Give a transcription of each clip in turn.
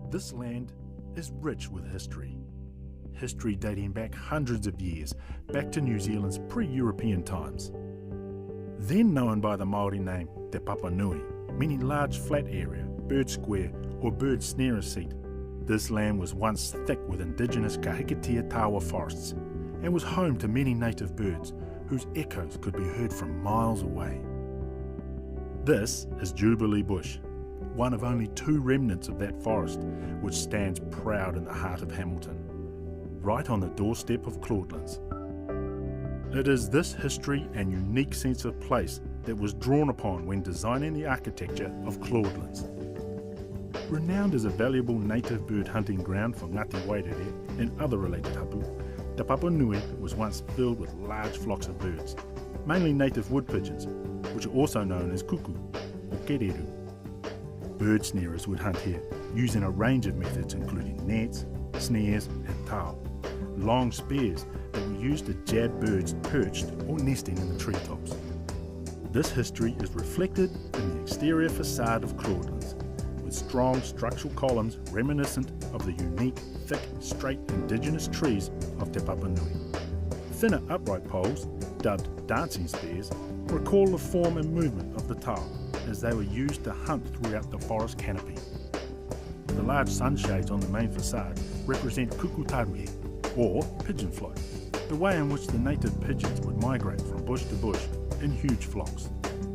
This land is rich with history. History dating back hundreds of years, back to New Zealand's pre-European times. Then known by the Māori name Te Papanui, meaning large flat area, bird square or bird snarer seat, this land was once thick with indigenous Kahikatea tawa forests and was home to many native birds whose echoes could be heard from miles away. This is Jubilee Bush, one of only two remnants of that forest which stands proud in the heart of Hamilton, right on the doorstep of Claudelands. It is this history and unique sense of place that was drawn upon when designing the architecture of Claudelands. Renowned as a valuable native bird hunting ground for Ngāti Wairere and other related hapu, Te Papanui was once filled with large flocks of birds, mainly native wood pigeons, which are also known as kuku or kereru. Bird snarers would hunt here, using a range of methods including nets, snares and tau, long spears that were used to jab birds perched or nesting in the treetops. This history is reflected in the exterior facade of Claudelands, with strong structural columns reminiscent of the unique, thick, straight indigenous trees of Te Papanui. Thinner upright poles, dubbed dancing spears, recall the form and movement of the tau as they were used to hunt throughout the forest canopy. The large sunshades on the main facade represent kukutaruhe, or pigeon flight, the way in which the native pigeons would migrate from bush to bush in huge flocks.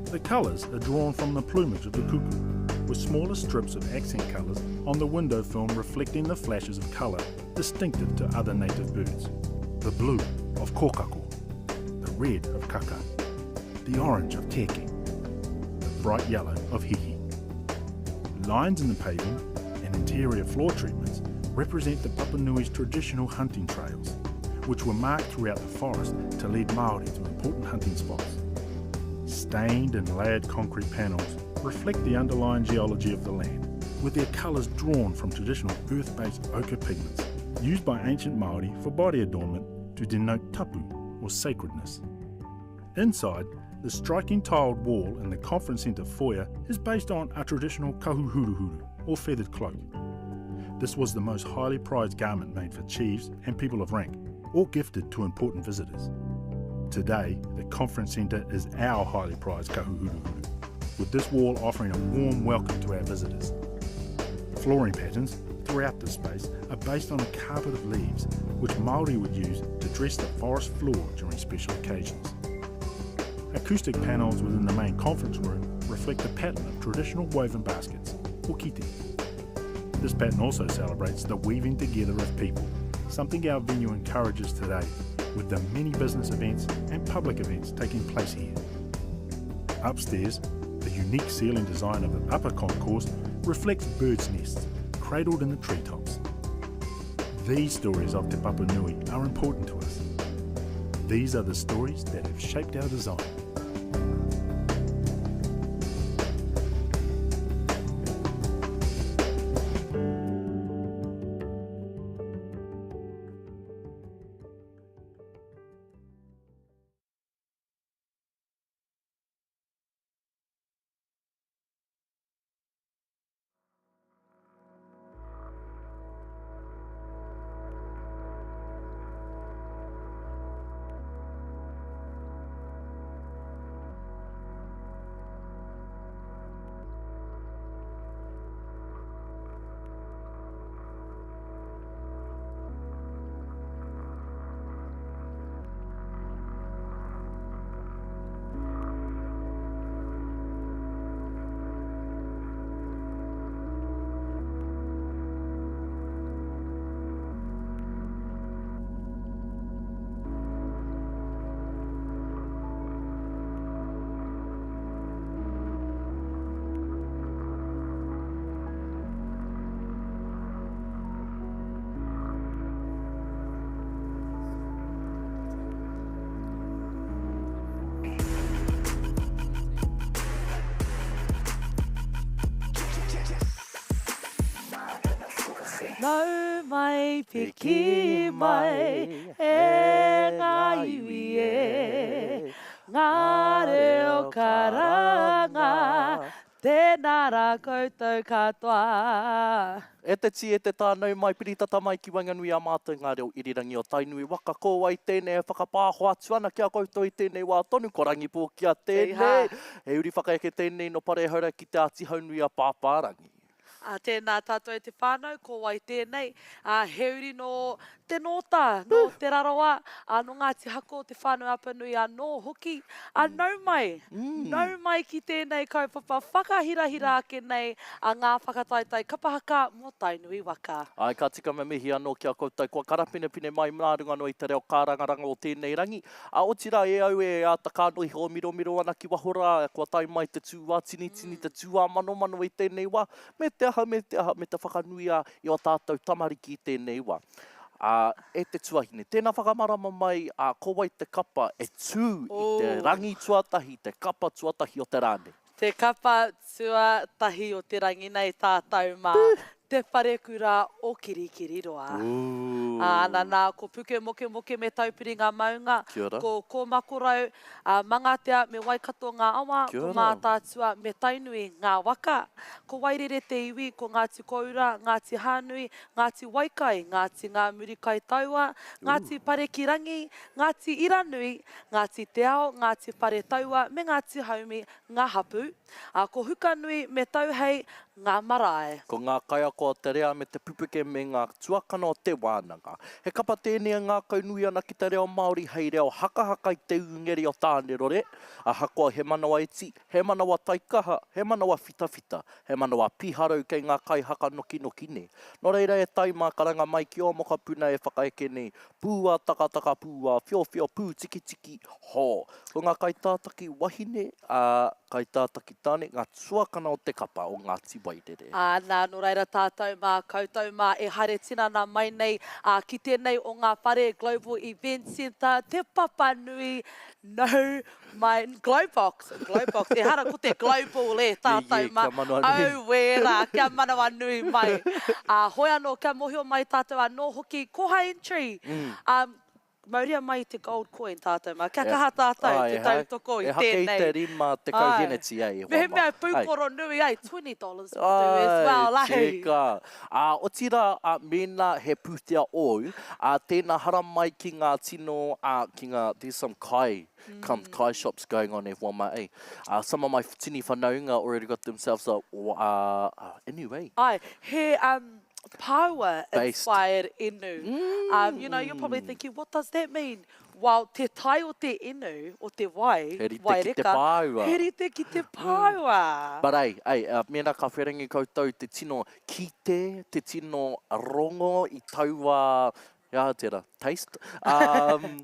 The colours are drawn from the plumage of the cuckoo, with smaller strips of accent colours on the window film reflecting the flashes of colour distinctive to other native birds. The blue of kōkako, the red of kaka, the orange of keke, the bright yellow of hihi. Lines in the paving and interior floor treatments represent the Papanui's traditional hunting trails, which were marked throughout the forest to lead Māori to important hunting spots. Stained and layered concrete panels reflect the underlying geology of the land, with their colours drawn from traditional earth-based ochre pigments used by ancient Māori for body adornment to denote tapu, or sacredness. Inside, the striking tiled wall in the conference centre foyer is based on a traditional kahuhuruhuru, or feathered cloak. This was the most highly prized garment made for chiefs and people of rank, or gifted to important visitors. Today, the conference centre is our highly prized kahuhuruhuru, with this wall offering a warm welcome to our visitors. Flooring patterns throughout the space are based on a carpet of leaves, which Māori would use to dress the forest floor during special occasions. Acoustic panels within the main conference room reflect the pattern of traditional woven baskets, or kite. This pattern also celebrates the weaving together of people, something our venue encourages today with the many business events and public events taking place here. Upstairs, the unique ceiling design of the upper concourse reflects birds' nests cradled in the treetops. These stories of Te Papanui are important to us. These are the stories that have shaped our design. Nau mai piki mai e ngā iwi e, Ngā reo karanga, tēnā rā koutou katoa. E te tī, e te tā, nau mai, piri tata mai ki waenganui i a mātou ngā reo irirangi o Tainui waka. Ko wai tēnei e whakapāho atu ana ki a koutou i tēnei wā tonu, ko Rangipōkia tēnei. He uri whakaeke tēnei nō Parehaura ki Te Āti Haunui a Pāpārangi. Ā, tēnā tātou e te whānau, ko wai tēnei? Ā, he uri nō Te Nōta, nō Te Rarawa, ā, nō Ngāti Hako, Te Whānau-a-Apanui anō hoki. Ā, nau mai, nau mai ki tēnei kaupapa whakahirahira ake nei a ngā whakataetae kapa haka mō Tainui waka. Āe, ka tika me mihi anō ki a koutou kua karapinepine mai mā runga noa i te reo kārangaranga o tēnei rangi. Ā, otirā e au e āta kānohi hōmiromiro ana ki waho rā, kua tae mai te tū-ā-tinitini, te tū-ā-manomano i tēnei wā, me te aha, me te aha, me te whakanui a i ō tātou tamariki i tēnei wā. Ā, e te tuahine, tēnā whakamarama mai, ā, ko wai te kapa e tū i te rangi tuatahi, te kapa tuatahi o te rā nei? Te kapa tuatahi o te rangi nei tātou mā Te Wharekura o Kirikiriroa. Ā, nanā, ko Pukemokemoke me Taupiri ngā maunga, ko Kōmakorau, ā, Mangatea me Waikato ngā awa, ko Mātaatua me Tainui ngā waka, ko Wairere te iwi, ko Ngāti Koura, Ngāti Hānui, Ngāti Waikai, Ngāti Ngāmurikaitaua, Ngāti Parekirangi, Ngāti Iranui, Ngāti Te Ao, Ngāti Wharetaua me Ngāti Haumi ngā hapū, ā, ko Hukanui me Tauhei ngā marae. Ko ngā kaiako o Te Rea me Te Pupuke me ngā tuakana o Te Wānanga. He kapa tēnei e ngākaunui ana ki te reo Māori hei reo hakahaka i te ūngeri o Tānerore, ahakoa he manawa iti, he manawa taikaha, he manawa whitawhita, he manawa piharau kei ngā kaihaka nokinoki nei. Nō reira e tai mā karanga mai ki ō mokopuna e whakaeke nei, pū ā-takataka, pū ā-whiowhio, pū tikitiki, hō! Ko ngā kaitātaki wahine, ā, kaitātaki tāne, ngā tuakana o te kapa o Ngāti Wairere. Ā, nā, nō reira tātou mā, koutou mā e haere tinana mai nei, ā, ki tēnei o ngā whare Global Event Centre, Te Papanui, nau mai, Globox, Globox, ehara ko te Global e, tātou mā, auē rā, kia manawanui mai. Ā, hoi anō, kia mōhio mai tātou anō hoki, koha entry, ā, Mauria mai te gold coin tātou mā. Kia kaha tātou te tautoko i tēnei. Ehake i te 50 heneti ai e hoa mā. Mehemea e pūkoro nui ai, $20 will do as well, ai. Tika. Ā, otirā, ā, mēnā he pūtea ōu, ā, tēnā haramai ki ngā tino, ā, ki ngā, there's some kai, come kai shops going on e hoa mā, ei. Ā, some of my tini whanaunga already got themselves a, ā, anyway. Ai, he, um, Power inspired inu. Um, you know, you're probably thinking, what does that mean? Well, te tae o te inu, o te wai, He rite ki te pāua. He rite ki te pāua. But ei, ei, uh, mēnā ka wherangi koutou te tino kite, te tino rongo i taua, he aha tērā, taste? Um,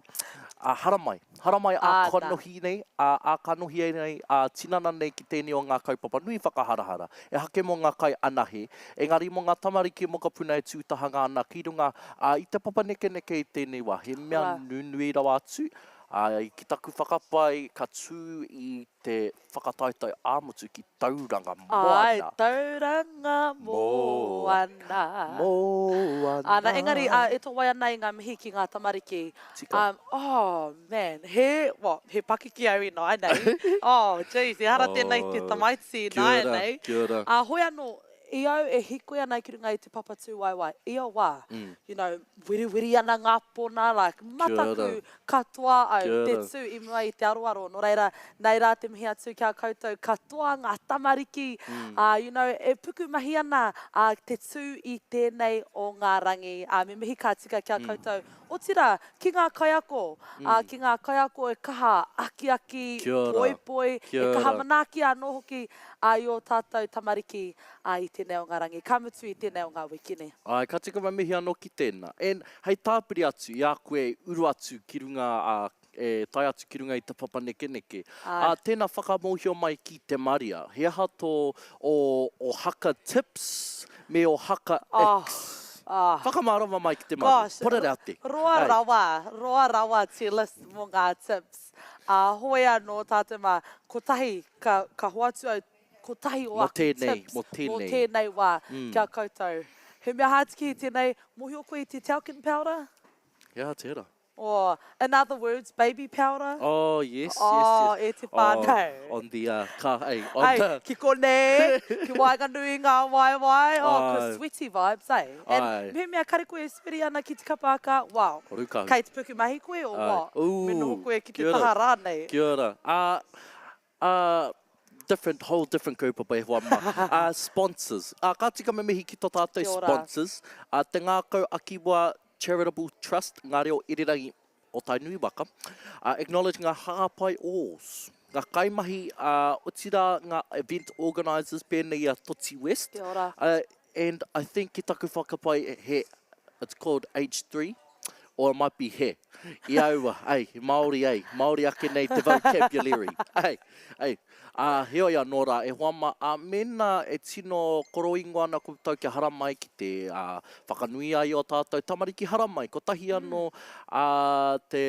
uh, haramai. Haramai ā kanohi nei, ā kanohi nei, ā tinana nei ki tēnei o ngā kaupapa nui whakaharahara. Ehake mō ngā kai anahe, engari mō ngā tamariki mokopuna e tū tahanga ana ki runga i te papa nekeneke i tēnei wā. He mea nunui rawa atu, ā, ki taku whakapae ka tū i te whakataetae ā-motu ki Tauranga Moana. Āe, Tauranga Moana. Moana. Āna, engari, ā, e tōwai ana i ngā mihi ki ngā tamariki. Tika. Oh, man, he, well, he pakiki au ināianei. Oh, geez, ehara tēnei te tamaiti ināianei. Kia ora, kia ora. Ā, hoi anō, I au e hīkoi ana ki runga i te papa tūwaewae, ia wā, you know, wiriwiri ana ngā pona, like, mataku katoa au te tū i mua i te aroaro. Nō reira, nei rā te mihi atu ki a koutou katoa, ngā tamariki, ā, you know, e pukumahi ana, ā, te tū i tēnei o ngā rangi. Ā, me mihi ka tika ki a koutou, otirā, ki ngā kaiako, ā, ki ngā kaiako e kaha akiaki, poipoi, e kaha manaaki anō hoki, ā, i ō tātou tamariki, ā, i tēnei o ngā rangi, ka mutu i tēnei o ngā wiki, nē. Āe, ka tika me mihi anō ki tēnā. And, hei tāpiri atu, i a koe e uru atu ki runga, ā, e tae atu ki runga i te papa nekeneke, ā, tēnā whakamōhio mai ki te Maria, he aha tō, ō, ō haka tips me ō haka icks? Whakamārama mai ki te Maria. Gosh, Put it out there. roa rawa, roa rawa te list mō ngā tips. Ā, hoi anō tātou mā, kotahi, ka, ka hoatu au kotahi o aku tips mō tēnei, tēnei wā ki a koutou. He mea hātiki tēnei, mōhio koe i te talcum powder? He aha tērā? Oh, in other words, baby powder. Oh, yes, oh, yes, yes. E te whānau. Oh, on the, uh, ka, hey, on hey, the... ki konei, ki waenganui i ngā waewae, oh, ko sweaty vibes, eh? And Ai. mehemea kare koe e sweaty ana ki te kapa haka, wow. Rukahu. Kei te pukumahi koe or what? Ooh, Me noho koe ki te kia ora. taha rānei. Kia ora. Uh, uh, different, whole different kaupapa e hoa mā. Uh, sponsors. Uh, ka tika me mihi ki tō tātou Kia ora. sponsors. Uh, Te Ngākau Akiwa Charitable Trust, Ngā Reo Irirangi o Tainui Waka. Uh, acknowledge ngā hāpai ōs, ngā kaimahi, uh, otirā ngā event organisers pēnei i a Toti West. Kia ora. Uh, and I think ki taku whakapae he, it's called H3, or it might be he. I aua, ei, Māori, ei, Māori ake nei te vocabulary. Ei, ei. Ā, heoi anō rā, e hoa mā, ā, mēnā e tino koroingoa ana koutou kia haramai ki te, ā, whakanui ai i ō tātou tamariki haramai, kotahi anō, ā, te,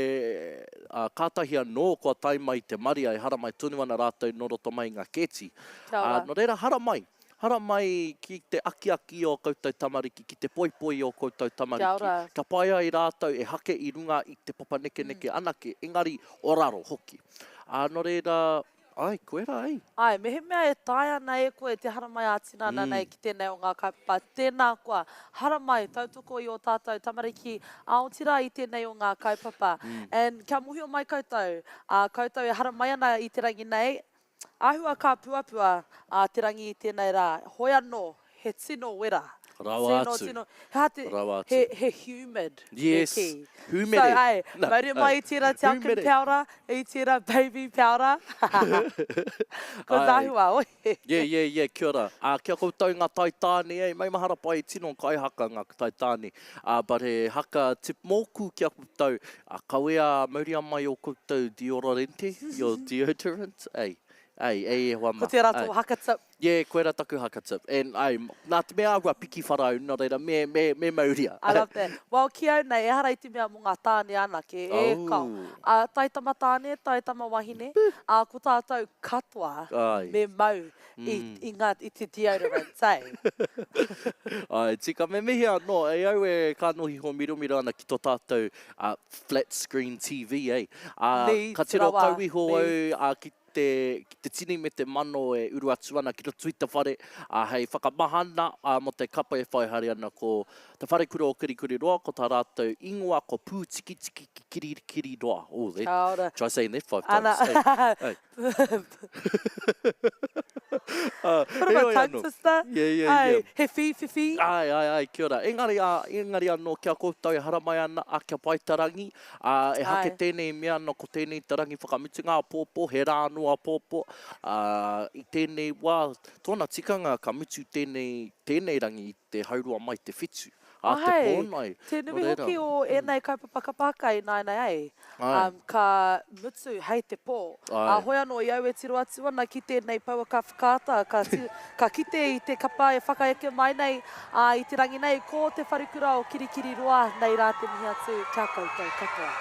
ā, kātahi anō kua tae mai te marea e haramai tonu ana rātou nō roto mai i ngā kēti. Kia Ā, ora. nō reira, haramai, haramai ki te akiaki i ō koutou tamariki, ki te poipoi i ō koutou Kia tamariki, ora. kia pai ai rātou e hake i runga i te papa nekeneke anake, engari o raro hoki. Ā, nō reira, Ai, koe rā, ei. Āe, mehemea e taea ana e koe te haramai ā-tinana nei ki tēnei o ngā kaupapa, tēnā koa, haramai, tautoko i ō tātou tamariki, ā, otirā i tēnei o ngā kaupapa. And kia mōhio mai koutou, ā, koutou e haramai ana i te rangi nei, āhua kāpuapua ā te rangi i tēnei rā, hoi anō, He tino wera. Rawa Tino, atu. tino, he aha te, Rawa atu. he, he humid, me Yes, kī. humere. So, ai, Na, mauria mai ai, i tērā talcum humere. powder, i tērā baby powder. Ko Ai. tāhua, oi. Yeah, yeah, yeah, kia ora. Ā, kia koutou ngā taitāne, ei, maumahara pai, tino kai haka ngā taitāne. Ā, but he haka tip mōku ki a koutou, ā, kawea, mauria mai ō koutou deodorante, your deodorant, ei. Ei, ei e hoa Ko ma. tērā Ai. tō haka tip. Yeah, koira taku haka tip. And ai, nā te mea āhua piki wharau, nō reira, me, me, me mauria. I love that. Well, ki au nei, ehara i te mea mō ngā tāne anake, e kao. Oh. Ā, taitama tāne, taitama wahine, ā, ko tātou katoa Ai. me mau i, i ngā, i te deodorant, eh? Ai, tika, me mihi anō, e au e kānohi hōmiromiro ana ki tō tātou uh, flat screen TV, eh? Ā, Needs ka tiro rawa, kau iho au, needs. ā, ki te, ki te tini me te mano e uru atu ana ki roto i te whare, ā, hei whakamahana, ā, mō te kapa e whai haere ana ko Te Wharekura o Kirikiriroa, ko tā rātou ingoa ko Pūtikitiki ki Kirikiriroa. Oh, that, Kia ora. try saying that five times. Ana. Hey, hey. Ā, Bit of a heoi tongue anō. twister. Yeah, yeah, Ai, yeah. he whīwhiwhi. Āe, āe, āe, kia ora. Engari, ā, engari anō ki a koutou e haramai ana, ā, kia pai te rangi, Ā, e hake Āe. tēnei mea ana ko tēnei te rangi whakamutunga āpōpō, he rā anō āpōpō, ā, i tēnei wā, tōna tikanga ka mutu tēnei, tēnei rangi i te haurua mai te whitu, ā, te Āe, pōnai, te nō nui reira, hoki o ēnei kaupapa kapa haka ināianei ai, Āe. ka mutu hei te pō. Āe. Ā, hoi anō i au e tiro atu ana ki tēnei pouaka whakaata, ka, ka kite i te kapa e whakaeke mai nei, Ā, i te rangi nei, ko Te Wharekura o Kirikiriroa, nei rā te mihi atu ki a koutou katoa.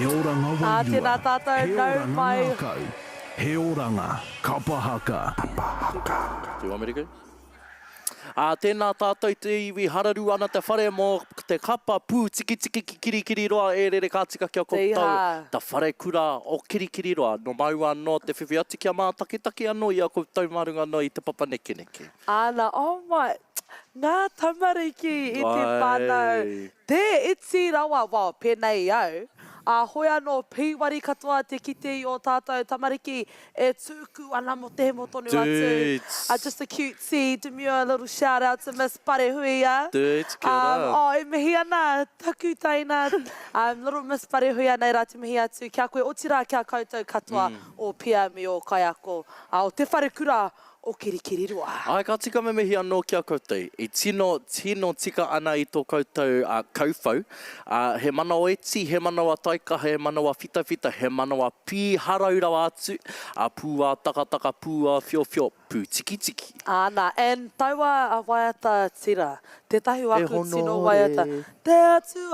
He oranga Ā, wairua, tēnā tātou, he nau oranga mai. ngākau, he oranga kapa haka. Do you want me to go? Ā, tēnā tātou te iwi hararu ana te whare mō te kapa pūtikitiki ki Kirikiriroa e rere ka tika ki a Te koutou iha. te wharekura o Kirikiriroa. Nō māua anō te whiwhi atu kia mātakitaki anō i a koutou mā runga anō i te papa nekeneke. Āna, oh my, ngā tamariki i te whānau, te iti rawa, well, pēnei i au, ā, hoi anō, pīwari katoa te kite i ō tātou tamariki e tūku ana mō te hemo tonu atu. Dudes. Just a cutesy, demure little shout out to Miss Parehuia. Dudes, kia ora. Oh, e mihi ana taku teina, little Miss Parehuia, nei rā te mihi atu ki a koe, otirā ki a koutou katoa o Pia me ō kaiako, o Te Wharekura o Kirikiriroa. Āe, ka tika me mihi anō ki a koutou. I tino, tino tika ana i tō koutou kauwhau. He manawa iti, he manawa taikaha, he manawa whitawhita, he manawa pīharau rawa atu, pūātakataka, pūāwhiowhio, pūtikitiki. Āna, and taua waiata tira, tētahi o E aku tino honore. waiata, Te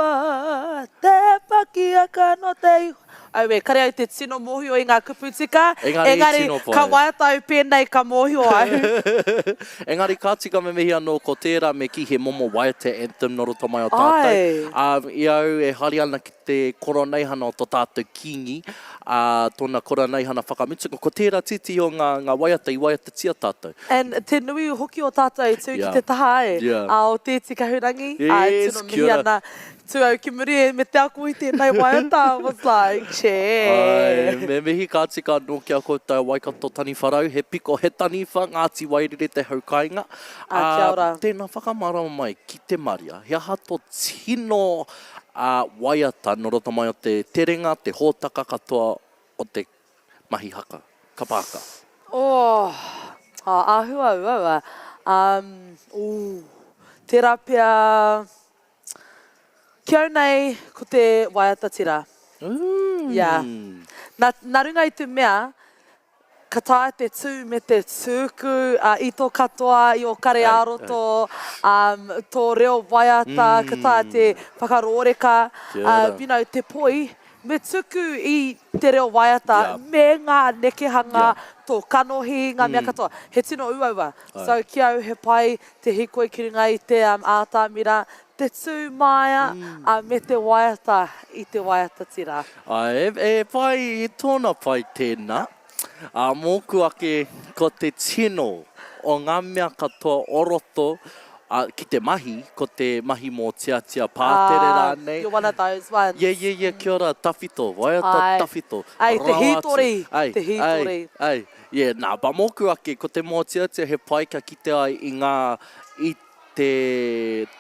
Atua, te pakiaka no te iho. Aue, kare au te tino mōhio i ngā kupu tika, Engari, engari tino pai. ka waiata au pēnei ka mōhio au. Engari ka tika me mihi anō ko tērā me kī he momo waiata anthem nō roto mai o tātou. Āe. Ā, i au e haere ana ki te koroneihana o tō tātou Kīngi, ā, tōna koroneihana whakamutunga, ko tērā tētehi o ngā, ngā waiata i waiatatia tātou. And te nui hoki o tātou i tū ki te taha e, ā, o Te Iti Kahurangi, ā, e Yes, tino kia mihi ora. ana. Tū au ki muri me te ako i tēnei waiata, I was like, Āe, chee. me mihi ka tika anō ki a koutou Waikato Taniwharau, he piko, he taniwha, Ngāti Wairere te hau kāinga. Ā, kia ora. Tēnā whakamārama mai ki te Maria, he aha tō tino waiata nō roto mai o te terenga, te hōtaka katoa o te mahi haka, kapa haka? Oh, āhua uaua. Um, ooh, tērā pea, ki au nei, ko te waiata tira. Mm. Yeah. Nā, nā runga i te mea, ka taea te tū me te tūku i tō katoa, i ō kare ā-roto, um, tō reo waiata, ka taea te whakarōreka, you know, te poi, me tuku i te reo waiata me ngā nekehanga, tō kanohi, ngā mea katoa. He tino uaua. So, ki au he pai te hīkoi ki runga i te ātamira, te tū māia, me te waiata i te waiata tira. Āe, e pai, i tōna pai tēnā. Ā, mōku ake, ko te tino o ngā mea katoa o roto, ā, ki te mahi, ko te mahi mōteatea pātere rānei. Ā, you're one of those ones. Yeah, yeah, yeah, kia ora, tawhito, waiata Āe. tawhito, Ai, te rawa atu. hītori, Ai, te hītori. ai, ai, yeah, nā, but mōku ake, ko te mōteatea he pai kia kite ai i ngā, i te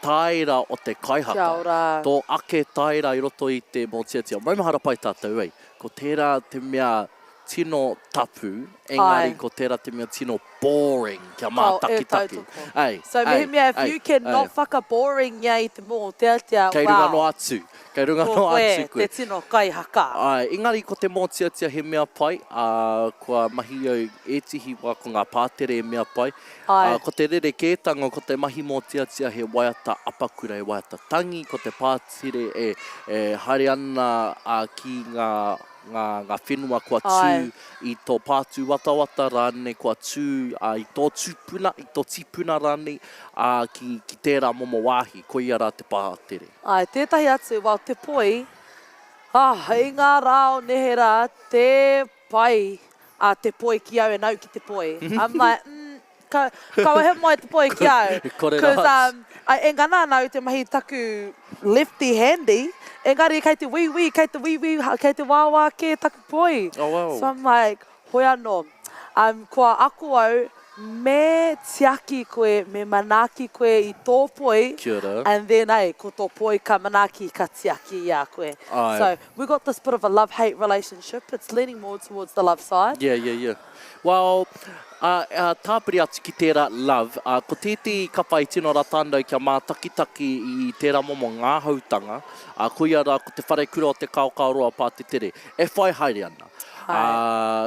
tāera o te kaihaka. Kia ora. Tō ake tāera i roto i te mōteatea. Maumahara pai tātou, ei. Ko tērā te mea tino tapu, engari Āe. ko tērā te mea tino boring kia Oh, e mātakitaki. tautoko. Ei, So ei, mehemea if ei, you cannot ei. whakaboringia i te mōteatea, Kei runga wow. noa atu, kei runga Ko noa koe atu koe. te tino kaihaka. Āe, engari ko te mōteatea he mea pai, ā, kua mahi au ētihi wā ko ngā pātere he mea pai. Āe. Ā, ko te rerekētanga ko te mahi mōteatea he waiata apakura, he waiata tangi, ko te pātere e, e haere ana, ā, ki ngā, ngā, ngā whenua kua tū Āe. i tō pātūwatawata rānei, kua tū, ā, i tō tupuna, i tō tipuna rānei, ā, ki, ki tērā momo wāhi, koia rā te pātere. Āe, tētahi atu, well, te poi, ah, i ngā rā o neherā, tē pai a te poi ki au and au ki te poi. I'm like, mm, ka, kaua he moe te poi ki au. Kore Cause, rawa. um, I, e ngana ana au te mahi taku lefty handy, engari kei te wīwī, kei te wīwī, kei te wāwā kē taku poi. Oh wow. So I'm like, hoi anō. Um, kua ako au, me tiaki koe, me manaaki koe i tō poi, Kia ora. and then, eh, ko tō poi ka manaaki, ka tiaki i a koe. Aye. So, We got this bit of a love-hate relationship, it's leaning more towards the love side. Yeah, yeah, yeah. Well, uh, uh, tāpiri atu ki tērā love, uh, ko tētehi kapa i tino rata ana au kia mātakitaki i tērā momo ngāhautanga, uh, koia rā ko te wharekura o Te Kaokaoroa Pātetere, e whai haere ana. Hai.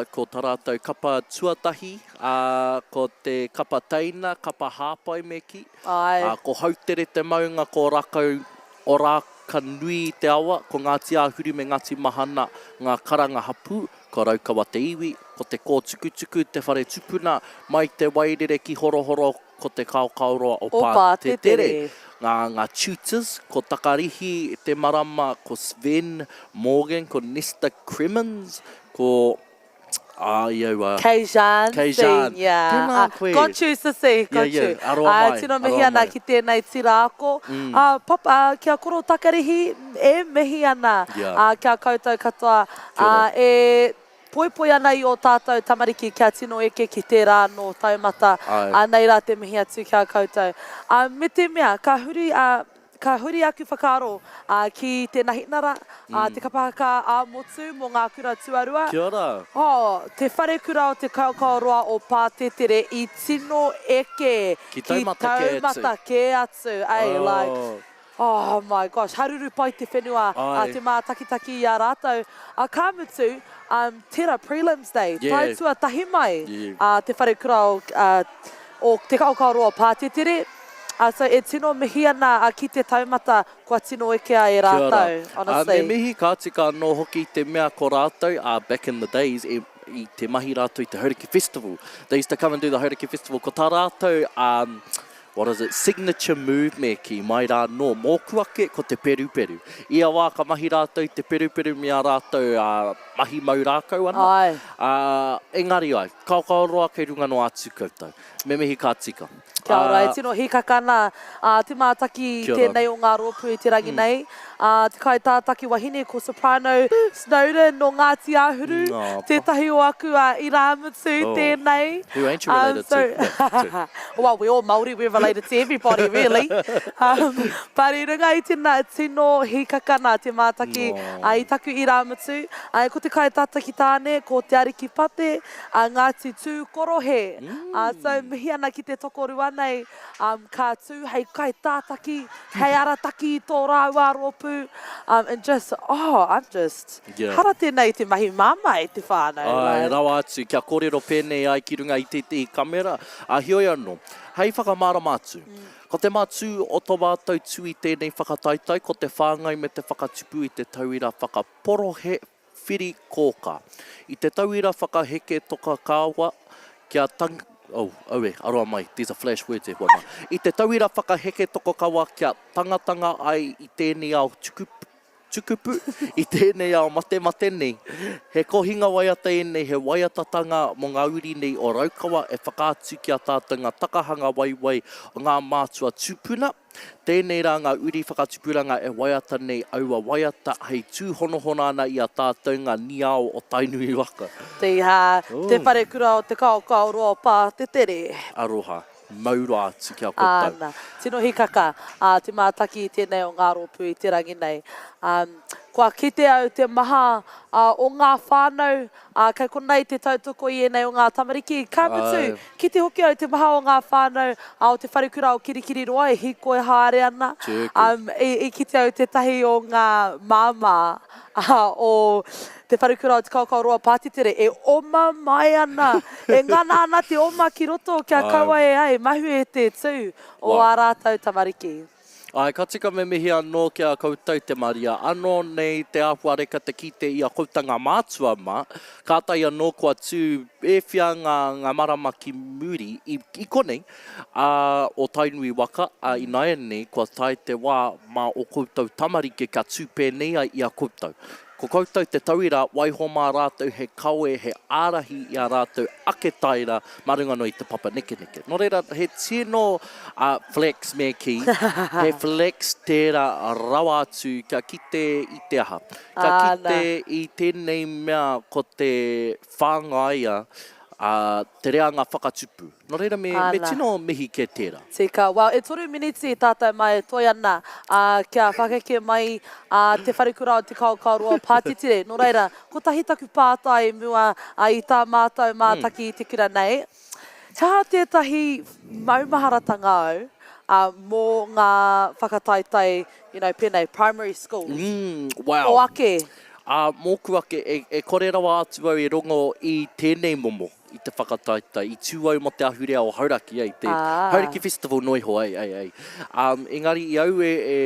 Uh, ko tā rātou kapa tuatahi, uh, ko te kapa teina, kapa hāpai me kī. Aye. Uh, ko Hautere te maunga, ko Rakau, o Rākau. ka nui te awa, ko Ngāti Āhuru me Ngāti Mahana ngā karanga hapū, ko Raukawa te iwi, ko Te Kōtukutuku te whare tupuna, mai Te Wairere ki Horohoro, ko Te Kaokaoroa o Pātetere ngā ngā tutors, ko Takarihi Te Marama, ko Sven Morgan, ko Nesta Kremens, ko Ai au a. Keijan Keijan. Senior. Tēnā koe. Got you sissy, got Yeah, you. yeah, aroha mai, Ā, tino mihi aroha ana mai. ki tēnei tira ako. Ā, Papa, ā, kia Koro Takarihi, e mihi ana, Yeah. ā, kia koutou katoa, Kia ā, ora. e poipoi ana i ō tātou tamariki kia tino eke ki tērā anō taumata. Āe. Ā, nei rā te mihi atu ki a koutou. Ā, me te mea, ka huri, ā, Ka huri aku whakaaro ki te Nahinara, te kapa haka ā-motu mō ngā kura tuarua. Kia ora. Oh, te wharekura o Te Kaokaoroa o Pātetere i tino eke ki taumata kē atu. Ki taumata kē atu, ei, like, oh my gosh, haruru pai te whenua, te mātakitaki i a rātou. Ka mutu, tera prelims day, tae tuatahi mai te wharekura o, o Te Kaokaoroa o Pātetere. So e tino mihi ana ki te taumata kua tino ekea e rātou, honestly. Me mihi ka tika anō hoki te mea ko rātou, back in the days, e, i te mahi rātou i te Hauraki Festival. They used to come and do the Hauraki Festival. Ko tā rātou, um, what is it, signature move me kī, mai rā anō, mōku ake ko te peruperu. Ia wā ka mahi rātou i te peruperu me ā rātou uh, mahi mau rākau ana. Ai. Uh, engari ai, kaokao roa kei runga noa atu koutou. Me mihi ka tika. Kia ora, e tino hīkaka ana te mātaki i tēnei o ngā rōpū i te rangi nei. Te kaitātaki wahine ko Soprano Snowden nō Ngāti Āhuru, tētahi o aku irāmutu tēnei. Who ain't you related to? Well, we're all Māori, we're related to everybody really. But i runga i tēnā, tino hīkaka ana te mātaki i taku irāmutu. Ko te kaitātaki tāne, ko Te Ariki Pate, A Ngāti Tūkorohe. Ā, so mihi ana ki te tokorua nei, um, ka tū hei kaitātaki, hei arataki i tō rāua rōpū, um, and just, oh, I'm just, Yeah. hara tēnei te mahi māmā e te whānau. Āe, like. rawa atu, kia kōrero pēnei ai ki runga i tētehi kamera, ā, heoi anō, hei whakamārama atu, ko te matū o tō mātou tū i tēnei whakataetae, ko te whāngai me te whakatupu i te tauira whakaporohe Whiri kōka. I te tauira whakaheke toka kāwa kia tang Oh, aue, aroa mai, these are flash words e hoa mā. I te tauira whakaheke tokokawa kia tangatanga ai i tēnei ao tuku, tukupu, i tēnei ao matemate nei. He kohinga waiata ēnei, he waiatatanga mō ngā uri nei o Raukawa e whakaatu ki a tātou ngā takahanga waiwai o ngā mātua tūpuna, Tēnei rā ngā uri whakatupuranga e waiata nei aua waiata hei tūhonohono ana i a tātou ngā niao o Tainui waka. Tīhā, te wharekura o Te Kaokaoroa o Pātetere. Aroha, mau roa atu ki a koutou. Āna, tino hikaka a te mātaki i tēnei o ngā rōpū i te rangi nei. Kua kite au te maha o ngā whānau Ā, kei konei te tautoko i ēnei o ngā tamariki. Ka mutu, kite hoki au te maha o ngā whānau o te wharekura o Kirikiriroa e hīkoi haere ana. I, i kite au tētahi o ngā māmā o te wharekura o Te Kaokaoroa Pātetere e oma mai ana, e ngana ana te oma ki roto kia kaua e ai, mahue te tū o ā rātou tamariki. Āe, ka tika me mihi anō ki a koutou te Maria. Anō nei te āhuareka te kite i a koutou ngā mātua mā, kātahi anō kua tū e whia ngā, ngā marama ki muri i, i konei, ā, o Tainui waka, ā, ināianei kua tae te wā mā ō koutou tamariki kia tū pēnei ai i a koutou. Ko koutou te tauira, waiho mā rātou he kawe, he ārahi i a rātou ake taera mā runga noa i te papa nekeneke. Nō reira, he tino flex me kī, he flex tērā rawa atu kia kite i te aha. Kia kite i tēnei mea ko te whāngaia te reanga whakatupu. Nō reira me, me tino mihi kē tērā. Tika. Well, e toru miniti tātou mai e toe ana, ā, kia whakaheke mai a Te Wharekura o Te Kaokaoroa o Pātetere. Nō reira, kotahi taku pātai i mua i tā mātou mātaki i te kura nei. He aha tētahi maumaharatanga au, ā, mō ngā whakataetae, you know, pēnei, primary schools, Mm, wow. o ake? Ā, mōku ake, e, e kore rawa atu au e rongo i tēnei momo. i te whakataetae, i tū au mō te ahurea o Hauraki, ei, te Hauraki Festival noa iho, ei, ei, ei. Um, engari i au e, e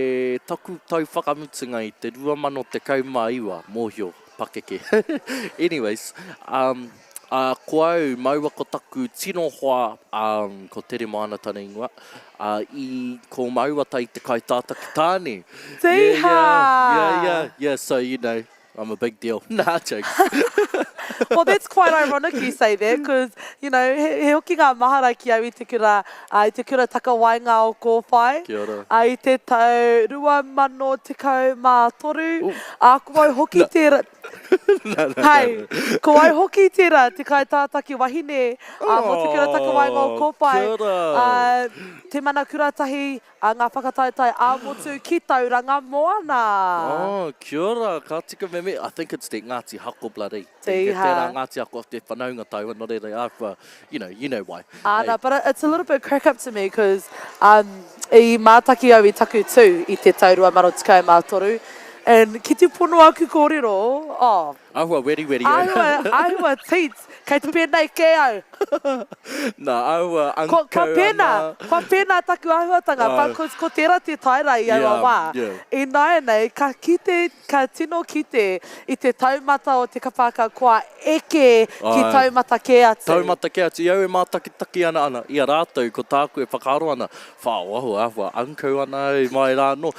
taku tau whakamutunga i te 2019, mōhio, pakeke. Anyways, um, uh, ko au, maua ko taku tino hoa, um, ko Tere Moana tana ingoa, uh, i, ko maua tai te kaitātaki tāne. Tīhā! Yeah, yeah, yeah, yeah, yeah, so you know, I'm a big deal. Nah, jokes. Well, that's quite ironic you say that, because, you know, he, he hoki ngā mahara ki au i te kura, uh, i te kura takawaenga o Kōwhai. Kia ora. Uh, i te tau 2013, uh, ko au hoki Na. tērā... Na, na, Hei, na, na. ko au hoki tērā, te kaitātaki wahine uh, mō te kura takawaenga o Oh, Kōwhai. kia ora. Uh, te mana kura tahi, A ngā whakataetae ā-motu ki Tauranga Moana. Oh, kia ora, ka tika me me, I think it's te Ngāti Hako bloody. Te iha. Tērā Ngāti Hako, te whanaunga taua, nō reira, āhua, you know, you know why. Āna, but it's a little bit crack up to me cause um, i mātaki au i taku tū i te tau 2013 and ki te pono aku kōrero, oh. Āhua weriweri au. Āhua, āhua teats, kei te pēnei kē au. Nā, āhua Ko, unco kua pēnā, ana. kua pēnā taku āhuatanga, Āe. but ko, ko tērā te taera i aua Yeah, wā. yeah. Ināianei, ka kite, ka tino kite i te taumata o te kapa haka kua eke ki Āe. taumata kē atu. Taumata kē atu. I au e mātakitaki ana ana i a rātou, ko tāku e whakaaro ana, whāoaho, āhua unco ana au mai rā anō.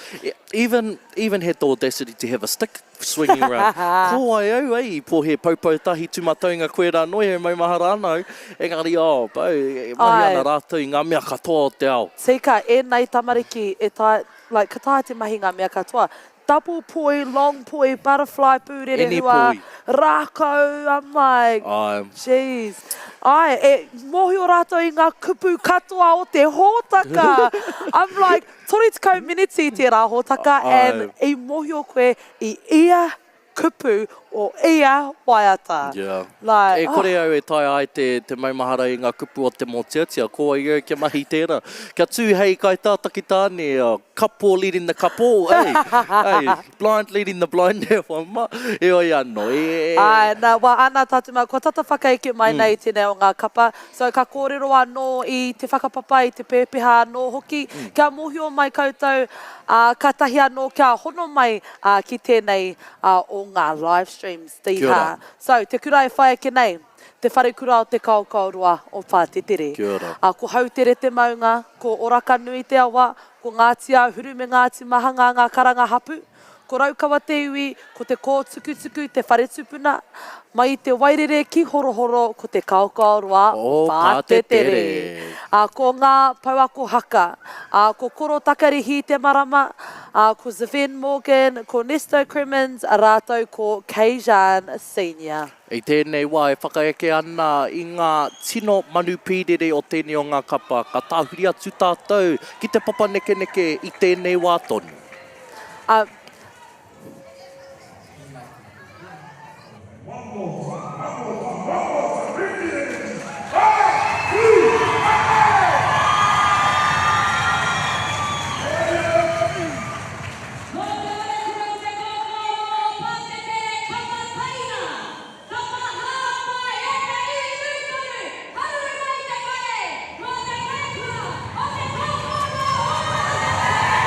Even, even had the audacity to have a stick Swinging around. Ko wai au, eh, i pohe poupou tahi tumataunga koe rā noi e maumahara ana au. Engari, oh, bro, e mahi ana rātou i ngā mea katoa o te ao. Tika, ēnei tamariki e taea, like, ka taea te mahi ngā mea katoa. Double poi, long poi, butterfly, pūrerehua, rākau, I'm like, jeez. Āe, e mōhio rātou i ngā kupu katoa o te hōtaka. I'm like, 30 miniti tērā hōtaka and i mōhio koe i ia kupu o ia waiata. Yeah. Like, E kore au e taea ai te, te maumahara i ngā kupu o te mōteatea, ko wai au kia mahi tērā. Kia tū hei kaitātaki tāne, oh, kapo leading the kapo, ei, ei, blind leading the blind e hoa mā, heoi anō, e, e. Āe, nā, wā, ana tātou mā, kua tata whakaeke mai nei tēnei o ngā kapa, So ka kōrero anō i te whakapapa, i te pēpeha anō hoki, kia mōhio mai koutou, ā, kātahi anō kia hono mai ki tēnei o ngā live streams. Kia ora. So, te kura e whai ake nei, Te Wharekura o Te Kaokaoroa o Pātetere. Kia ora. Ā, ko Hautere te maunga, ko Orakanui te awa, ko Ngāti Āhuru me Ngāti Mahanga ngā karanga hapū. Ko Raukawa te iwi, ko Te Kōtukutuku te whare tupuna, mai i te Wairere ki Horohoro ko Te Kaokaoroa o Pātetere. Ā, ko ngā pouako haka, ā, ko Koro Takarihi te marama, ā, ko Zven Morgan, ko Nesto Cremins rātou ko Keijan Senior. I tēnei wā e whakaeke ana i ngā tino manu pīrere o tēnei o ngā kapa, ka tāhuri atu tātou ki te papa nekeneke i tēnei wā tonu. A. Ko te wharekura o te kōkō o Pātetere Kapa Taina, Kapa Hāpai e te iwi tūturu, haruru mai te whare, ko te wharekura o te kōkō o Pātetere!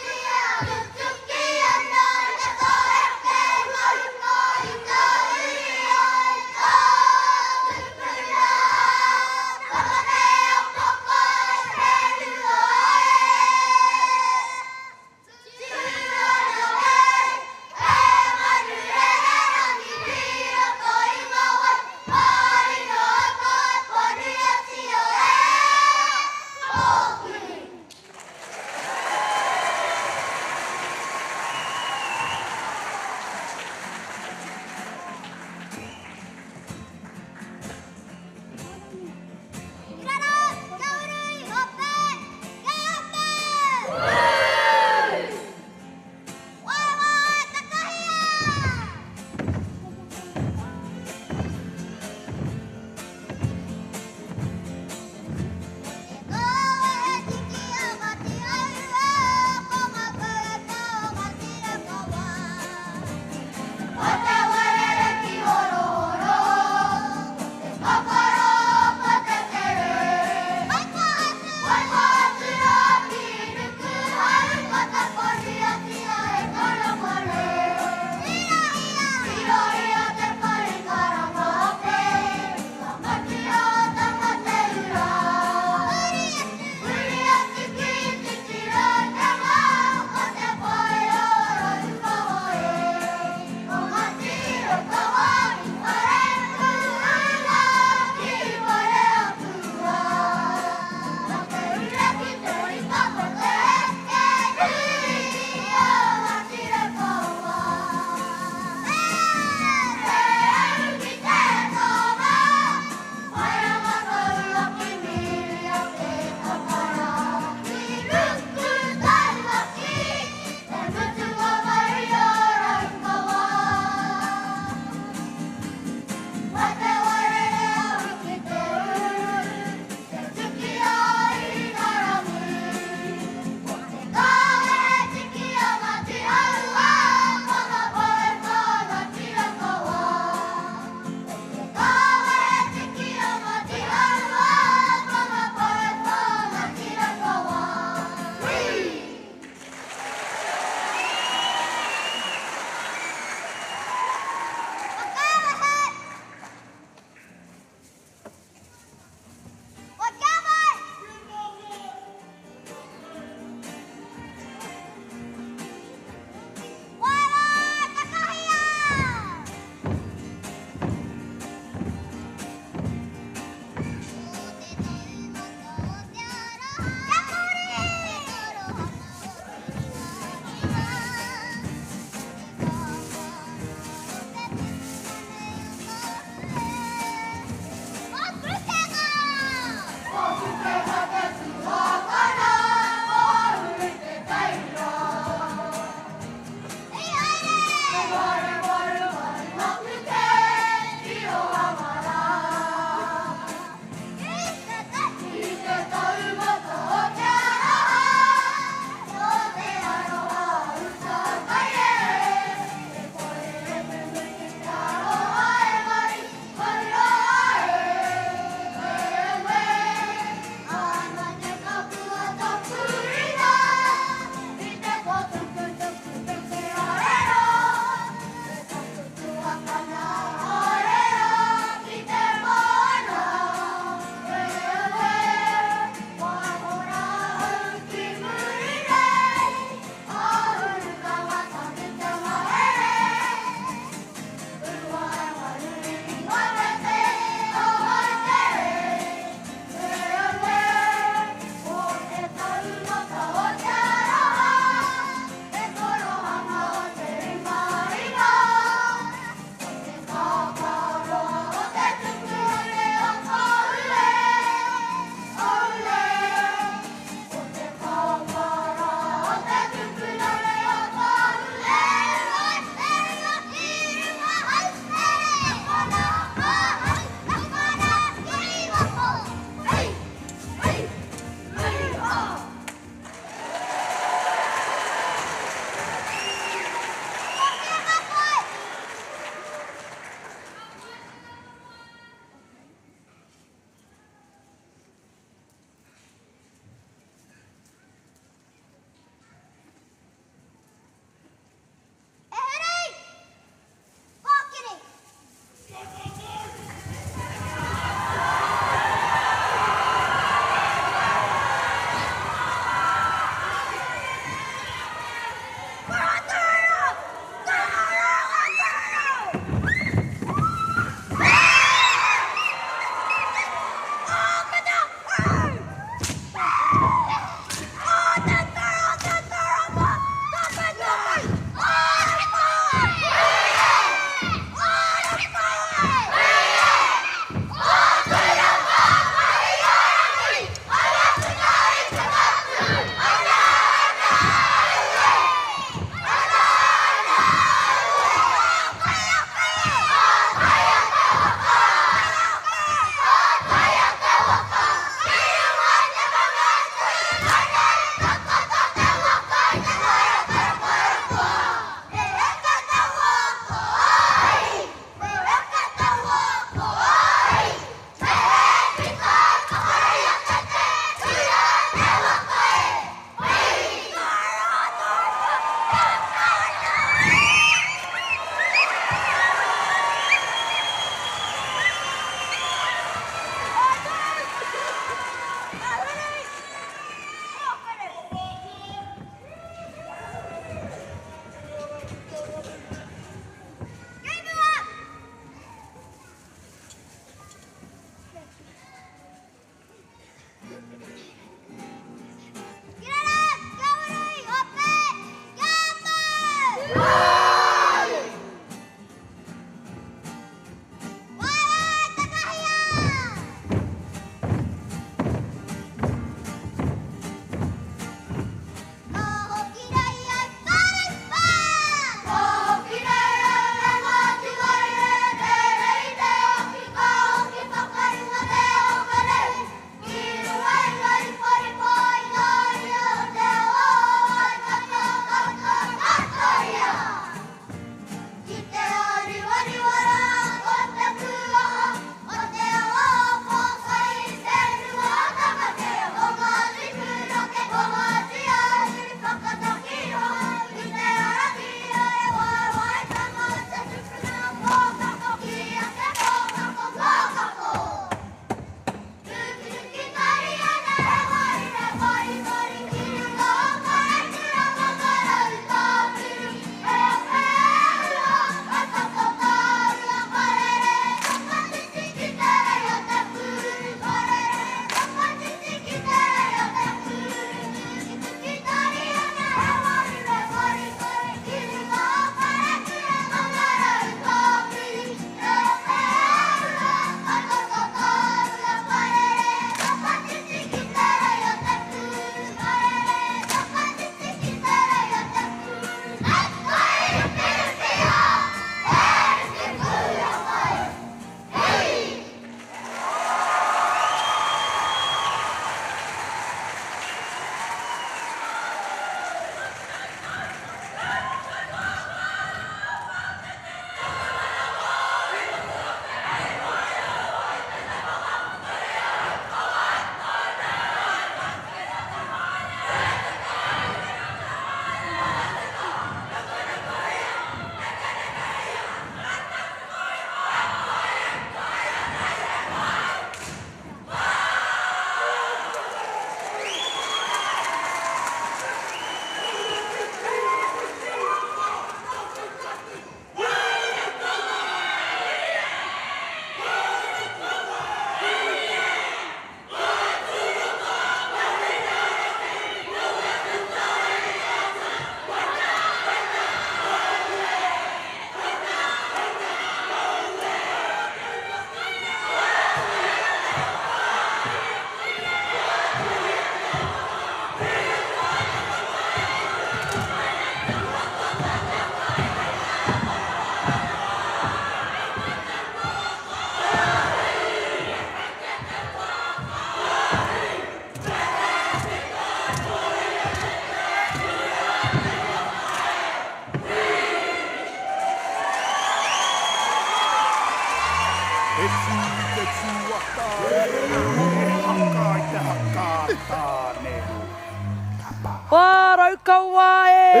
Wā, Raukawa e!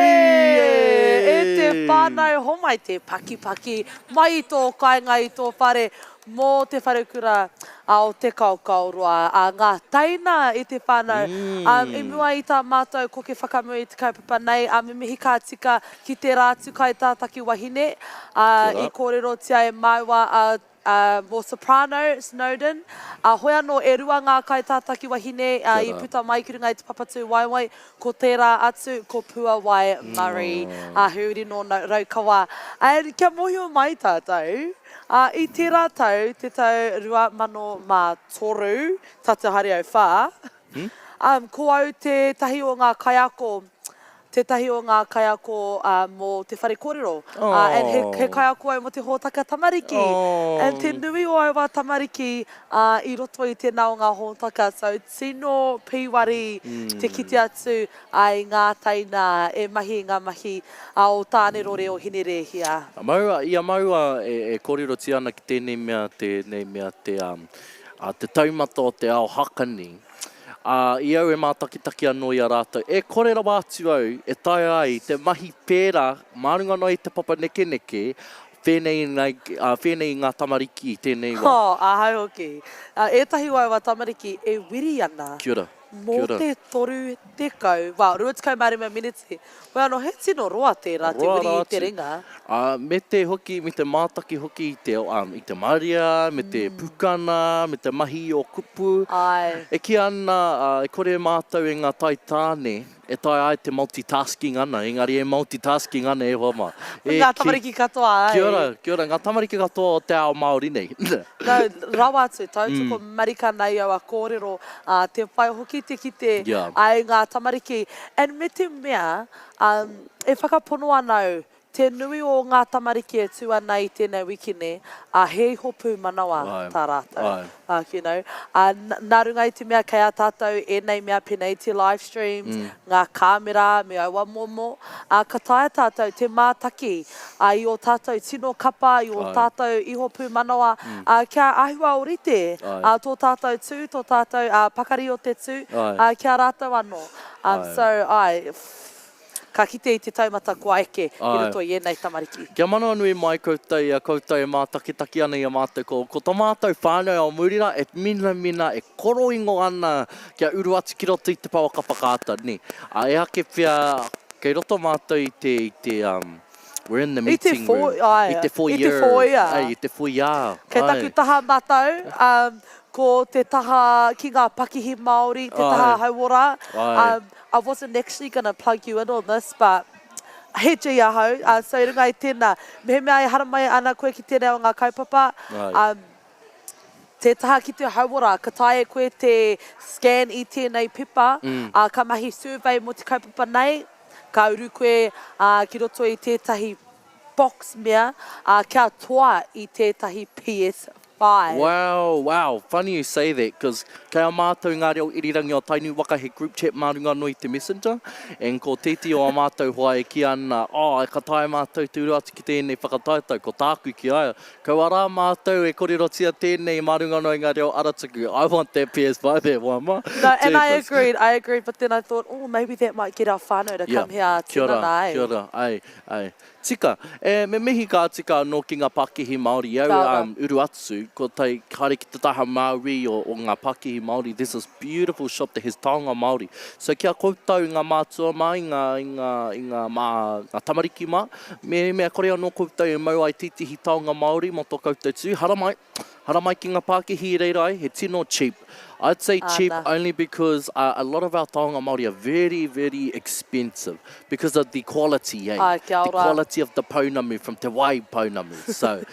E te whānau, homai te pakipaki mai i tō kāinga, i tō whare, mō te wharekura o Te Kaokaoroa, a ngā teina i te whānau. I mua i tā mātou koke whakamua i te kaupapa nei, me mihi ka tika ki tērā atu kaitātaki wahine, i kōrerotia e māua a Ā, mō Soprano, Snowden, ā, hoi anō e rua ngā kaitātaki wahine, ā, i puta mai ki runga i te papa tūwaewae, ko tērā atu, ko Puawai Murray, ā, he uri nō Raukawa. And kia mōhio mai tātou, ā, i tērā tau, te tau 2003, tata haere au whā, ā, ko au tētahi o ngā kaiako, tētahi o ngā kaiako mō te whare kōrero. And he, he kaiako au mō te hōtaka tamariki. And te nui o aua tamariki i roto i tēnā o ngā hōtaka. So tino pīwari te kite atu i ngā teina e mahi i ngā mahi o Tānerore o Hinerēhia. Maua, i a maua e kōrerotia ana ki tēnei mea, tēnei mea te, te taumata o te ao haka nei, Ā, i au e mātakitaki anō i a rātou, e kore rawa atu au e taea ai te mahi pērā mā runga noa i te papa nekeneke, whēnei i ngā, ā, whēnei i ngā tamariki i tēnei wā. Oh, ahau hoki. Ā, ētahi o aua tamariki e wiri ana Kia ora. mō Kia ora. te 30, well, 25 meneti. Hoi anō, he tino roa tērā te Roa wiri rawa i te atu. ringa. Ā, me te hoki, me te mātaki hoki i te, ā, i te maria, me te pukana, me te mahi o kupu. Āe. E kīia ana, ā, e kore mātou e ngā taitāne e taea ai te multitasking ana, engari e multitasking ana e hoa mā. E Ngā kī. tamariki katoa, āe. Kia ora, kia ora, ngā tamariki katoa o te ao Māori nei. No, rawa atu, tautoko marika nei aua kōrero, ā, te whai hoki te kite ai ngā tamariki. And me te mea, um, e whakapono ana au, te nui o ngā tamariki e tū ana i tēnei wikine, ā, he iho pūmanawa tā rātou. Ā, you know, ā, nā runga i te mea kei a tātou ēnei mea pēnei te live streams, ngā kāmera me aua momo, ā, ka taea tātou te mātaki, ā, i ō tātou tino kapa, i ō tātou iho pūmanawa, ā, kia āhua ōrite, ā, tō tātou tū, tō tātou, ā, pakari o te tū, ā, ki a rātou anō. Ā, so, āe, ka kite i te taumata kua eke i roto i ēnei tamariki. Kia manawanui mai koutou i a koutou e mātakitaki ana i a mātou, ko, ko tā mātou whānau o muri rā e minamina, e koroingo ana kia uru atu ki roto i te pouaka whakaata, nē. Ā, ehake pea, Kei roto mātou i te, i te, um, we're in the meeting room. I te foyer. I te foyer. Ai, i te foyer. Kei taku taha matau, um, ko te taha ki ngā pakihi Māori, te taha hauora. Um, I wasn't actually gonna plug you in on this, but he G ahau, uh, so i runga i tēnā, mehemea e haramai ana koe ki tēnei o ngā kaupapa, um, Te taha ki te hauora, ka taea e koe te scan i tēnei pepa, ā, ka mahi survey mō te kaupapa nei, ka uru koe ki roto i tētahi box mea, ā, kia toa i tētahi PS5. Wow, wow, funny you say that, cause kei a mātou ngā reo irirangi o Tainui Waka he group chat mā runga anō i te messenger, and ko tētehi o ā mātou hoa e kī ana, oh, ka taea mātou te uru atu ki tēnei whakataetae, ko tāku ki a ia, Kaua rā mātou e korerotia tēnei mā runga anō i ngā reo aratuku. I want that PS5 e hoa mā. No, and I agreed, I agreed, but then I thought, oh, maybe that might get our whānau to come here ā tinana, ai. Kia ora, kia ora, ai, ai. Tika, e, me mihi ka tika anō ki ngā pakihi Māori. I au um, uru atu, ko tai, haere ki te taha Māori o, o ngā pakihi Māori, there's this beautiful shop that has taonga Māori. So ki a koutou i ngā mātua mā, i ngā, i ngā, i ngā, mā, ngā tamariki mā, Mehemea kore anō koutou e mau ai tētehi taonga Māori mō tō koutou tū, haramai, haramai ki ngā pākihi i reira ai, he tino cheap. I'd say cheap Ana. only because a lot of our taonga Māori are very, very expensive because of the quality, eh? Āe, kia The ora. quality of the pounamu from Te Wai Pounamu. So,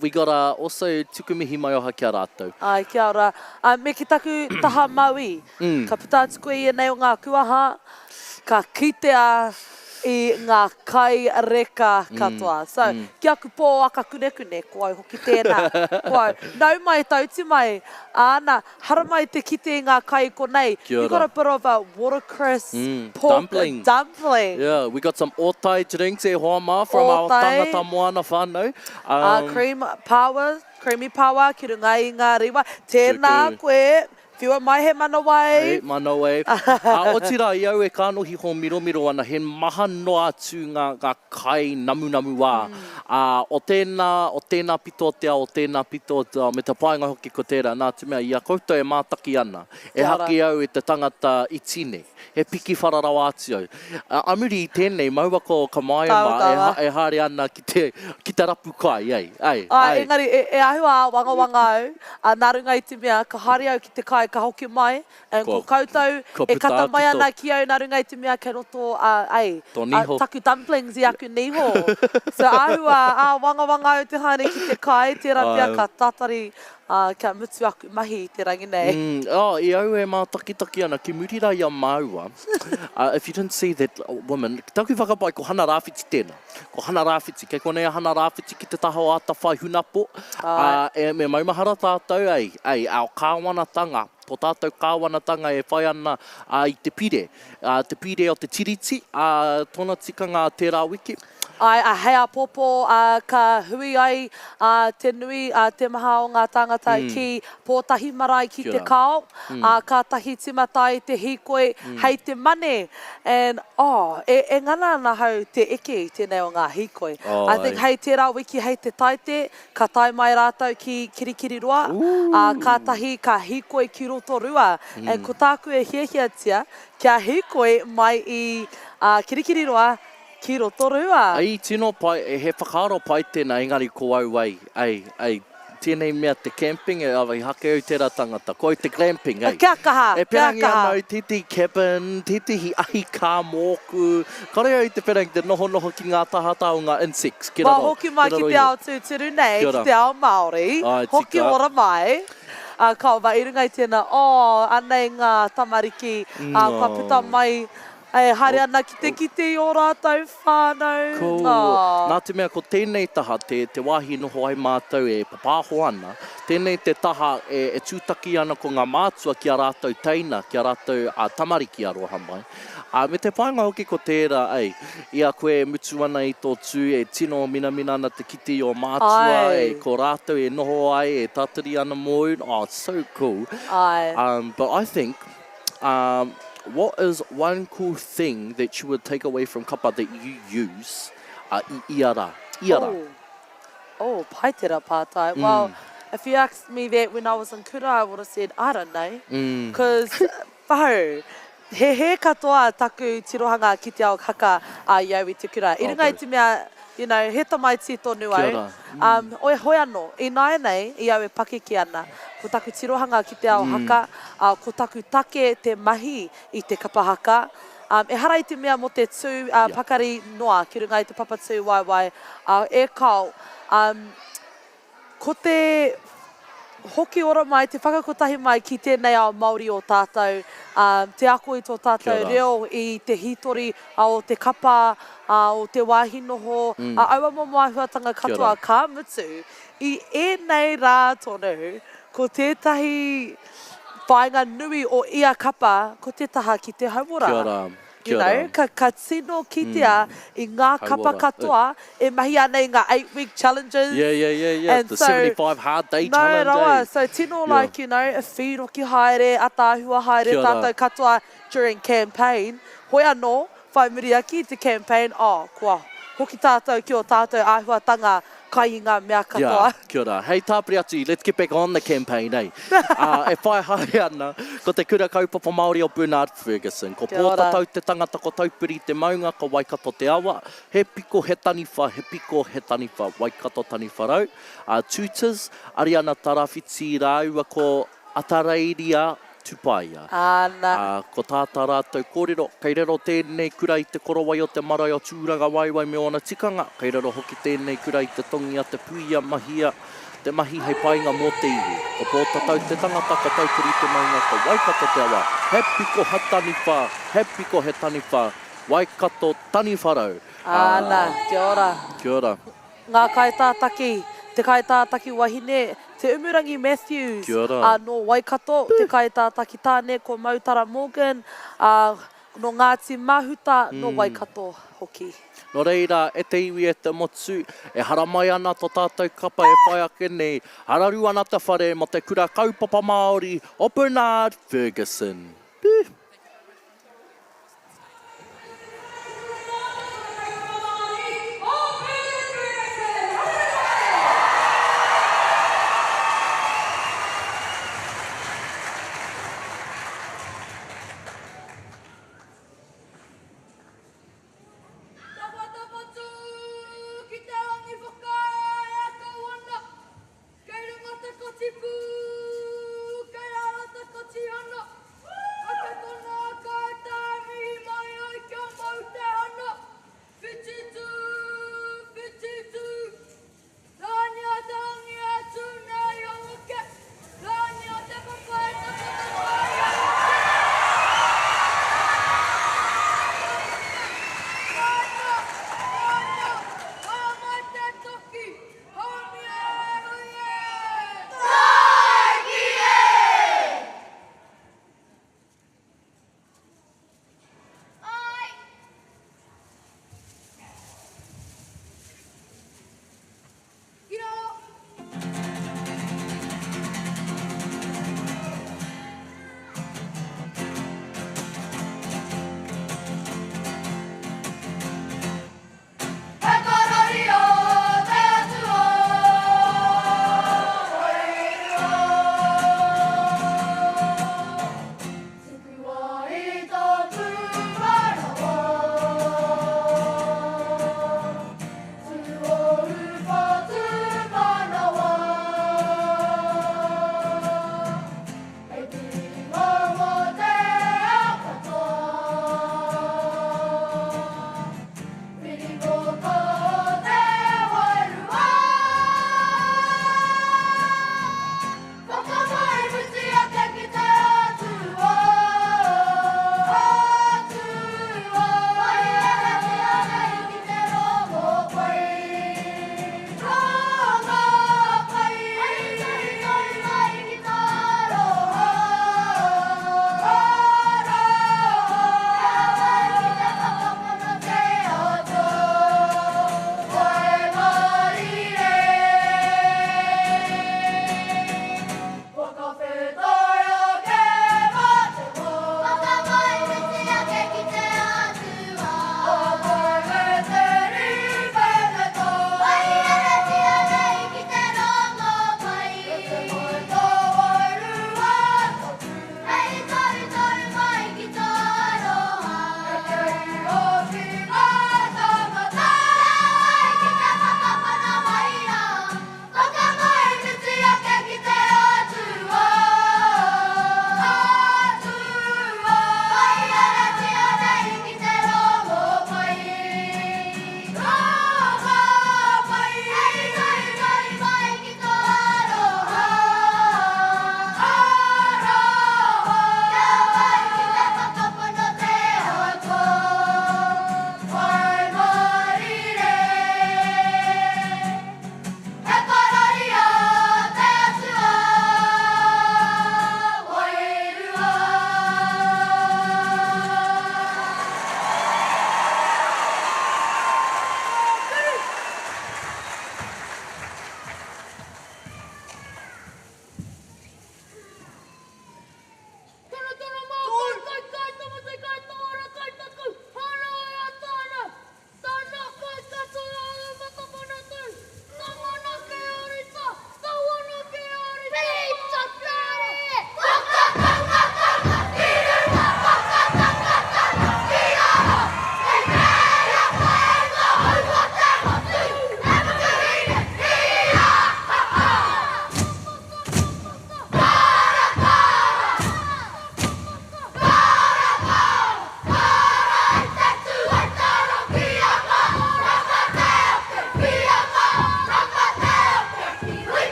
we gotta also tuku mihi maioha ki a rātou. Āe, kia ora. Me ki taku taha mauī, ka puta atu koe i ēnei o ngā kuaha, ka kitea i ngā kai reka katoa. So, ki aku pōaka kunekune, ko au hoki tēnā, ko au. Nau mai, tauti mai, āna, haramai te kite i ngā kai i konei. Kia You got ora. a bit of a watercress, pork Dumpling. dumpling. Yeah, we got some otai drinks e hoa mā from our Otai. tangata moana whānau. Cream paua, creamy paua ki runga i ngā rewa. Tēnā Tuku. koe. Whiua mai he manawa e. He manawa e. Ā, otirā, i au e kānohi hōmiromiro ana, he maha noa atu ngā, ngā kai namunamuā, ā, o tēnā, o tēnā pito o te ao, o tēnā pito o te ao, me te painga hoki ko tērā, nā te mea, i a koutou e mātaki ana, ehake au i te tangata iti nei, he piki whara rawa atu au. Ā, ā muri i tēnei, maua ko Kamaia mā e, e haere ana ki te, ki te rapu kai, ei, ei, Āe, ei. engari e, e āhua āwangawanga au, ā, nā runga i te mea, ka haere au ki te kai, ka hoki mai, and ko Kua, koutou kua e puta kata atu mai tō. ana ki au nā runga i te mea kei roto, ā, ei, Tō ā, niho. taku dumplings i aku niho. So āhua āwangawanga au te haere ki te kai, tērā pea Āe. ka tatari, ā, kia mutu aku mahi i te rangi nei. Mm, oh, i au e mātakitaki ana, ki muri rā i a māua, uh, if you didn't see that woman, taku whakapae ko Hana Rāwhiti tēnā. Ko Hana Rāwhiti, kei konei a Hana Rāwhiti ki te taha o Atawhai Hunapo, ā, e, me maumahara tātou, ei, ei, our kāwanatanga, tō tātou kāwanatanga e whai ana, ā, i te pire, ā, te pire o te Tiriti, ā, tōna tikanga tērā wiki. Āe, ā, hei āpōpō, ā, ka hui ai, ā, te nui, ā, te maha o ngā tāngata ki Pōtahi marae ki Te Kao, ā, kātahi tīmata ai te hīkoi hei te Mane. And, oh, e, e ngana ana ahau te eke i tēnei o ngā hīkoi. I think hei tērā wiki, hei te Taite, ka tae mai rātou ki Kirikiriroa, ā, kātahi ka hīkoi ki Rotorua. And ko tāku e hiahiatia, kia hīkoi mai i, ā, Kirikiriroa ki Rotorua. I tino pai, he whakaaro pai tēnā, engari ko au ei, ei, ei, tēnei mea te camping, e, i hake au tērā tangata, ko au te glamping, ei. Kia kaha, E kia perangi kaha. ana au tētehi cabin, tētehi ahi kā mōku, kore au i te perangi te nohonoho ki ngā tahataha o ngā insects, ki Kua raro, hoki mai ki ki raro te iho. ao tūturu nei, Kia ki ora. te ao Māori, Āe, hoki tika. ora mai. Ā, ka ova i runga i tēnā, oh, anei ngā tamariki, ā, kua puta mai E haere ana ki te kite i ō rātou whānau. Ko, nā te mea ko tēnei taha te, te wāhi noho ai mātou e papāho ana, tēnei te taha e, e tūtaki ana ko ngā mātua ki a rātou teina, ki a rātou a tamariki aroha mai. Ā, me te whāinga hoki ko tērā, ei, i a koe e mutu ana i tō tū, e tino minamina ana te kite i ō mātua, Āe. e, ko rātou e noho ai, e tatari ana mōu, oh, it's so cool. Āe. Um, but I think, Um, what is one cool thing that you would take away from kapa that you use uh, i ia rā? Ia rā. Oh, oh, pai tērā pātai. Mm. Well, if you asked me that when I was in kura, I would have said, I don't know. Because, mm. whau, he hē katoa taku tirohanga ki te ao haka a i au i te kura. I runga i te mea, you know, he tamaiti tonu au. Kia ora. Um, oi, hoi anō, ināianei, i au e pakeke ana, ko taku tirohanga ki te ao haka, ā, ko taku take te mahi i te kapa haka, um, ehara i te mea mō te tū, ā, pakari noa ki runga i te papa tū waewae, ā, e kāo, um, ko te hoki ora mai, te whakakotahi mai ki tēnei ao Māori o tātou, ā, te ako i tō tātou reo, i te hītori o te kapa, ā, o te wāhi noho, ā, aua momo āhuatanga katoa, ka mutu, i ēnei rā tonu, ko tētahi whāinga nui o ia kapa, ko te taha ki te hauora. Kia ora. You know, ka, ka tino kitea i ngā kapa katoa e mahi ana i ngā 8 week challenges. Yeah, yeah, yeah, yeah. And The so, 75 hard day no challenge, rawa, eh? so tino Yeah. like, you know, e whīroki haere, ataahua haere Kia ora. tātou katoa during campaign. Hoi anō, whai muri ake i te campaign, oh, kua hoki tātou ki ō tātou āhuatanga kai i ngā mea katoa. Yeah, kia ora. Hei tāpiri atu, let's get back on the campaign, eh? Uh, e whai haere ana, ko te Kura Kaupapa Māori o Bernard Fergusson. Ko Kia ora. Pōtatau te tangata, ko Taupiri te maunga, ko Waikato te awa. He piko, he taniwha, he piko, he taniwha, Waikato taniwha rau. Uh, tutors, Ariana Tarawhiti rāua ko Atareiria Tupaia. Āna. Ā, ko tā tā rātou kōrero, kei raro tēnei kura i te korowai o te marae o Tūrangawaewae me ōna tikanga, kei raro hoki tēnei kura i te tongi a te puia mahia te mahi hei painga mō te iwi. Ko Pōtatau te tangata, ko Taupiri te maunga, ko Waikato te awa. He piko he taniwha, he piko he taniwha, Waikato taniwharau. Āna, kia ora. Kia ora. Ngā kaitātaki, te kaitātaki wahine, Te Umurangi Matthews, Kia ora. ā, nō Waikato, te kaitātaki tāne ko Mautara Morgan, ā, Nō Ngāti Mahuta, nō Waikato hoki. Nō reira, e te iwi, e te motu, e haramai ana tō tātou kapa e whai ake nei, hararu ana te whare mō te Kura Kaupapa Māori o Bernard Fergusson. Pū! Tawatawatu ki te rangi whakaea kau ana, Kei runga te koti pū, kei raro te koti ana.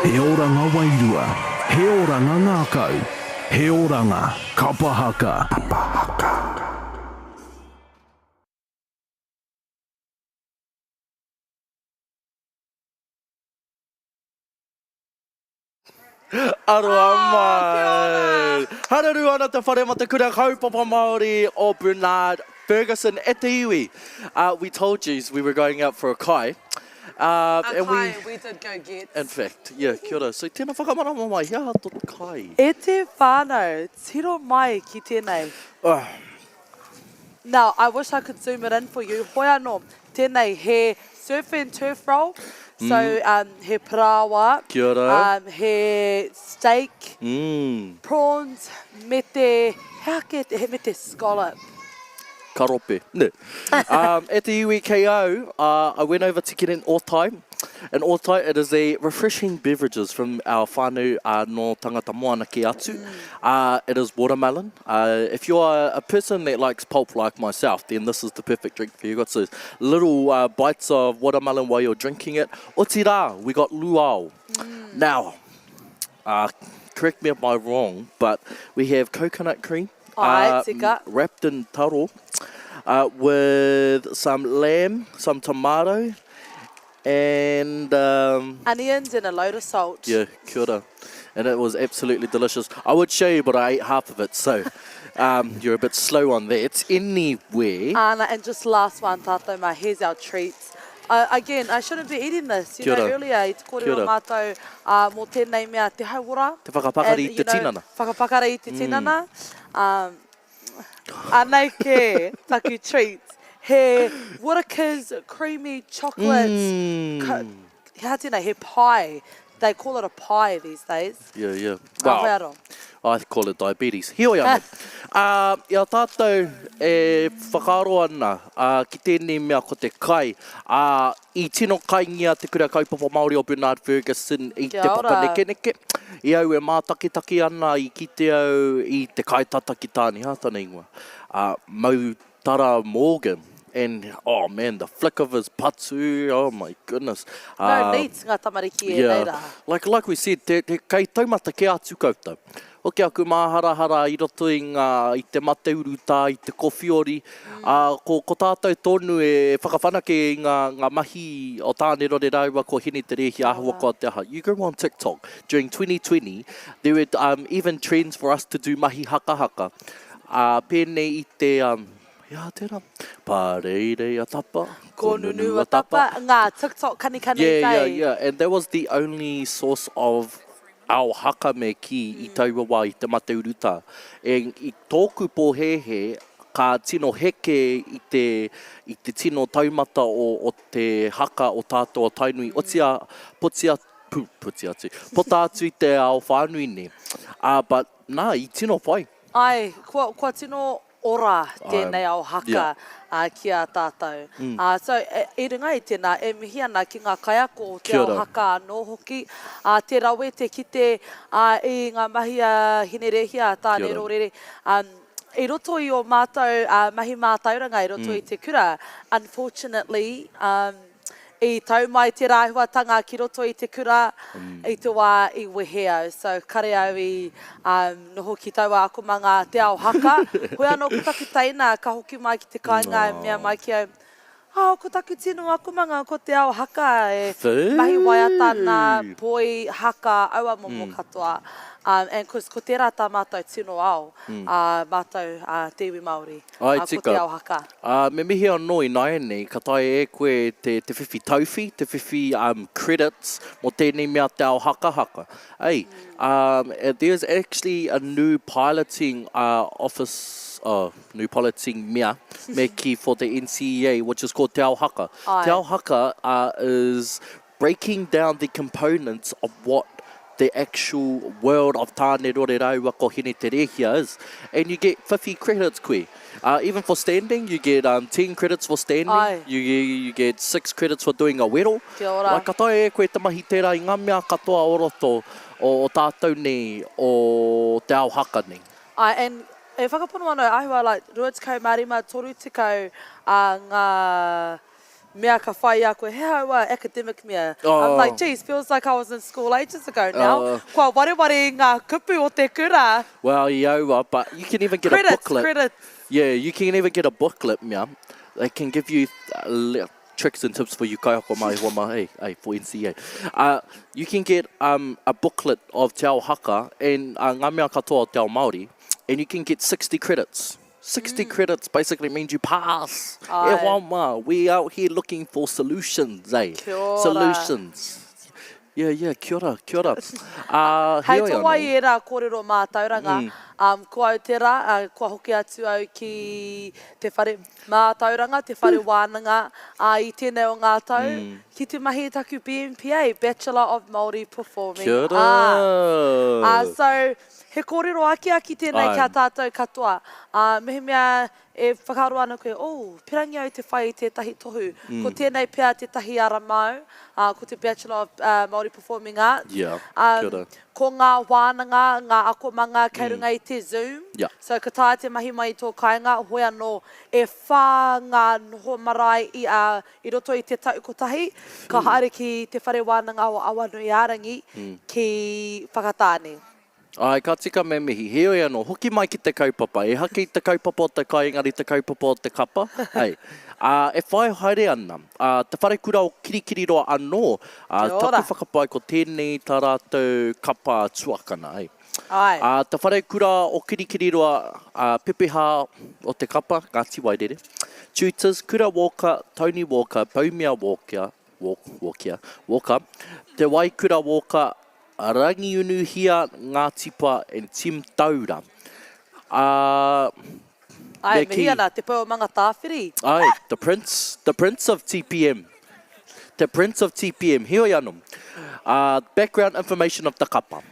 He oranga wairua, he oranga ngākau, he oranga kapa haka. Kapa haka. Aroha mai! Hararu ana te whare ma te kura kaupapa Māori o Bernard Fergusson e te iwi. Uh, we told you we were going out for a kai. Uh, a and kai we, we did go get. In fact, yeah, kia ora. So tēnā whakamarama mai, he aha tō kai? E te whānau, tiro mai ki tēnei. Uh. Now, I wish I could zoom it in for you. Hoi anō, tēnei he surf and turf roll. So, mm. um, he parāoa, Kia ora. Um, he steak, mm. prawns, me te, he ake, he me te scallop. Karope. Ne. um, at the iwi kei au, uh, I went over to get an otai. An otai, it is a refreshing beverages from our whānau uh, no tangata moana ki atu. Mm. Uh, it is watermelon. Uh, if you are a person that likes pulp like myself, then this is the perfect drink for you. Got those little uh, bites of watermelon while you're drinking it. Otirā, we got luau. Mm. Now, uh, correct me if I'm wrong, but we have coconut cream. Uh, tika. Wrapped in taro uh, with some lamb, some tomato, and... Um, Onions and a load of salt. Yeah, kia ora. And it was absolutely delicious. I would show you, but I ate half of it, so um, you're a bit slow on that. Anyway. Ana, and just last one, tātou mā, here's our treats. Uh, again, I shouldn't be eating this. You Kia know, ora. earlier i te Kia kōrero ora. mātou uh, mō tēnei mea te hauora. Te whakapakari And, i you te know, tinana. Whakapakari i te tinana. Um, anei kē taku treat. He Whittaker's creamy chocolate. Mm. Ka, he aha tēnei, he pie. They call it a pie these days. Yeah, yeah. Well, Well, I call it diabetes. Heoi anō. Uh, I a tātou e whakaaro ana uh, ki tēnei mea ko te kai, uh, i tino kaingia te Kura Kaupapa Māori o Bernard Fergusson i Kia te ora. papanekeneke. I au e mātakitaki ana i kite au i te kaitata ki Tāne, hā tana ingoa, uh, Mau Tara Morgan and oh man the flick of his patu oh my goodness. No uh, neat ngā tamariki e yeah. nei rā. Like, like we said, te, te, kei taumata kē atu koutou. Hoki aku māharahara i roto i ngā, i te mate urutā, i te kowhiori, mm. uh, ko, ko tātou tonu e whakawhanake i ngā, ngā mahi o Tānerore rāua ko Hine Te Rēhia ahua koa te aha. You go on TikTok during 2020, there were um, even trends for us to do mahi hakahaka. Ā, pēnei i te, um, he aha tērā? Pāreirei a tapa, ko nunu a tapa. Ngā TikTok kanikani yeah, kei. Yeah, yeah, and that was the only source of our haka me kī i taua wā i te mate urutā. And i tōku pōhēhē, ka tino heke i te, i te tino taumata o, o te haka o tātou o Tainui. Otia, potia, pu, puti atu, pota atu i te ao whānui nei. Ā, but, nā, i tino whai. Āe, kua, kua tino ora tēnei ao haka ki a tātou. So, i runga i tēnā, e mihi ana ki ngā kaiako o te ao haka anō hoki, te rawe, te kite i ngā mahi a Hinerēhia, a Tāne Rōrere, i roto i ō mātou mahi mātauranga i roto i te kura, unfortunately, I tau mai te rāhuatanga ki roto i te kura i te wā i wehe au. So kare au i noho ki taua akomanga Te Ao Haka. Hoi anō ko taku teina ka hoki mai ki te kāinga e mea mai ki au, Oh, ko taku tino akomanga ko Te Ao Haka e mahi waiata ana, poi, haka, aua momo katoa. And cause ko tērā tā mātou tino ao, mātou te iwi Māori. Āe Ko tika. Te Ao Haka. Ā, me mihi anō ināianei, ka taea e koe te, te whiwhi tauwhi, te whiwhi um, credits mō tēnei mea Te Ao Hakahaka. Ei, um, there's actually a new piloting uh, office, oh, new piloting mea, me kī for the NCEA, which is called Te Ao Haka. Āe. Te Ao Haka uh, is breaking down the components of what the actual world of Tāne Rore rāua ko Hine Te Rēhia is. And you get 50 credits koe. Uh, even for standing, you get um, 10 credits for standing. Ai. You, you, you get 6 credits for doing a wero. Kia ora. Like, ka taea e koe te mahi tērā i ngā mea katoa o roto o, o tātou nei, o te ao haka nei. Ai, and e whakapono ana au, āhua like 25, 30 uh, ngā... mea ka whai i a koe, he aha aua academic mea? I'm like, geez, feels like I was in school ages ago now. Kua wareware i ngā kupu o te kura. Well, i aua, but you can even get a Credits, booklet. credits. Yeah, you can even get a booklet mea. They can give you tricks and tips for you kaiako mā e hoa mā, hey, hey, for NCEA. Uh, you can get um, a booklet of Te Ao Haka and uh, ngā mea katoa o Te Ao Māori, and you can get 60 credits. 60 mm. credits basically means you pass. Aye. E hoa mā, we out here looking for solutions, eh? Kia ora. Solutions. Yeah, yeah, kia ora, kia ora. Uh, Hei tō wai ērā kōrero mātauranga, mm. um, ko au tērā, uh, kua hoki atu au ki te whare mātauranga, te whare wānanga, uh, i tēnei o ngā tau, mm. ki te mahi i taku BMPA, Bachelor of Māori Performing Kia ora. Arts. Uh, so, he kōrero akiaki tēnei ki a tātou katoa. Uh, mehemea E whakaaro ana koe, oh, pirangi au te whai i tētahi tohu. Ko tēnei pea tētahi ara māu, ā, ko te Bachelor of Māori Performing Arts. Yeah, kia ora. Ko ngā wānanga, ngā akomanga kei runga i te Zoom. Yeah. So ka taea te mahi mai i tō kāinga, hoi anō, e whā ngā noho marae i, ā, i roto i te tau kotahi, ka haere ki Te Whare Wānanga o Awanuiārangi ki Whakatāne. Āe, ka tika me mihi. Heoi anō, hoki mai ki te kaupapa. Ehake i te kaupapa o te kai, engari te kaupapa o te kapa. Hei. Ā, e whai haere ana, ā, Te Wharekura o Kirikiriroa anō, ā, Kia ora. taku whakapae ko tēnei tā rātou kapa tuakana, hei. Āe. Ā, Te Wharekura o Kirikiriroa, ā, pepeha o te kapa, Ngāti Wairere, Tutors, Kura Walker, Tony Walker, Boumia Walker, Walk, Walker, Walker, Te Waikura Walker, Rangiunuhia Ngātipa and Tim Taura. Ā, Āe, me mihi kī. ana, te pou o Mangatāwhiri. Āe, the prince, the prince of TPM. Te prince of TPM, heoi anō. Ā, background information of the kapa.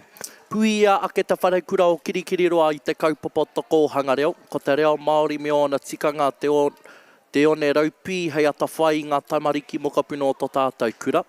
Puia ake te wharekura o Kirikiriroa i te kaupapa o te kōhanga reo, ko te reo Māori me ōna tikanga te, Te one raupī hei atawhai i ngā tamariki mokopuna o to tātou kura.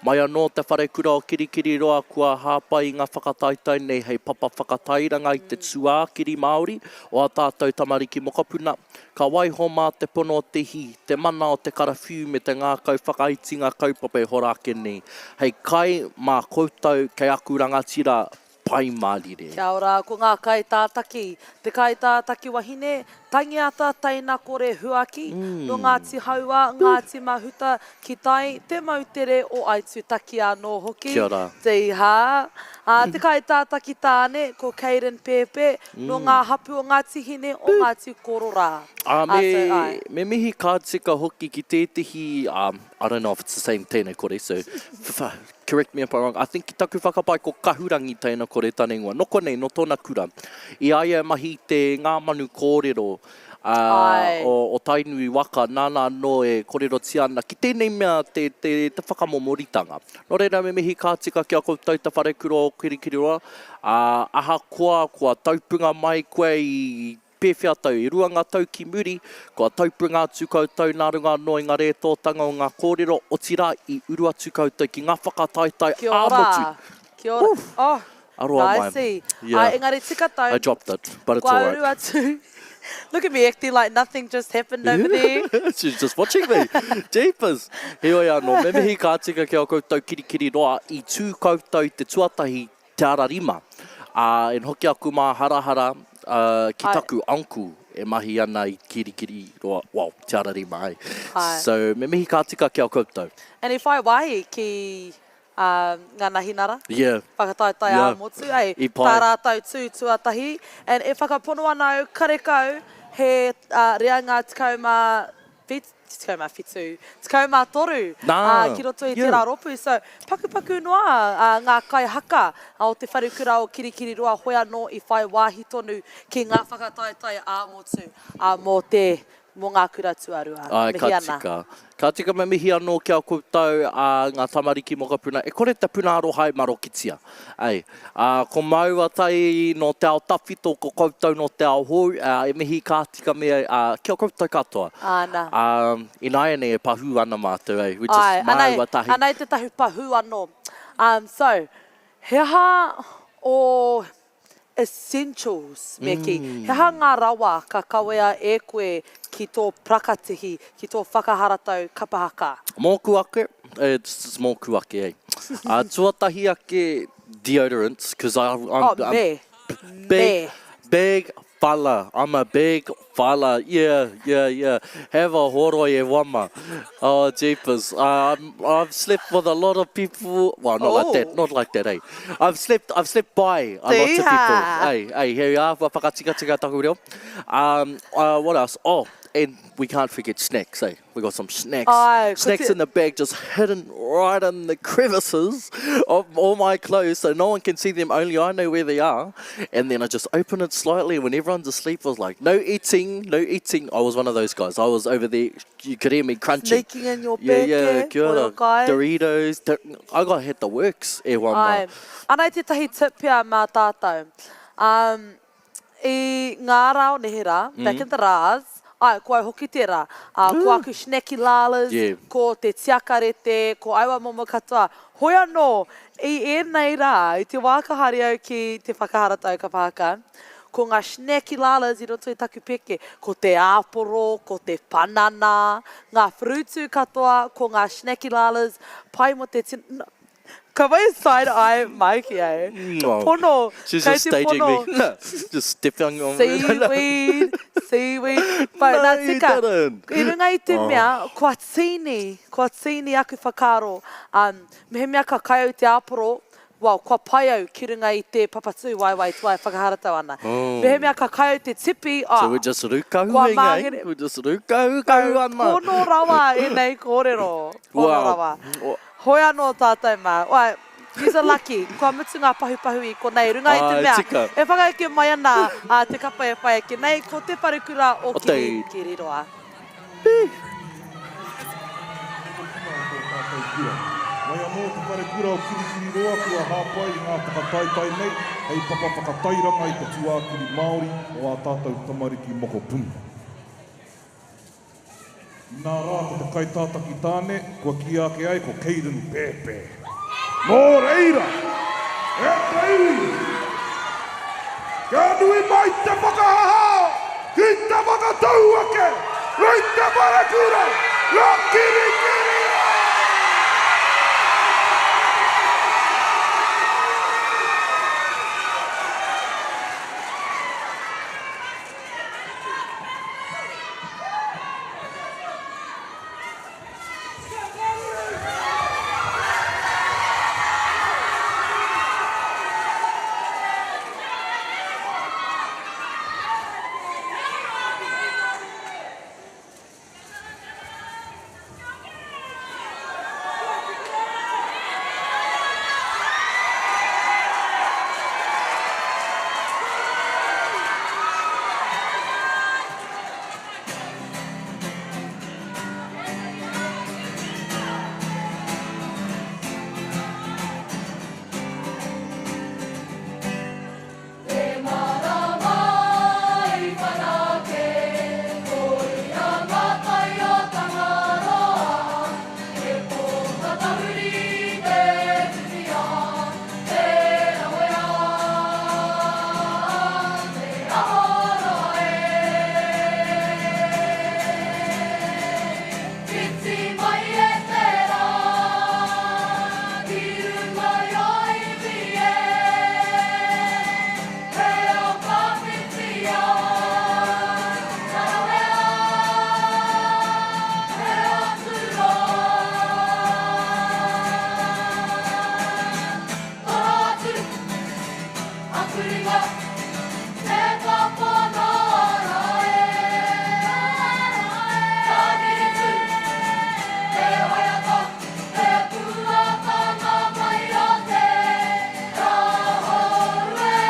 Mai anō te wharekura o Kirikiriroa kua hāpai i ngā whakataetae nei hei papa whakatairanga i te tūākiri Māori o ā tātou tamariki mokopuna. Ka waiho mā te pono o te hī, te mana o te karawhiu me te ngākau whakaiti ngā kaupapa e hora ake nei hei kai mā koutou kei aku rangatira Pai mārire. Kia ora, ko ngā kaitātaki, te kaitātaki wahine, Tangiata Teinakore Huaki, nō Ngāti Hauā, Ngāti Mahuta ki tai, te moutere o Aitutaki anō hoki, Kia ora. Tīhā. Ā, te kaitātaki tāne, ko Kayden Pēpē, nō ngā hapū o Ngāti Hine, o Ngāti Kororā. Ā, Ā, me, so, āe. me mihi ka tika hoki ki tētehi, ā, I don't know if it's the same tēnei kore, so, Correct me if I'm wrong, I think ki taku whakapae ko Kahurangi Teina Kore tana ingoa. No konei, no tona kura. I a ia e mahi i te Ngā Manu Kōrero Ae. o, o Tainui waka, nāna anō e kōrerotia ana ki tēnei mea te, te, te whakamomoritanga. Nō reira me mihi ka tika ki a koutou te wharekura o Kirikiriroa, ā, ahakoa kua taupunga mai koe i Pēwhea tau? E rua ngā tau ki muri, kua taupunga atu koutou nā runga anō i ngā rētōtanga o ngā kōrero, otirā i uru atu koutou ki ngā whakataetae Kia ora. ā-motu. Kia ora. Oof! Oh, Aroha mai. nicey. Yeah. Ai, engari tika tau. I dropped it, but it's Kua alright. uru atu. Look at me acting like nothing just happened over there. She's just watching me. Jeepers. Heoi anō, me mihi ka tika ki a koutou kirikiriroa i tū koutou i te tuatahi Te Ara Rima, ā, e hoki aku māharahara ki taku uncle e mahi ana i Kirikiriroa, well, Te Ara Rima, eh. So, me mihi ka tika ki a koutou. And i whai wāhi ki ngā Nahinara, Yeah. whakataetae Yeah. ā-motu, eh, I pai. tā rātou tū tuatahi, and e whakapono ana au, karekau he reanga 17, 13 Nā, ā, ki roto i yeah. tērā rōpū. So, pakupaku noa ā, ngā kaihaka o Te Wharekura o Kirikiriroa hoi anō i whai wāhi tonu ki ngā whakataetae ā-motu ā, mō te, mō ngā kura tuarua. Āe, ka Mihi ana. tika. Ka tika me mihi anō ki a koutou, ā, ngā tamariki mokopuna, e kore te puna aroha e marokitia. Āe, ā, ko māua tahi nō te ao tawhito, ko koutou nō te ao hou, ā, e mihi ka tika me, ā, ki a koutou katoa. Āna. Ā, ināianei e pahū ana mātou, ē, we just Āe, anei, māua tahi. anei tētahi pahū anō. Um, so, he aha ō. essentials, me kī? He aha ngā rawa ka kawea e koe ki tō parakatihi, ki tō whakaharatau kapa haka? Mōku ake, it's mōku ake, eh. Tuatahi ake deodorants, cause I'm, Oh, me. Big, Me. big fella. I'm a big fella. Yeah, yeah, yeah. Have a horoi e wama. Oh, jeepers. I'm, I've slept with a lot of people. Well, not like that. Oh. Not like that, eh? I've slept, I've slept by a lot of people. Tīhā. Hey, hey, here we are. Kua whakatikatika taku reo. What else? Oh, and we can't forget snacks, eh? We got some snacks. Ai, ko Snacks te... in the bag just hidden right in the crevices of all my clothes so no one can see them, only I know where they are. And then I just open it slightly when everyone's asleep. I was like, no eating, no eating. I was one of those guys. I was over there, you could hear me crunching. Sneaking in your Yeah, yeah, pēke, kia o ora. your kai. Doritos. I got hit the works e hoa mā. Ai. Anei tētahi tip pea mā tātou. I ngā rā o neherā, back in the rās, āe, ko au hoki tērā, ā, ko aku snacky lalas, ko te tiakarete, ko aua momo katoa. Hoi anō, i ēnei rā, i te wā ka haere au ki te whakaharatau kapa haka, ko ngā snacky lalas i roto i taku peke, ko te āporo, ko te panana, ngā whrutu katoa, ko ngā snacky lalas, pai mō te tino, Ka wai side eye Mikey eh. No. Pono. She's Kei just te staging pono. me. Just stepping on me. Seaweed, seaweed. But No, nā you tika, didn't. i runga i te mea, kua tīni, kua tīni aku whakaaro. Mehemea ka kai au te āporo, well, kua pai au ki runga i te papatū waewae tuai whakaharatau ana. Mehemea ka kai au te tipi, So ah, we're just kua rūkahuing, eh? māngere. We're just rūkahukahu ana. Pono rawa ēnei kōrero. Pono Wow. rawa. Hoi anō tātou mā. Wai, yous are lucky, kua mutu ngā pahupahu i konei, runga i te Āe, mea, tika. e whakaeke mai ana a te kapa e whai ake nei, ko Te Wharekura o O te. Kiri, Kiriroa. Mokopuna o tō tātou kura. Mai anō Te Wharekura o Kirikiriroa kua hāpai i ngā whakataetae nei hei papa whakatairanga i te tūākiri Māori o ā tātou tamariki mokopuna. Inā rā ko te kaitātaki tāne kua kīia ake ai ko Kayden Pēpē. Nō reira, e te iwi, kia nui mai te whakahahā ki te whakatau ake i te wharekura o Kirikiriroa! Te marama i whanake, ko ia ngā tai o Tangaroa, he pō tahuri te whiwhia, te rawea, te aho roa e. Whiti mai e te rā, ki runga i a iwi e, he ao ka whitia, ka rawea, he ao tūroa. Toro atu, aku ringa, te kapa nāra e. Ka riritu, te waiata, te puatanga mai o te rāhoru e.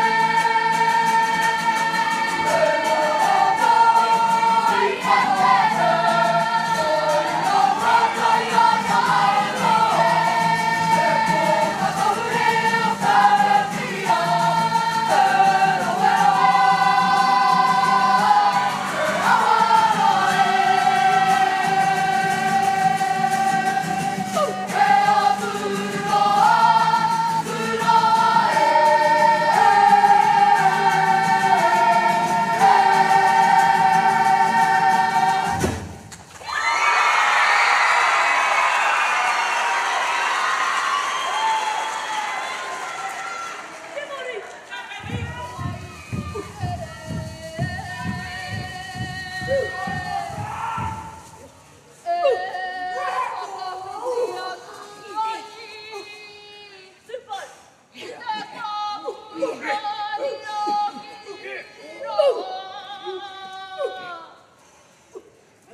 whare o Kirikiriroa.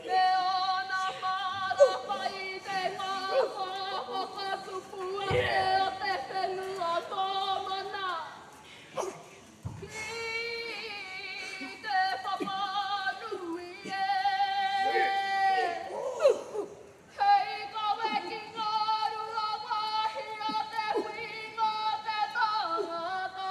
Me ōna māra whai te ngāwhā whakatupu ake o te whenua tō mana. Ki te whakanui e. Hei kawe ki ngā rua wāhi o te huinga o te tangata.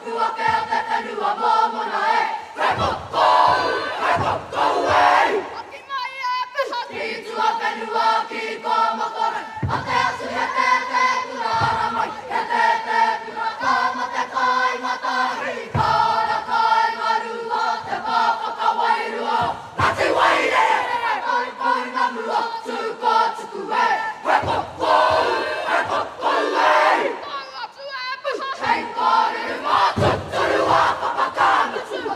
tupu ake o te whenua mōmona e He koko, he koko e! Hoki mai e Peha ki tuawhenua ki kō Makorangi Mate atu he tētē kura ara mai He tētē kura ka mate kāinga tahi Ka ora kāinga rua te pā whakawairua o Ngāti Wairere He pounamu o Tūkōtuku e He koko, he koko e! Tau atu e Peha Hei kōrero mā Tuturu a Papa ka mutu.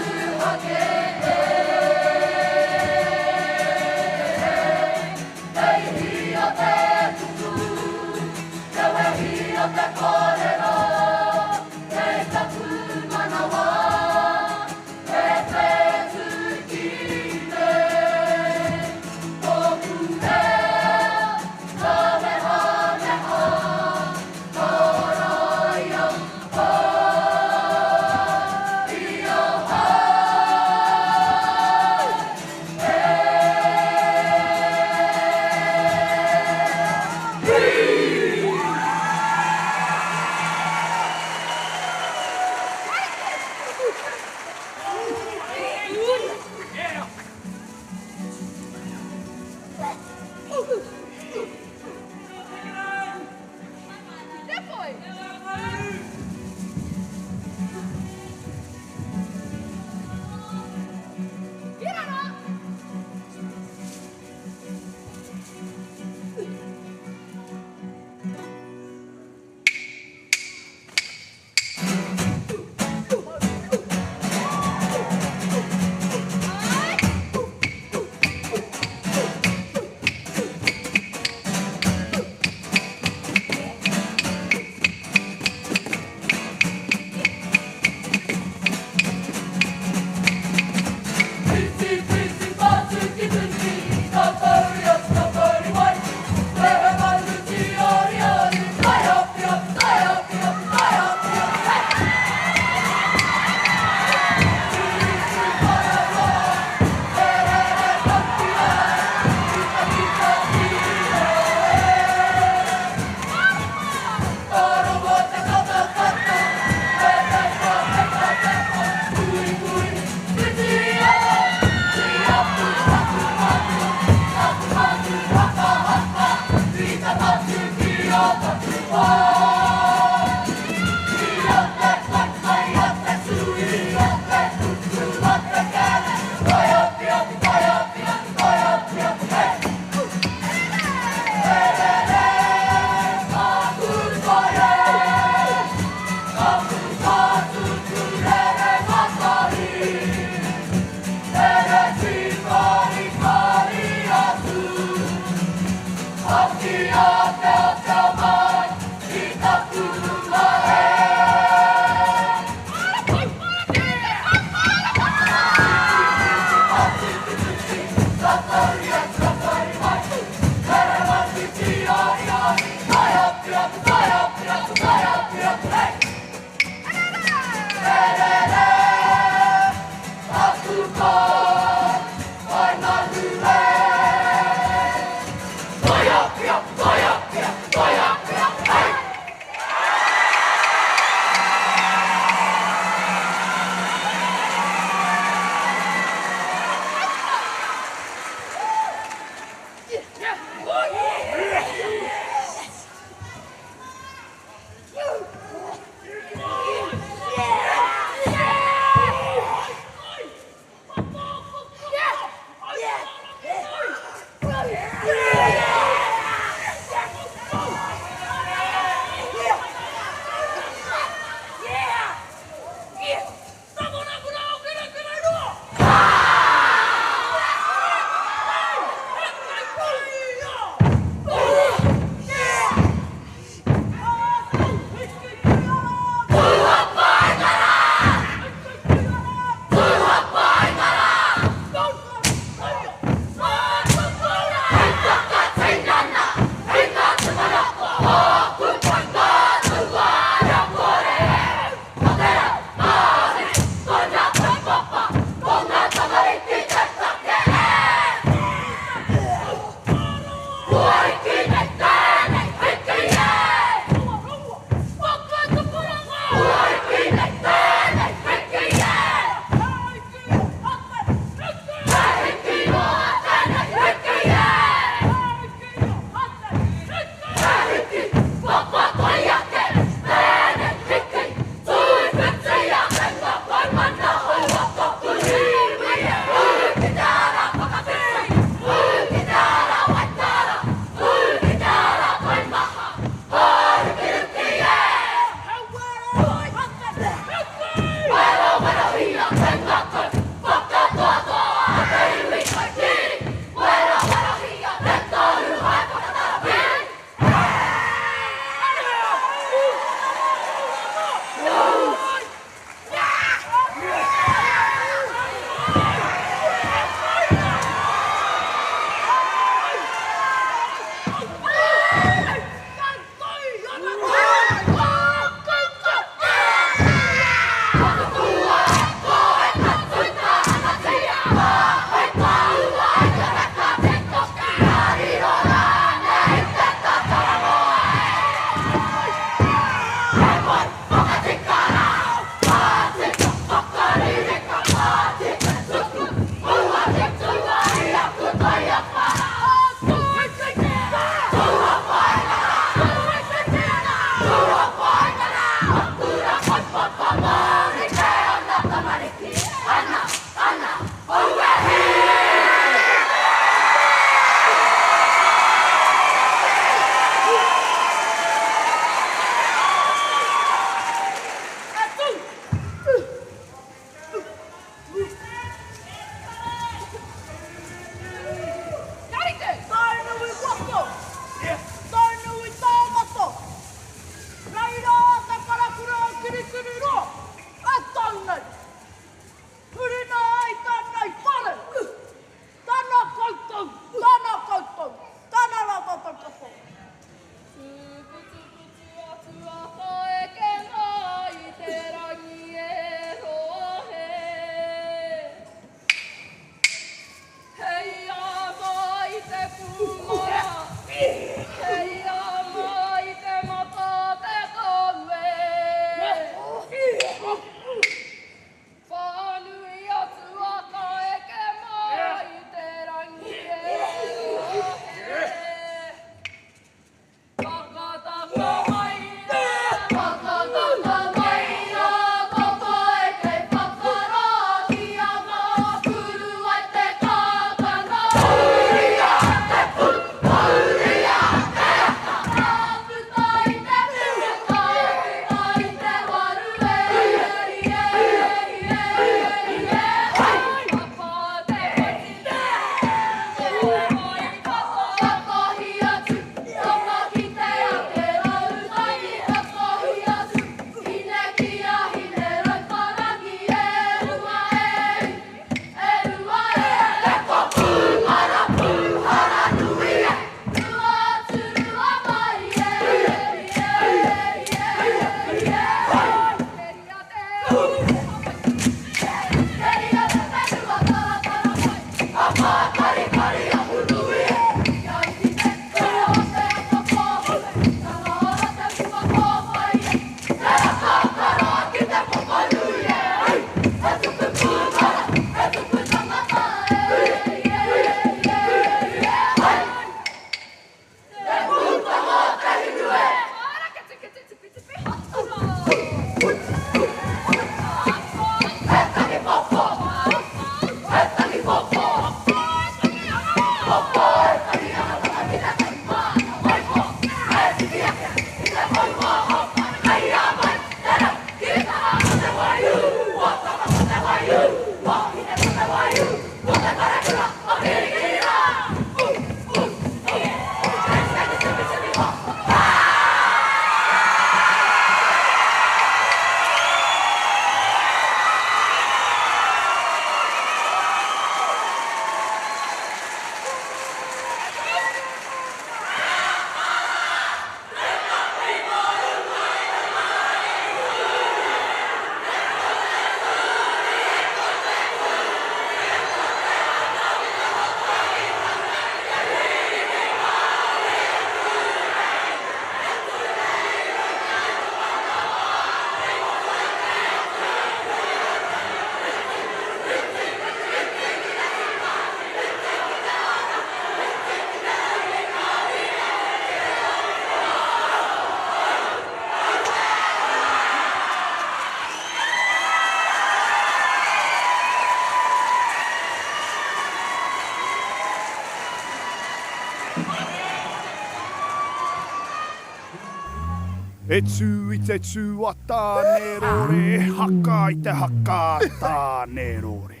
E tū i te tū a Tāne rore, e haka i te haka a Tāne rore.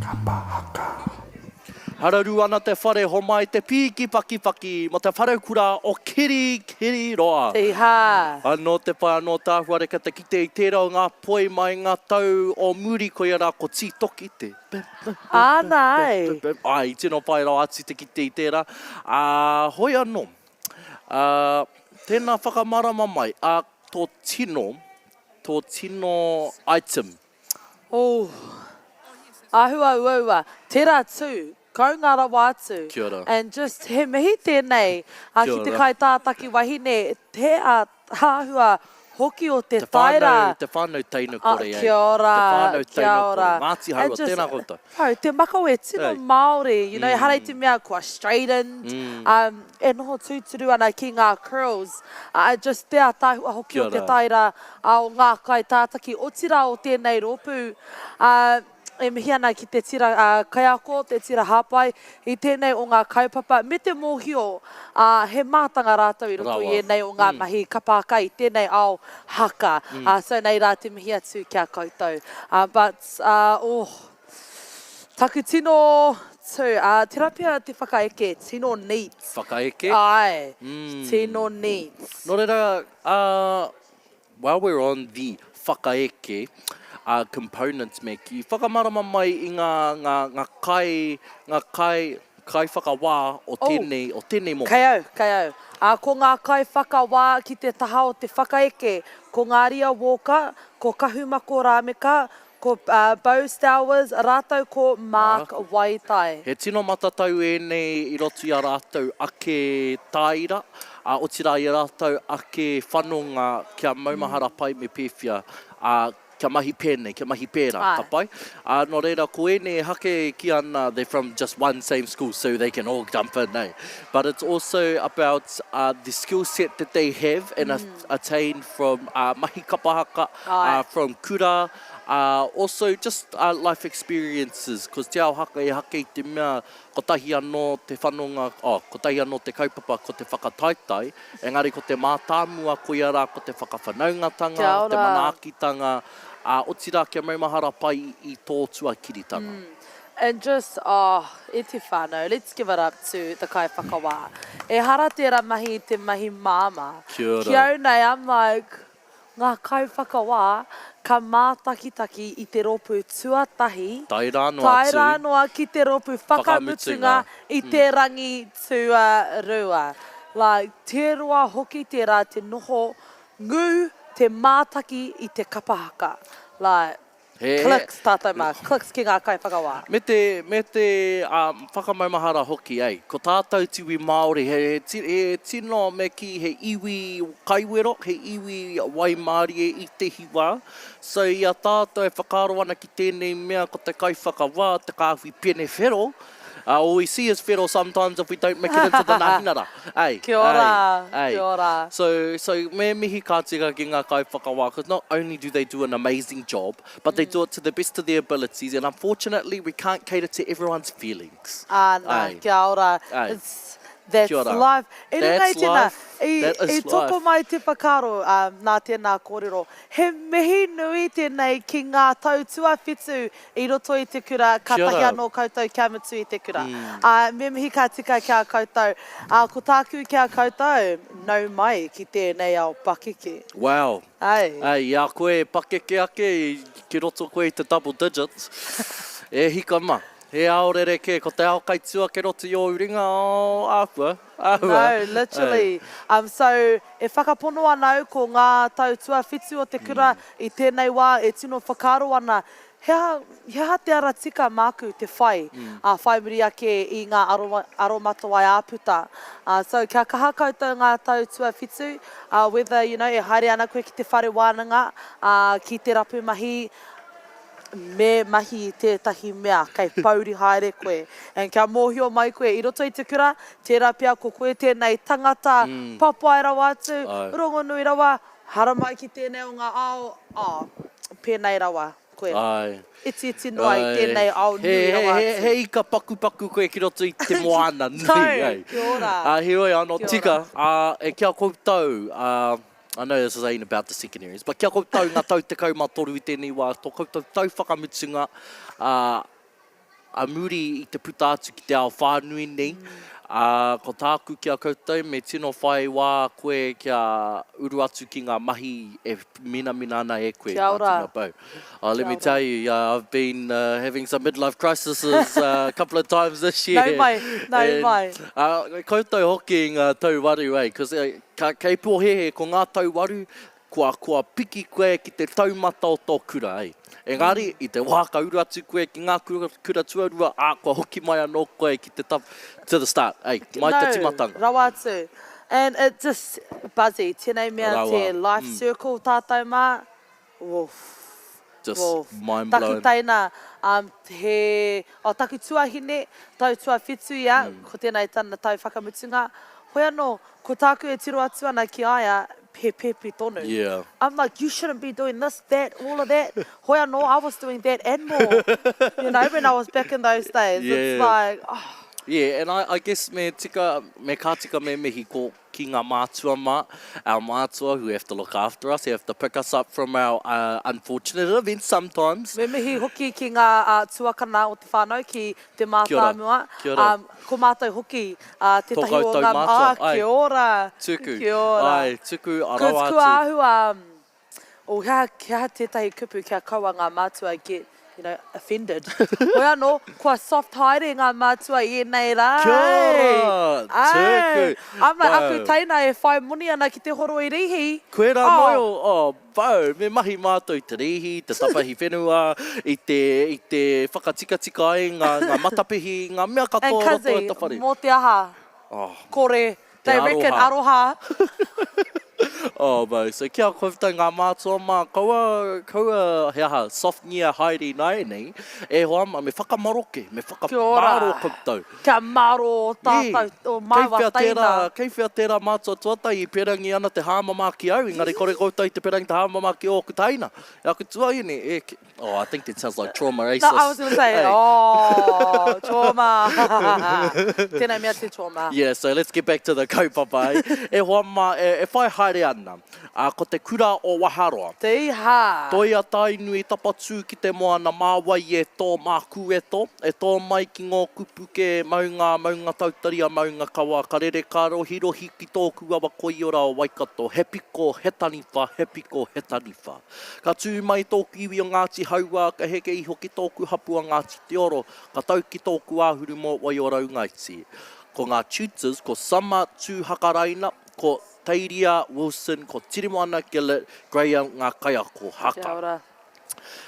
Kapa haka. Hararu ana te whare homai te pīki pakipaki mo te wharekura o Kirikiriroa. Tīhā! Anō te pai anō te āhuareka te kite i tērā o ngā poi mai ngā tau o muri koia rā ko Tītoki te Āna ai! Āe, i tino pai rawa atu te kite i tērā. Ā, hoi anō, ā, tēnā whakamarama mai, ā, tō tino, tō tino item Oh. Āhua uaua. Tērā tū, kounga rawa atu. Kia ora. And just he mihi tēnei Kia ki te ora. kaitātaki wahine, he āhua hoki o te Te taera. whānau, te whānau teina kore, eh. Kia ora, Te whānau kia teina kore. ora. Ngāti And Haua, just, tēnā koutou. oh, te makawe tino Hey. Māori, you know, ehara i te mea kua straightened, um, e noho tūturu ana ki ngā curls. Uh, just te ātaahua hoki Kia o te ora. taera ā, o ngā kaitātaki, otirā o tēnei rōpū, ā, e mihi ana ki te tira kaiako, te tira hāpai i tēnei o ngā kaupapa, me te mōhio, ā, he mātanga rātou i roto i ēnei o ngā mahi kapa haka i tēnei ao haka. Ā, so nei rā te mihi atu ki a koutou. Ā, but, ā, oh, taku tino tū, ā, tērā pea te whakaeke, tino neat. Whakaeke? Āe, tino neat. Nō reira, ā, While we're on the whakaeke component me kī, whakamarama mai i ngā, ngā, ngā kai, ngā kai, kaiwhakawā o tēnei, o tēnei momo. Kei au, kei au. Ā, ko ngā kaiwhakawā ki te taha o te whakaeke, ko Ngāria Walker, ko Kahumako Rameka, Ko Beau Stowers rātou ko Mark Waitai. He tino matatau ēnei i roto i a rātou ake tāira, ā, otirā i a rātou ake whanonga kia maumahara pai me pēwhea, ā, kia mahi pēnei, kia mahi pērā, ka pai. Ā, nō reira, ko ēnei e hake e kī ana they're from just one same school so they can all jump in, eh? But it's also about the skill set that they have and attain from mahi kapa haka, from kura, also just life experiences, cause te ao haka e hake i te mea kotahi anō te whanonga, oh, kotahi anō te kaupapa ko te whakataetae, engari ko te mātāmua koia rā ko te whakawhanaungatanga, te manaakitanga, ā, otirā kia maumahara pai i tō tuakiritanga. And just, oh, e te whānau, let's give it up to the kaiwhakawā. Ehara tērā mahi i te mahi māmā. Kia ora. Ki au nei, I'm like, ngā kaiwhakawā ka mātakitaki i te rōpū tuatahi, Tae rā noa tae atu. rā noa ki te rōpū whakamutunga i te rangi tuarua. Like, tē roa hoki tērā te noho ngū, te mātaki i te kapa haka. Like, He. Clicks tātou mā, clicks ki ngā kaiwhakawā. Me te, me te um, whakamaumahara hoki, ei. Ko tātou te iwi Māori, he, he, he tino me kī he iwi kaiwero, he iwi waimārie i te hiwa. So i a tātou e whakaaro ana ki tēnei mea ko te kaiwhakawā, te kāhui pene whero, uh, all we see is whero sometimes if we don't make it into the nahinara. Ei, Kia ora, ei, ei. kia ora. So, so me mihi ka tika ki ngā kaiwhakawā, because not only do they do an amazing job, but they do it to the best of their abilities, and unfortunately we can't cater to everyone's feelings. Āna, Ai. kia ora. Ai. It's, that's Kia ora. life. I runga i That's tēnā, life. i, That is i toko life. mai te whakaaro um, nā tēnā kōrero. He mihi nui tēnei ki ngā tau tuawhitu I roto i te kura, kātahi anō koutou kia mutu i te kura. Ā, me mihi ka tika ki a koutou. Ā, ko tāku ki a koutou, nau mai ki tēnei ao pakeke. Wow. Ai. Ai, i a koe e pakeke ake, ki roto koe i te double digits, e hika ma, he ao rerekē, ko te ao kai tua kei roto i ōu ringa, oh, āhua, āhua. No, literally. Um, so, e whakapono ana au ko ngā tau tuawhitu o te kura i tēnei wā e tino whakaaro ana He aha, he aha te ara tika māku te whai, ā, whai muri ake i ngā aromatawai āputa? Ā, so kia kaha koutou ngā tau tuawhitu, ā, whether, you know, e haere ana koe ki te whare wānanga, ā, ki te rapu mahi, me mahi i tētahi mea kei pouri haere koe. And kia mōhio mai koe, i roto i te kura, tērā pea ko koe tēnei tangata papai rawa atu, rongonui rawa, Haramai ki tēnei o ngā ao, oh, pēnei rawa koe. Āe. Itiiti noa i tēnei ao nui rawa atu. He, he ika pakupaku koe ki roto i te moana nui. Tau, kia ora. Ā, heoi anō, tika, ā, e ki a koutou, ā, I know this ain't about the secondaries, but kia koutou ngā tau 13 i tēnei wā, tō koutou tau whakamutunga, ā, a muri i te puta atu ki te ao whānui nei, ā, ko tāku ki a koutou, me tino whai wā koe kia uru atu ki ngā mahi e minamina ana e koe. Kia ora. Oh, let me tell you, I've been having some midlife crises a couple of times this year. Nau mai, nau mai. And, koutou hoki i ngā tau waru, eh, cause ka, kei pōhēhē ko ngā tau waru, kua, kua piki koe ki te taumata o tō kura, eh. Engari, i te wā ka uru atu koe ki ngā kura, kura tuarua, ā, kua hoki mai anō koe ki te tap, to the start, eh, mai te timatanga. No, rawa atu. And it just, Buzzy, tēnei mea Rawa. te life circle tātou mā, Woof. Just Woof. mind Taku blown. teina, um, he, oh, taku tuahine, tau tuawhitu ia, ko tēnei tana tau whakamutunga. Hoi anō, ko tāku e tiro atu ana ki a ia, he pēpi tonu. Yeah. I'm like, you shouldn't be doing this, that, all of that. Hoi anō, I was doing that and more, you know, when I was back in those days. Yeah. It's like, oh. Yeah, and I, I guess me tika, me ka tika me mihi ko ki ngā mātua mā, our mātua who have to look after us, who have to pick us up from our uh, unfortunate events sometimes. Me mihi hoki ki ngā uh, tuakana o te whānau, ki te mātāmua. Kia ora. Um, ko mātou hoki uh, tētahi Tō o koutou ngā... mātua, Ah, ai. kia ora. Tuku. Kia ora. Ai, tuku, Cause rawa kua atu. āhua, um, oh, he aha, he aha tētahi kupu kia kaua ngā mātua get, you know, offended. Hoi anō, kua soft haere ngā mātua i ēnei rā. Kia ora! Ai! Tuku! I'm like, aku Wow. teina e whai moni ana ki te horoi rīhi. Koe rā Oh. moe o, oh, wau, me mahi mātou i te rīhi, te tapahi whenua, i te, i te whakatikatika ai ngā, ngā matapihi, ngā mea And katoa o roto Kuzzy, i te whare. mō te aha? Oh. Kore. Te They reckon aroha. aroha. Oh, bro. So kia koutou ngā mātua mā, kaua, kaua, he aha, softngia haere ināianei, e hoa mā, me whakamaroke, me Kia ora. whakamāro koutou. Kia mārō o tātou, o māua Kei whea tērā, teina. kei whea tērā mātua tuatahi i perangi ana te hāmama ki au, engari kore koutou i te perangi te hāmama ki ōku teina, e aku tuahine, e, Oh, I think that sounds like trauma, eh, No, I was going to say, Hey. oh, trauma. Tēnei mea te trauma. Yeah, so let's get back to the kaupapa, eh? E hoa mā, e, e whai haere ana, uh, ko te kura o Waharoa. Te iha. Toi a Tainui tapatū ki te moana mā wai e tō, māku e tō, e tō mai ki ngōku puke maunga, maunga tautari a maunga kawa, ka rere ka rohirohi ki tōku awa koiora o Waikato, he piko, he taniwha, he piko, he taniwha. Ka tū mai tōku iwi o Ngāti Hauā, ka heke iho ki tōku hapū a Ngāti Te Oro, ka tau ki tōku āhuru mō Waioraugaiti. Ko ngā tutors, ko Summer Tūhakaraina, ko Teiria Wilson, ko Tirimoana Gillett, Graham ngā kaiako haka. Kia ora.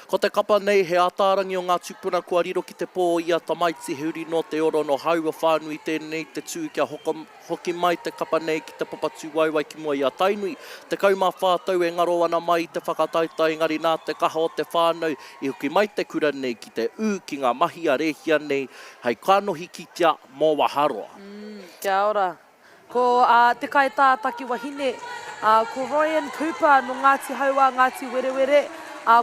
Ko te kapa nei he ātārangi o ngā tūpuna kua riro ki te pō i a tamaiti he uri nō Te Oro nō Hāua whānui tēnei te tū kia hoka Hoki mai te kapa nei ki te Papatūwaewae ki mua i a Tainui. 14 tau e ngaro ana mai i te whakataetae engari nā te kaha o te whānau i hoki mai te kura nei ki te ū ki ngā mahi a Rēhia nei hei kanohi kitea mō Waharoa. Kia ora. Ko te kaitātaki wahine, ko Roian Cooper nō Ngāti Hauā, Ngāti Werewere,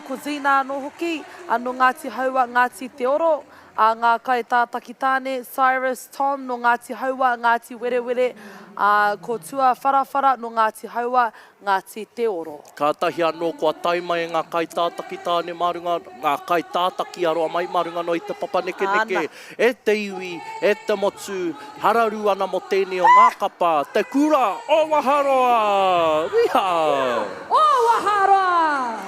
ko Zina anō hoki, nō Ngāti Hauā, Ngāti Te Oro, Ā, ngā kaitātaki tāne, Cyrus Tom nō Ngāti Hauā, Ngāti Werewere, ā, ko Tua Wharawhara nō Ngāti Hauā, Ngāti Te Oro. Kātahi anō kua tae mai ngā kaitātaki tāne mā runga, ngā kaitātaki aroa mai mā runga noa i te papa nekeneke, e te iwi, e te motu, hararu ana mō tēnei o ngā kapa, Te Kura o Waharoa! Riha! O Waharoa!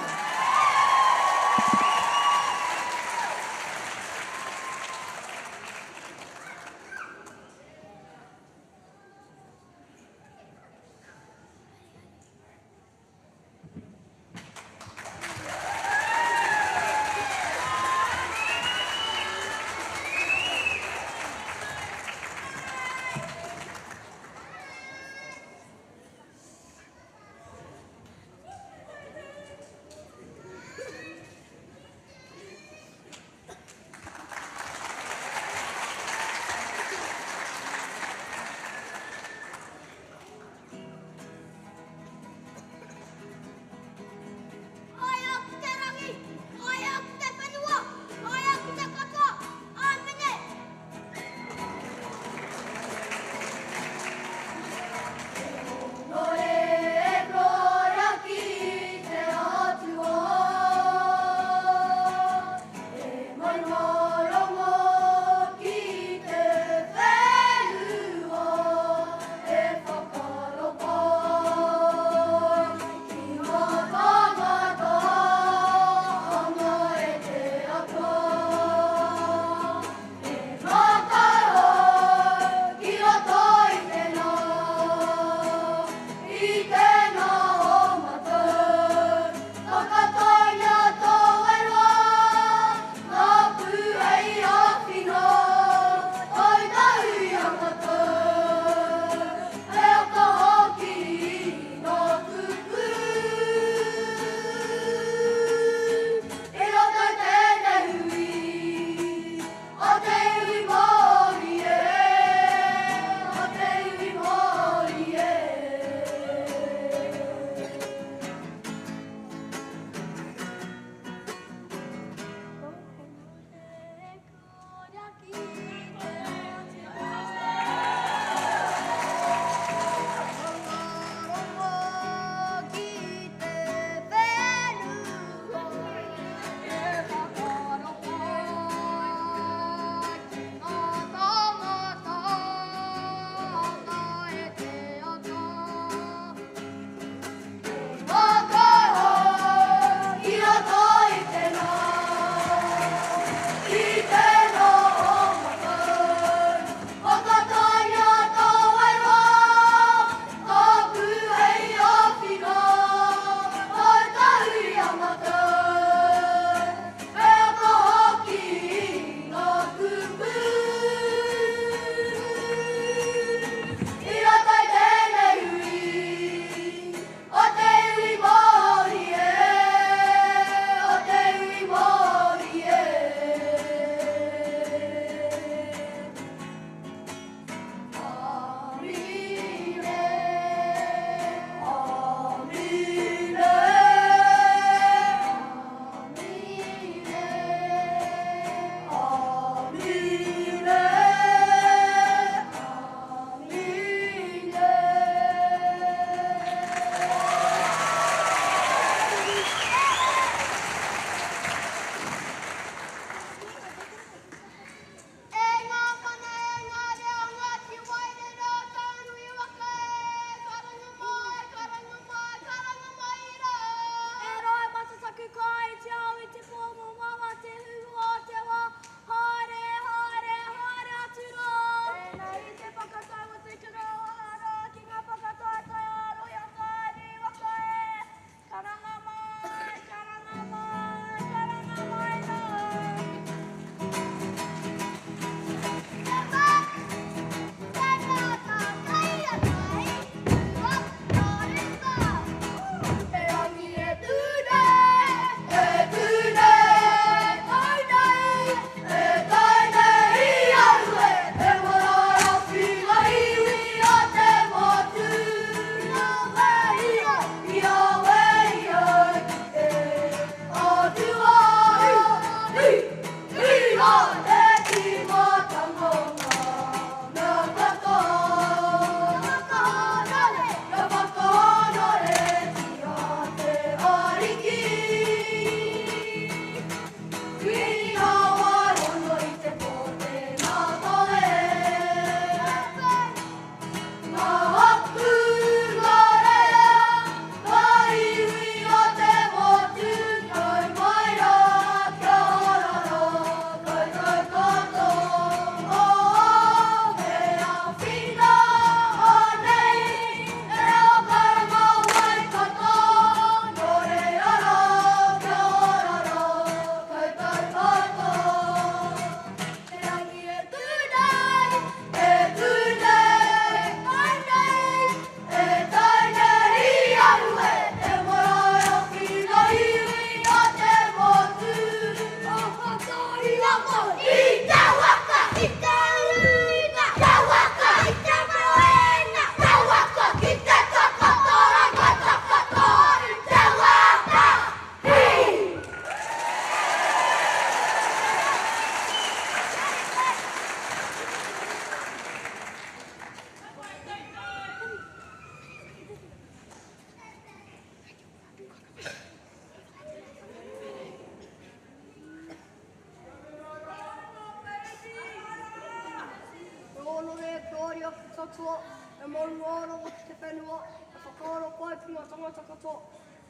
aku tatua, e maungārongo ki te whenua, e whakaaro pai ki ngā tangata katoa,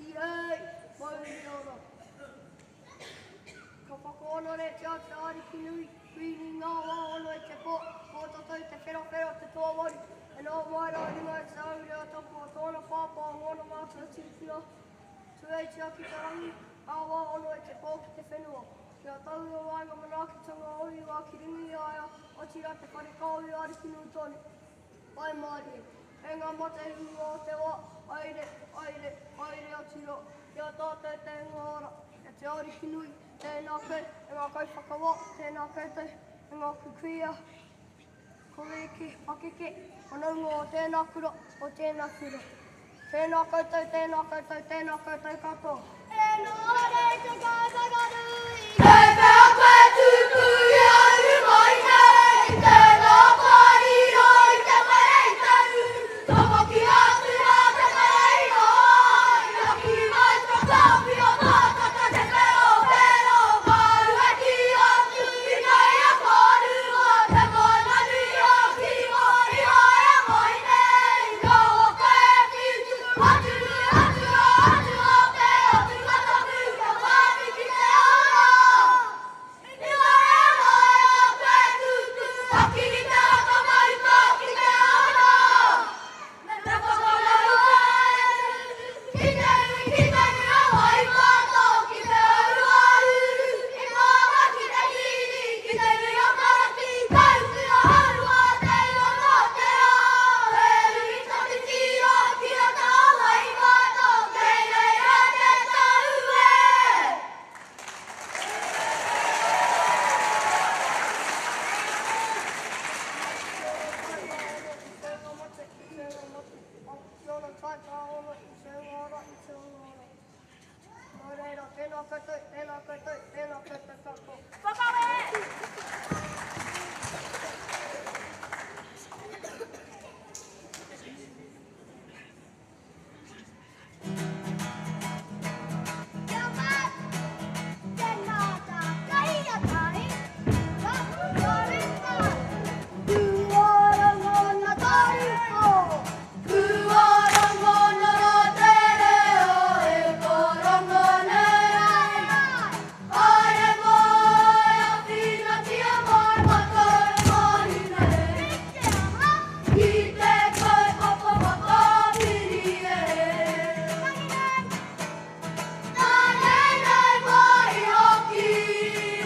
i ēi, mauri ora. Ka whakahonoretia te Ariki nui, Kuini ngā wā ono i te pō, Pōtatau Te Wherowhero te toa waru, e noho mai rā i runga i te ahurea tapu o tōna pāpā o ngōna mātua tīpuna, Tūheitia ki te rangi, ngā wā ono i te pō ki te whenua. Kia tau i o waenga manaakitanga o Iwa ki runga i a ia, otirā te whare kāhui ariki nui tonu. Waimarie, e ngā mate huhua o te wā, haere, haere, haere atu rā, ki a tātou te hunga ora, e te Ariki nui, tēnā koe, e ngā kaiwhakawā, tēnā koutou, e ngā kukuia, korēke, pakeke, whanaunga o tēnā kura, o tēnā kura. Tēnā koutou, tēnā koutou, tēnā koutou katoa. E noho nei te kāwhakaru i. Kei whea koe tupu i aru mai nei, i tēnā whāriro i te whare i te uru, Tamaki atu rā te whare i noho ai, Aki mai ka tāwhio tātata te whero whero, Māu e kī atu i kei a kōrua, Te moana nui o Kiwa i haea mai nei, Kaua koe e whitu, atu nui atu rā, atu a te atua tapu, Kia wāhi ki te ora. I warea mai a koe tupu, Taki ki te ata mai ka ki te ora. Me te whakamaru koe, Ki te ui, ki te nui o Waikato, Ki te aruaruru, ki Pāpā, ki te kīngi, Ki te nui o Karaki, Ka utu a Harua, te ingoa o te rā. He uri tawhiti rā, ki rata o Waikato, Kei reira te tau e. Nō reira, tēnā koutou, tēnā koutou, tēnā koutou katoa. Whakawe! Kia mau te nāta tahi a tahi, ka toru whā. Kua rangona taruko. Kua rangona rā te reo e karanga nei. Haere mai, āwhinatia mai mātou mahi nei. Ki te kaupapa whakapiri e. Nā tēnei waihoki,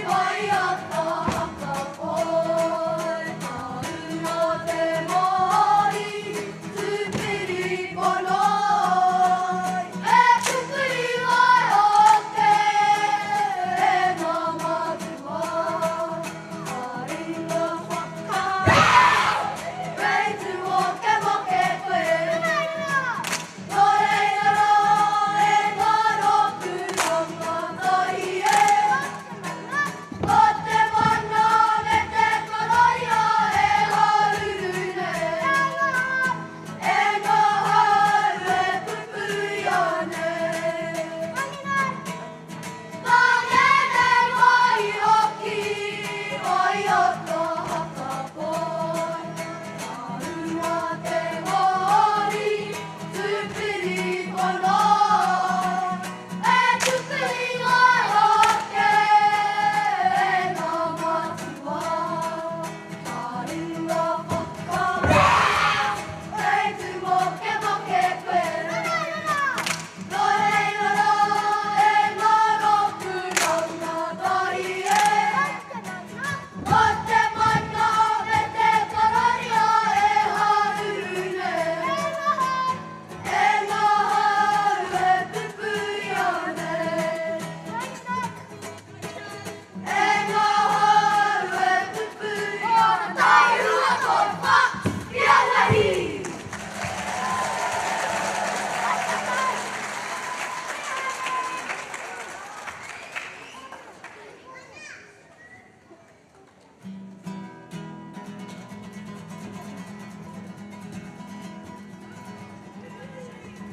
waiata whakapoe, Tāuna te Māori, tūpiri pono ai. E pupuri mai ake, e ngā matua, ka ringa whakahau, kei tua ke make koe. Nō reira rā e ngā rōpū rangatahi e, Ko te mana me te kororia e haruru nei, E ngā hau e pupuia nei. Nā tēnei waihoki, waiata hakapoe, Tāuna te Māori, tūpiri pono ai. E tūpiri mai ake, e ngā matua, ka ringa whakawā, kei tū mokemoke koe. Nō reira rā, e ngā rōpū rangatahi e, Ko te mana me te kororia e haruru nei, E ngā hau e pupuia nei, E ngā hau e pupuia nei. Tairua tō wha ki autahi.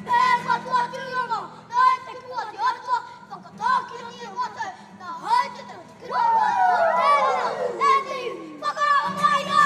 E katoa tūranga, nā te kua te atua, whakatākiri te wata, nā hae te tau te kura, ko tērā, e te iwi, whakarawa mai rā!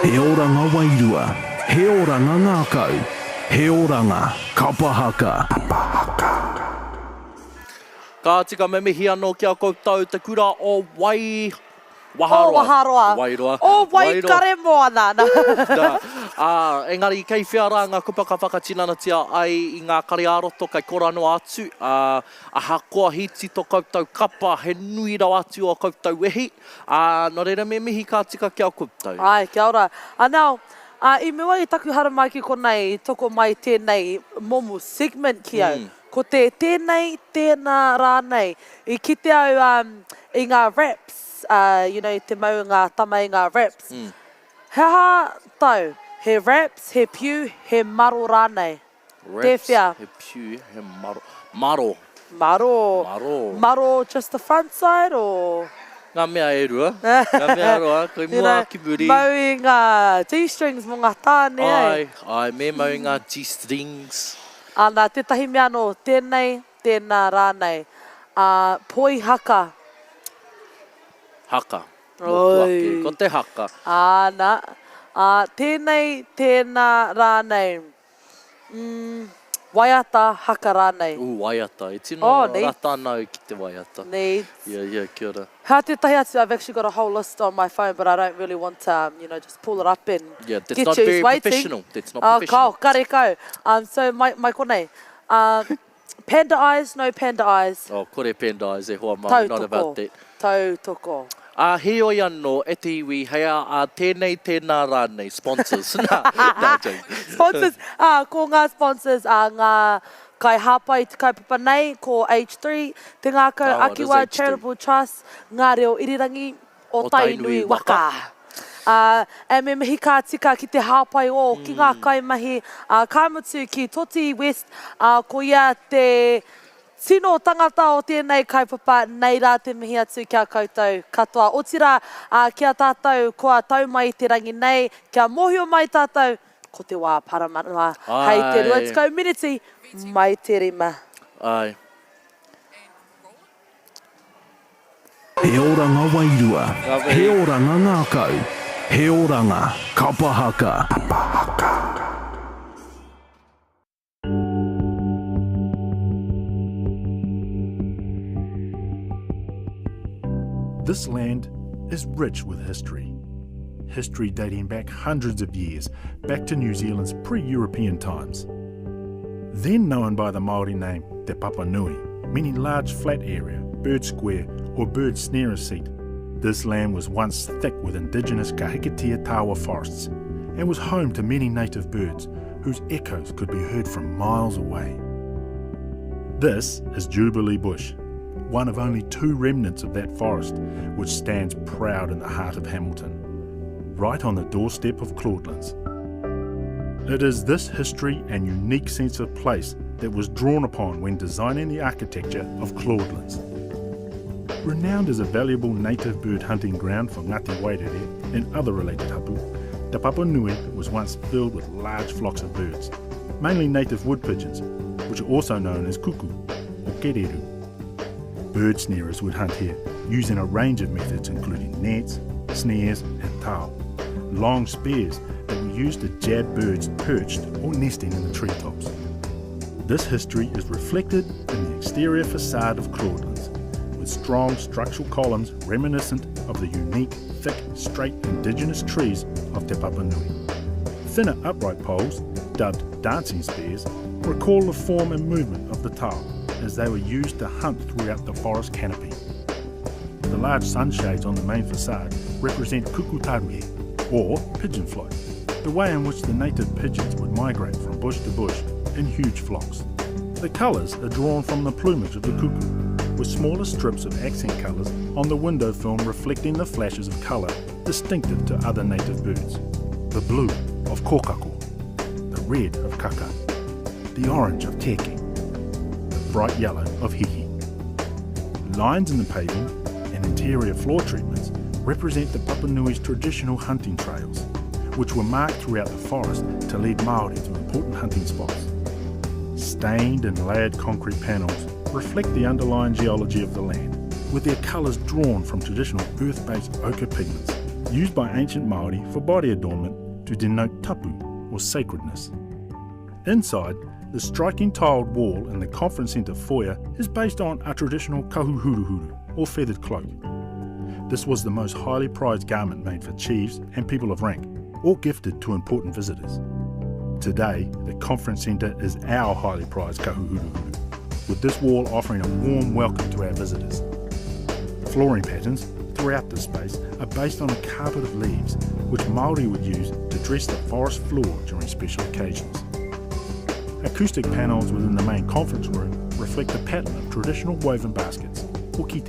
He oranga wairua, he oranga ngākau, he oranga kapa haka. Ka tika me mihi anō ki a koutou te kura o Wai Waharoa. O Waharoa. Wairoa. O Waikaremoana. Nā, ā, engari kei whea rā ngā kupa ka whakatinanatia ai i ngā kare ā-roto kei kora noa atu, ā, ahakoa hīti to koutou kapa, he nui rawa atu ō koutou wehi, ā, nō reira me mihi ka tika ki a koutou. Āe, kia ora. Ā, now, ā, i mua i taku haramai ki konei, i toko mai tēnei momo segment ki au. Ko te tēnei, tēnā rānei. I kite au i ngā wraps, you know, te mau ngā tama i ngā wraps. He aha tau? He wraps, he piu, he maro rānei? Wraps, he piu, he maro. Maro. Maro. Maro. Maro just the front side or? Ngā mea e rua. Ngā mea e rua, ki mua, ki muri. Mau i ngā G-strings mō ngā tāne, ai? Ai, ai, me mau i ngā G-strings. Ana, tētahi mea anō, tēnei, tēnā rānei. Ā, poi haka. Haka. Mōku ake, ko te haka. Ana, ā, tēnei, tēnā rānei. Umm, waiata, haka rānei. Ooh, waiata. E tino oh, rata ana au ki te waiata. Needs. Yeah, yeah, kia ora. Hea tētahi atu, I've actually got a whole list on my phone but I don't really want to, um, you know, just pull it up and yeah, that's get not you very waiting. professional. That's not oh, professional. Kao, karekau. Um, so, mai, mai konei. Um, panda eyes, no panda eyes. Oh, kore panda eyes e hoa mā, not about that. Tautoko. Ā, heoi anō, e te iwi, hei a, ā, tēnei, tēnā rānei, sponsors. Nā, nā, joke. Sponsors, ā, ko ngā sponsors, ā, ngā kaihāpai i te kaupapa nei, ko H3, Te Ngākau Oh, it is Akiwa H3. Charitable Trust, Ngā Reo Irirangi o O Tainui Tainui Waka. Waka. Ā, and me mihi ka tika ki te hāpai o, ki ngā kaimahi, ā, ka mutu ki Toti West, ā, ko ia te Tino tangata o tēnei kaupapa, nei rā te mihi atu ki a koutou katoa. Otirā, ki a tātou kua tau mai i te rangi nei, kia mōhio mai tātou, ko te wā paramanawa hei te 20 miniti mai te rima. Āe. He oranga wairua, he oranga ngākau, he oranga kapa haka. This land is rich with history. History dating back hundreds of years, back to New Zealand's pre-European times. Then known by the Māori name Te Papanui, meaning large flat area, bird square or bird snarer seat, this land was once thick with indigenous Kahikatea tawa forests and was home to many native birds whose echoes could be heard from miles away. This is Jubilee Bush, one of only two remnants of that forest which stands proud in the heart of Hamilton, right on the doorstep of Claudelands. It is this history and unique sense of place that was drawn upon when designing the architecture of Claudelands. Renowned as a valuable native bird hunting ground for Ngāti Wairere and other related hapu, Te Papanui was once filled with large flocks of birds, mainly native wood pigeons, which are also known as kuku or kereru. Bird snarers would hunt here, using a range of methods including nets, snares and tao, long spears that were used to jab birds perched or nesting in the treetops. This history is reflected in the exterior facade of Claudelands, with strong structural columns reminiscent of the unique, thick, straight indigenous trees of Te Papanui. Thinner upright poles, dubbed dancing spears, recall the form and movement of the tao as they were used to hunt throughout the forest canopy. The large sunshades on the main facade represent kukutaruhe, or pigeon flight, the way in which the native pigeons would migrate from bush to bush in huge flocks. The colours are drawn from the plumage of the cuckoo, with smaller strips of accent colours on the window film reflecting the flashes of colour distinctive to other native birds. The blue of kōkako, the red of kaka, the orange of teke, the bright yellow of hihi. Lines in the paving and interior floor treatments represent the Papanui's traditional hunting trails, which were marked throughout the forest to lead Māori to important hunting spots. Stained and layered concrete panels reflect the underlying geology of the land, with their colours drawn from traditional earth-based ochre pigments used by ancient Māori for body adornment to denote tapu, or sacredness. Inside, the striking tiled wall in the conference centre foyer is based on a traditional kahuhuruhuru, or feathered cloak. This was the most highly prized garment made for chiefs and people of rank, or gifted to important visitors. Today, the conference centre is our highly prized kahuhuruhuru, with this wall offering a warm welcome to our visitors. Flooring patterns throughout the space are based on a carpet of leaves, which Māori would use to dress the forest floor during special occasions. Acoustic panels within the main conference room reflect the pattern of traditional woven baskets, or kite.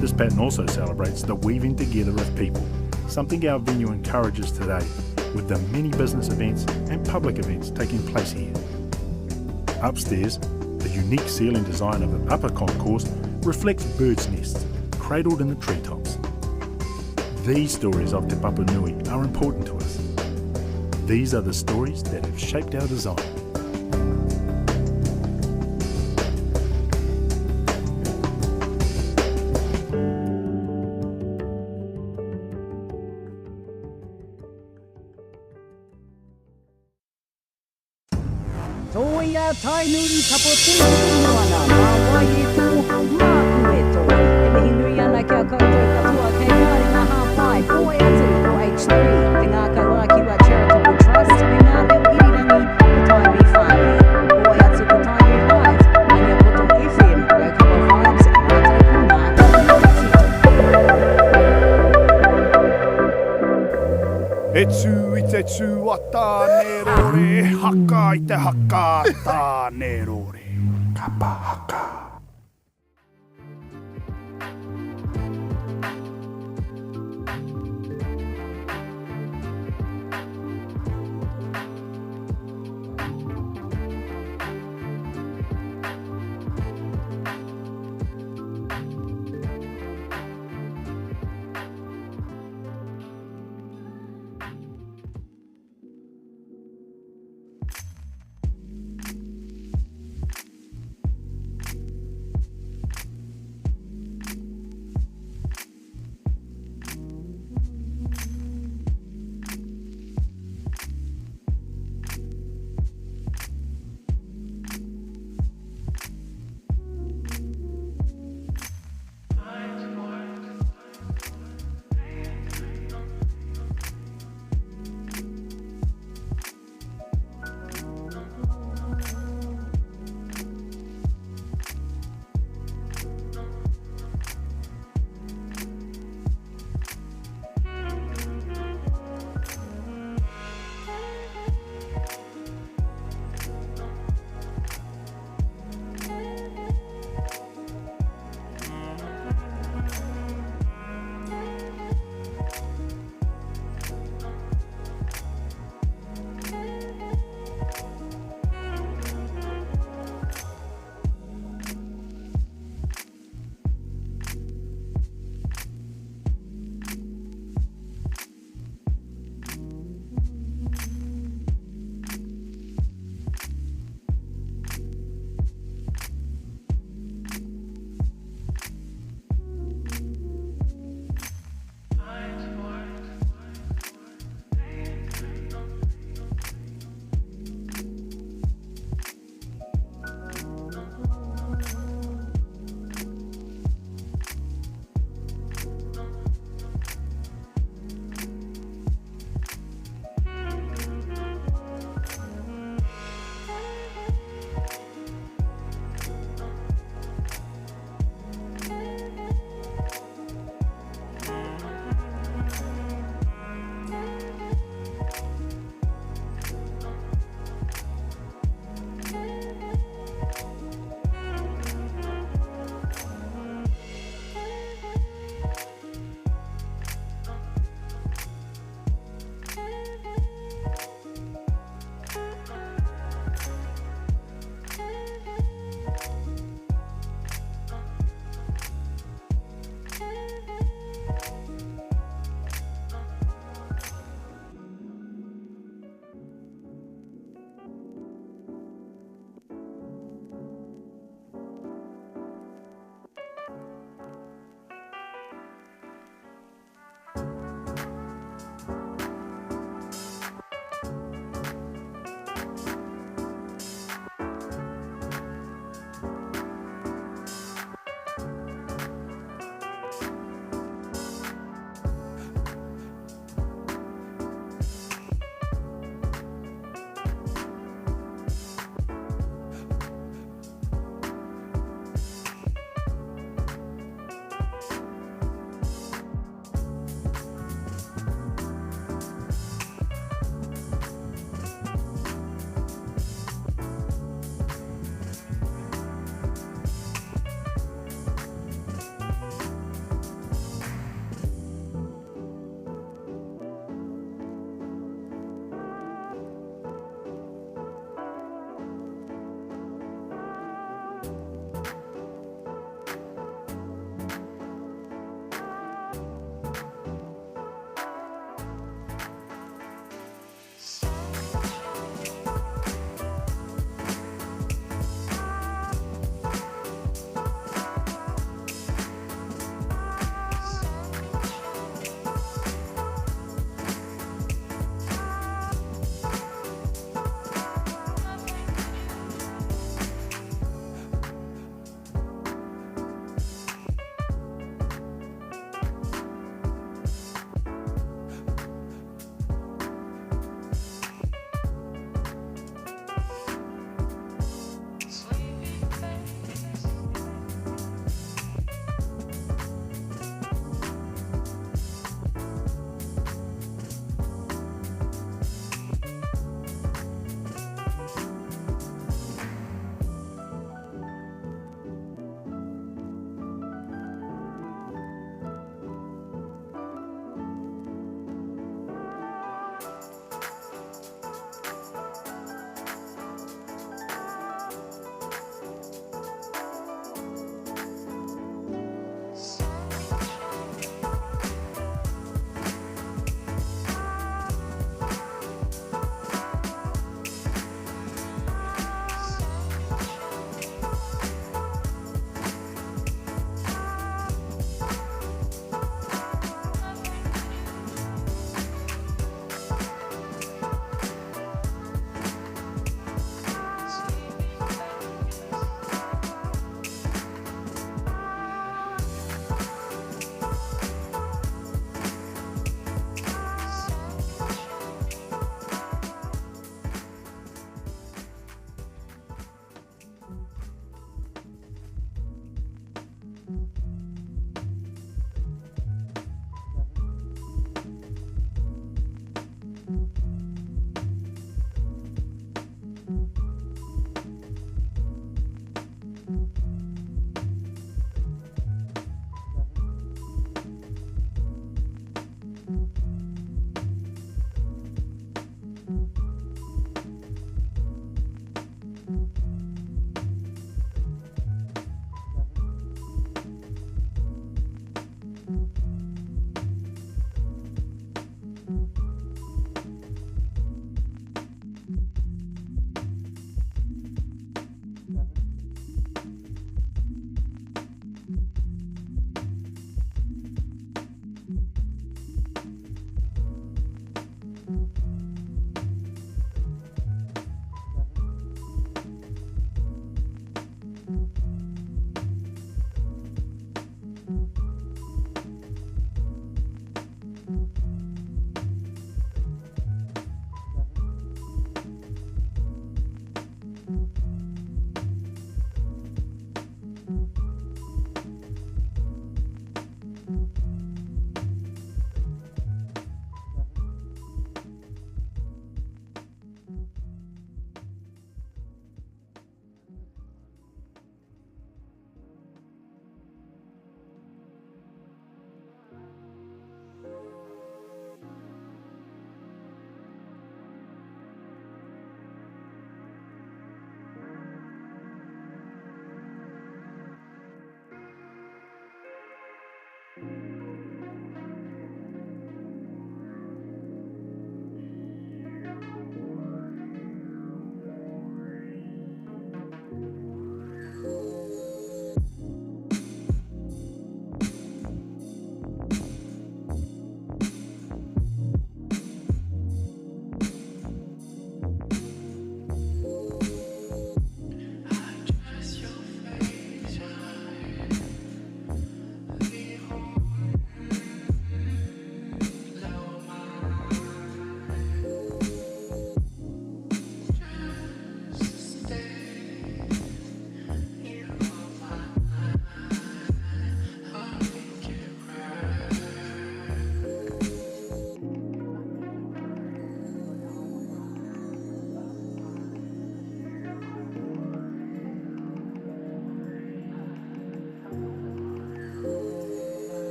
This pattern also celebrates the weaving together of people, something our venue encourages today with the many business events and public events taking place here. Upstairs, the unique ceiling design of the upper concourse reflects birds' nests cradled in the treetops. These stories of Te Papanui are important to us. These are the stories that have shaped our design. Tōia Tainui Tapo Tūturu Moana, mā wai e tō, māku e tō. E mihi nui ana ki a koutou katoa kei ngā ringa hāpai, pōe atu ko H3, Te Ngākau ā-Kiwa Charitable Trust me ngā reo irirangi o Tainui whānui. Pōe atu ko Tainui Live, Maniapoto FM, Raukawa Vibes, rātou ko Ngā Iwi Tawhito. E tū i te tū a Tāne rore, haka i te haka a Tāne rore. Kapa haka.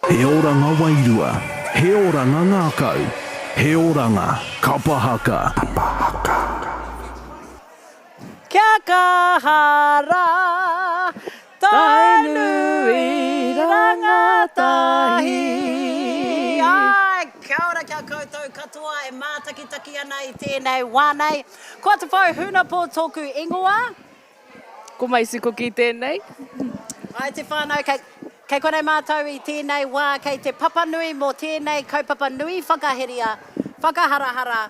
He oranga wairua, he oranga ngākau, he oranga kapa haka. Kia kaha rā, Tainui rangatahi. Āe, kia ora ki a koutou katoa e mātakitaki ana i tēnei wā nei. Ko Atawhai Hunapo tōku ingoa. Ko Macy Kuki tēnei. Āe te whānau, kei, kei konei mātou i tēnei wā, kei te papanui mō tēnei kaupapa nui whakaheria, whakaharahara,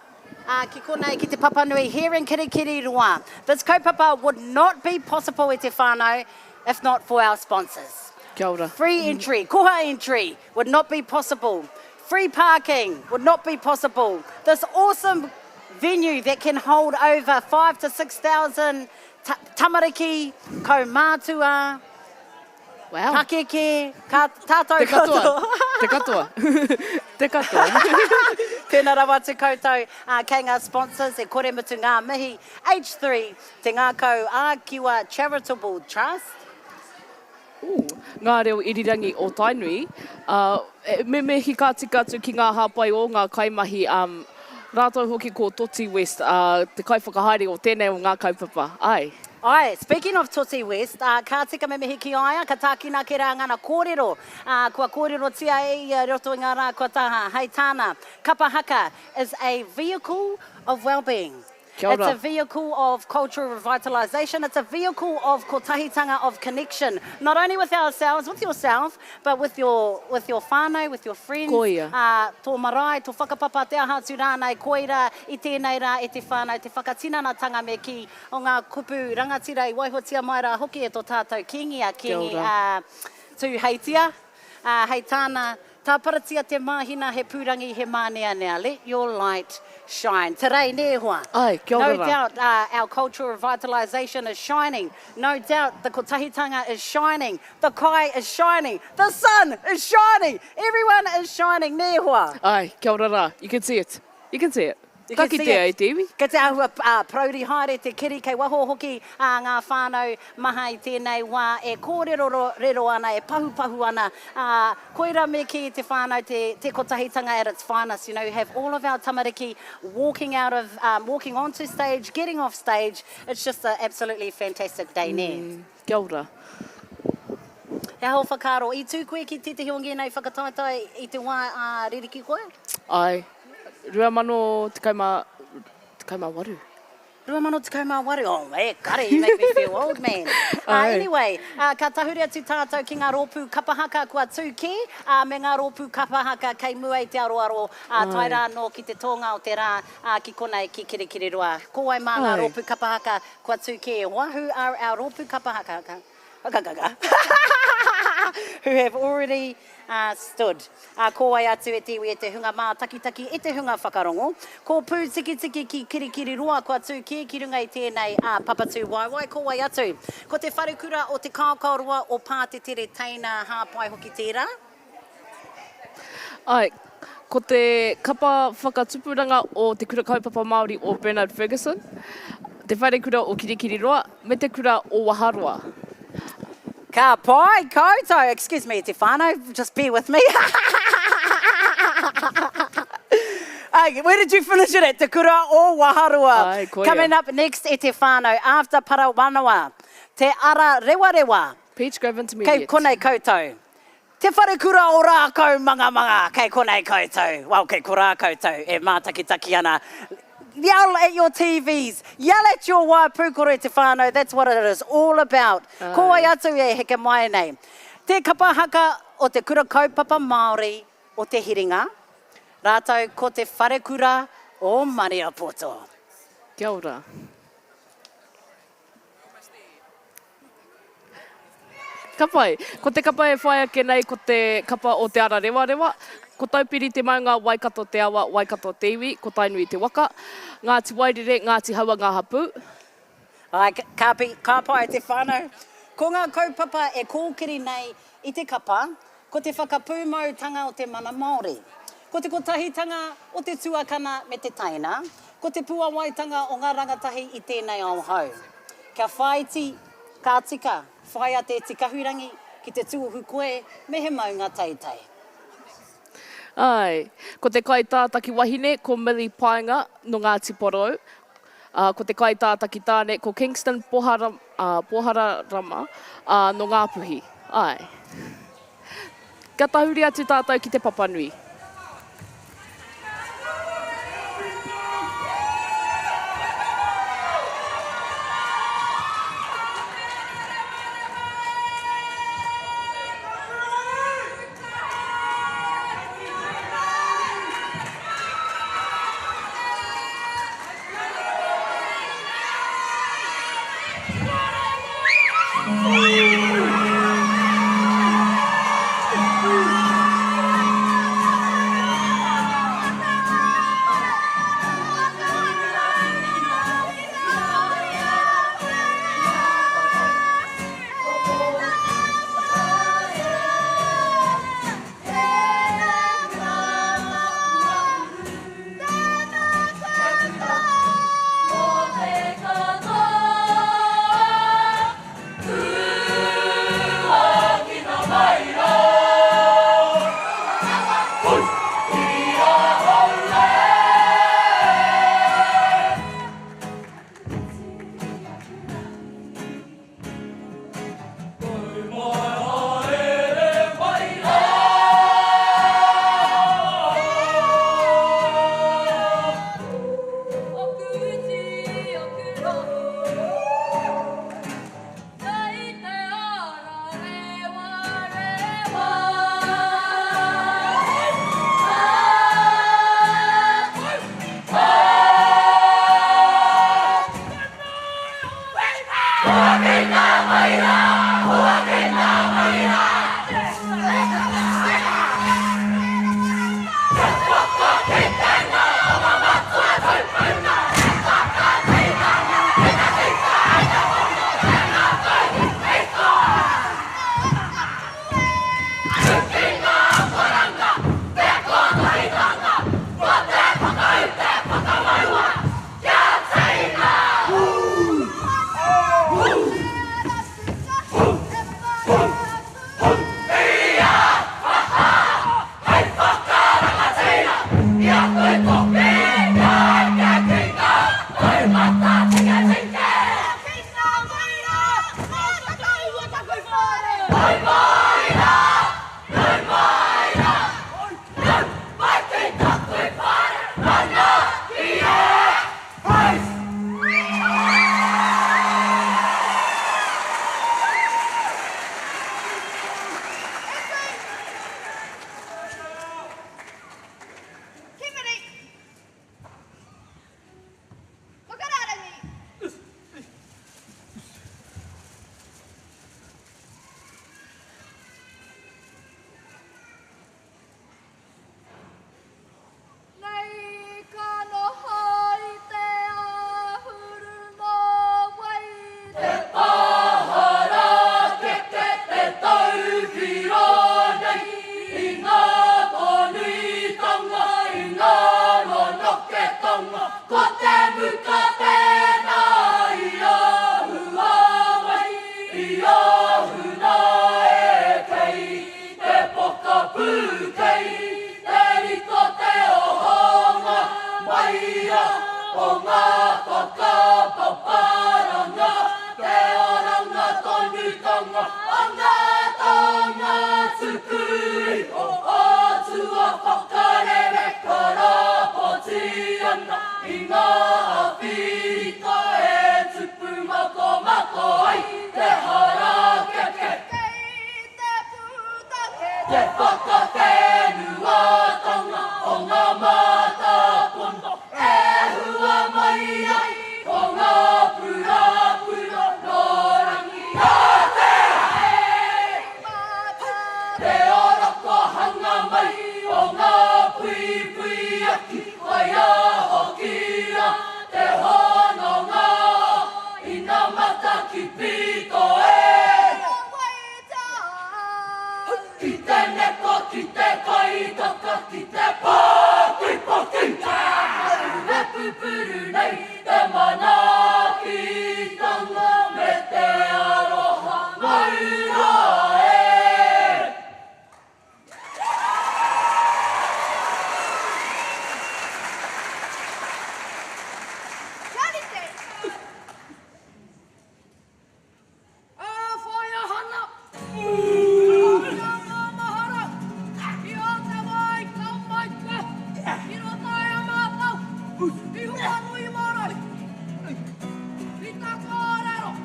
ā, ki konei ki te papanui here in Kirikiriroa. This kaupapa would not be possible e te whānau if not for our sponsors. Kia ora. Free entry, koha entry would not be possible. Free parking would not be possible. This awesome venue that can hold over 5 to 6,000 tamariki, kaumātua, wow. pakeke, ka, tātou Te katoa. Te katoa. Te katoa. Tēnā rawa atu koutou uh, kei ngā sponsors e kore mutu ngā mihi. H3, Te Ngākau ā-Kiwa Charitable Trust. Ooh, ngā reo irirangi o Tainui, ā, me mihi ka tika atu ki ngā hāpai o ngā kaimahi, ā, rātou hoki ko Toti West, ā, te kaiwhakahaere o tēnei o ngā kaupapa. Āe. Āe, speaking of Toti West, ā, ka tika me mihi ki a ia, ka tākina ake rā ngana kōrero, ā, kua kōrerotia e ia i roto i ngā rā kua taha, hei tāna, kapa haka is a vehicle of wellbeing. Kia ora. It's a vehicle of cultural revitalisation, it's a vehicle of kotahitanga, of connection, not only with ourselves, with yourself, but with your, with your whānau, with your friends, Koia. ā, tō marae, tō whakapapa, te aha atu rānei, koirā i tēnei rā e te whānau, te whakatinanatanga me kī o ngā kupu rangatira i waihotia mai rā hoki e tō tātou Kīngi, a Kia Kīngi, ora. a Tūheitia, ā, hei tāna, Tāparatia te māhina he pūrangi he māneanea, let your light shine. Te rei, nē e hoa? Ae, kia ora No rā. doubt our cultural revitalisation is shining, no doubt the kotahitanga is shining, the kai is shining, the sun is shining, everyone is shining, nē e hoa? Ae, kia ora rā. You can see it. You can see it. You Ka can see kitea it. e te iwi. Kei te āhua parauri haere te kiri kei waho hoki a ngā whānau maha i tēnei wā e kōrerorero ana, e pahupahu ana, ā, koirā me kī te whānau te, te kotahitanga at its finest, you know, you have all of our tamariki walking out of, um, walking onto stage, getting off stage, it's just a absolutely fantastic day, nē? Mm, kia ora. He aha ō whakaaro? I tū koe ki tētehi o ngēnei whakataetae i te wā ā ririki koe? Āe. 2018. 2018, oh e kare, you make me feel old man. Uh, anyway, uh, ka tahuri atu tātou ki ngā rōpū kapa haka kua tū kē, uh, me ngā rōpū kapa haka kei mua i te aroaro, uh, tae rā anō ki te tōnga o te rā, uh, ki konei ki Kirikiriroa. Ko wai mā ngā rōpū kapa haka kua tū kē? Who are our rōpū kapa haka? Who have already uh, stood. Ā, ko wai atu e te iwi, e te hunga mātakitaki, e te hunga whakarongo. Ko Pūtikitiki ki Kirikiriroa kua tū kē ki runga i tēnei ā, papatūwaewae, ko wai atu? Ko te wharekura o Te Kaokaoroa o Pātetere Teina Hāpai hoki tērā. Āe, ko te kapa whakatupuranga o Te Kura Kaupapa Māori o Bernard Fergusson, Te Wharekura o Kirikiriroa, me Te Kura o Waharoa. Ka pai koutou! Excuse me te whānau, just bear with me. Where did you finish it at? Te Kura o Waharoa. Āe, koia. Coming up next e te whānau, after Parawanawa, Te Ara Rewarewa. Peach Grove Intermediate. Kei konei koutou. Te Wharekura o Rākaumangamanga, kei konei koutou, well, kei korā koutou e mātakitaki ana. Yell at your TVs, yell at your waea pūkoro e te whānau, that's what it is all about. Ko wai atu e heke mai nei? Te kapa haka o Te Kura Kaupapa Māori o Te Hiringa, rātou ko Te Wharekura o Maniapoto. Kia ora. Ka pai. Ko te kapa e whai ake nei ko te kapa o Te Ara Rewarewa. Ko Taupiri te maunga, Waikato te awa, Waikato te iwi, ko Tainui te waka. Ngāti Wairere, Ngāti Haua ngā hapū. Āe, ka pi, ka pai te whānau. Ko ngā kaupapa e kōkiri nei i te kapa, ko te whakapūmautanga o te mana Māori. Ko te kotahitanga o te tuakana me te teina, ko te puawaitanga o ngā rangatahi i tēnei ao hou. Kia whāiti, ka tika, whāia te tikahurangi ki te tuohu koe me he maunga teitei. Āe. Ko te kaitātaki wahine ko Millie Paenga nō Ngāti Porou, ā, ko te kaitātaki tāne ko Kingston Pohara, ā, Pohararama, ā, nō Ngāpuhi. Āe. Kia tahuri atu tātou ki te papanui.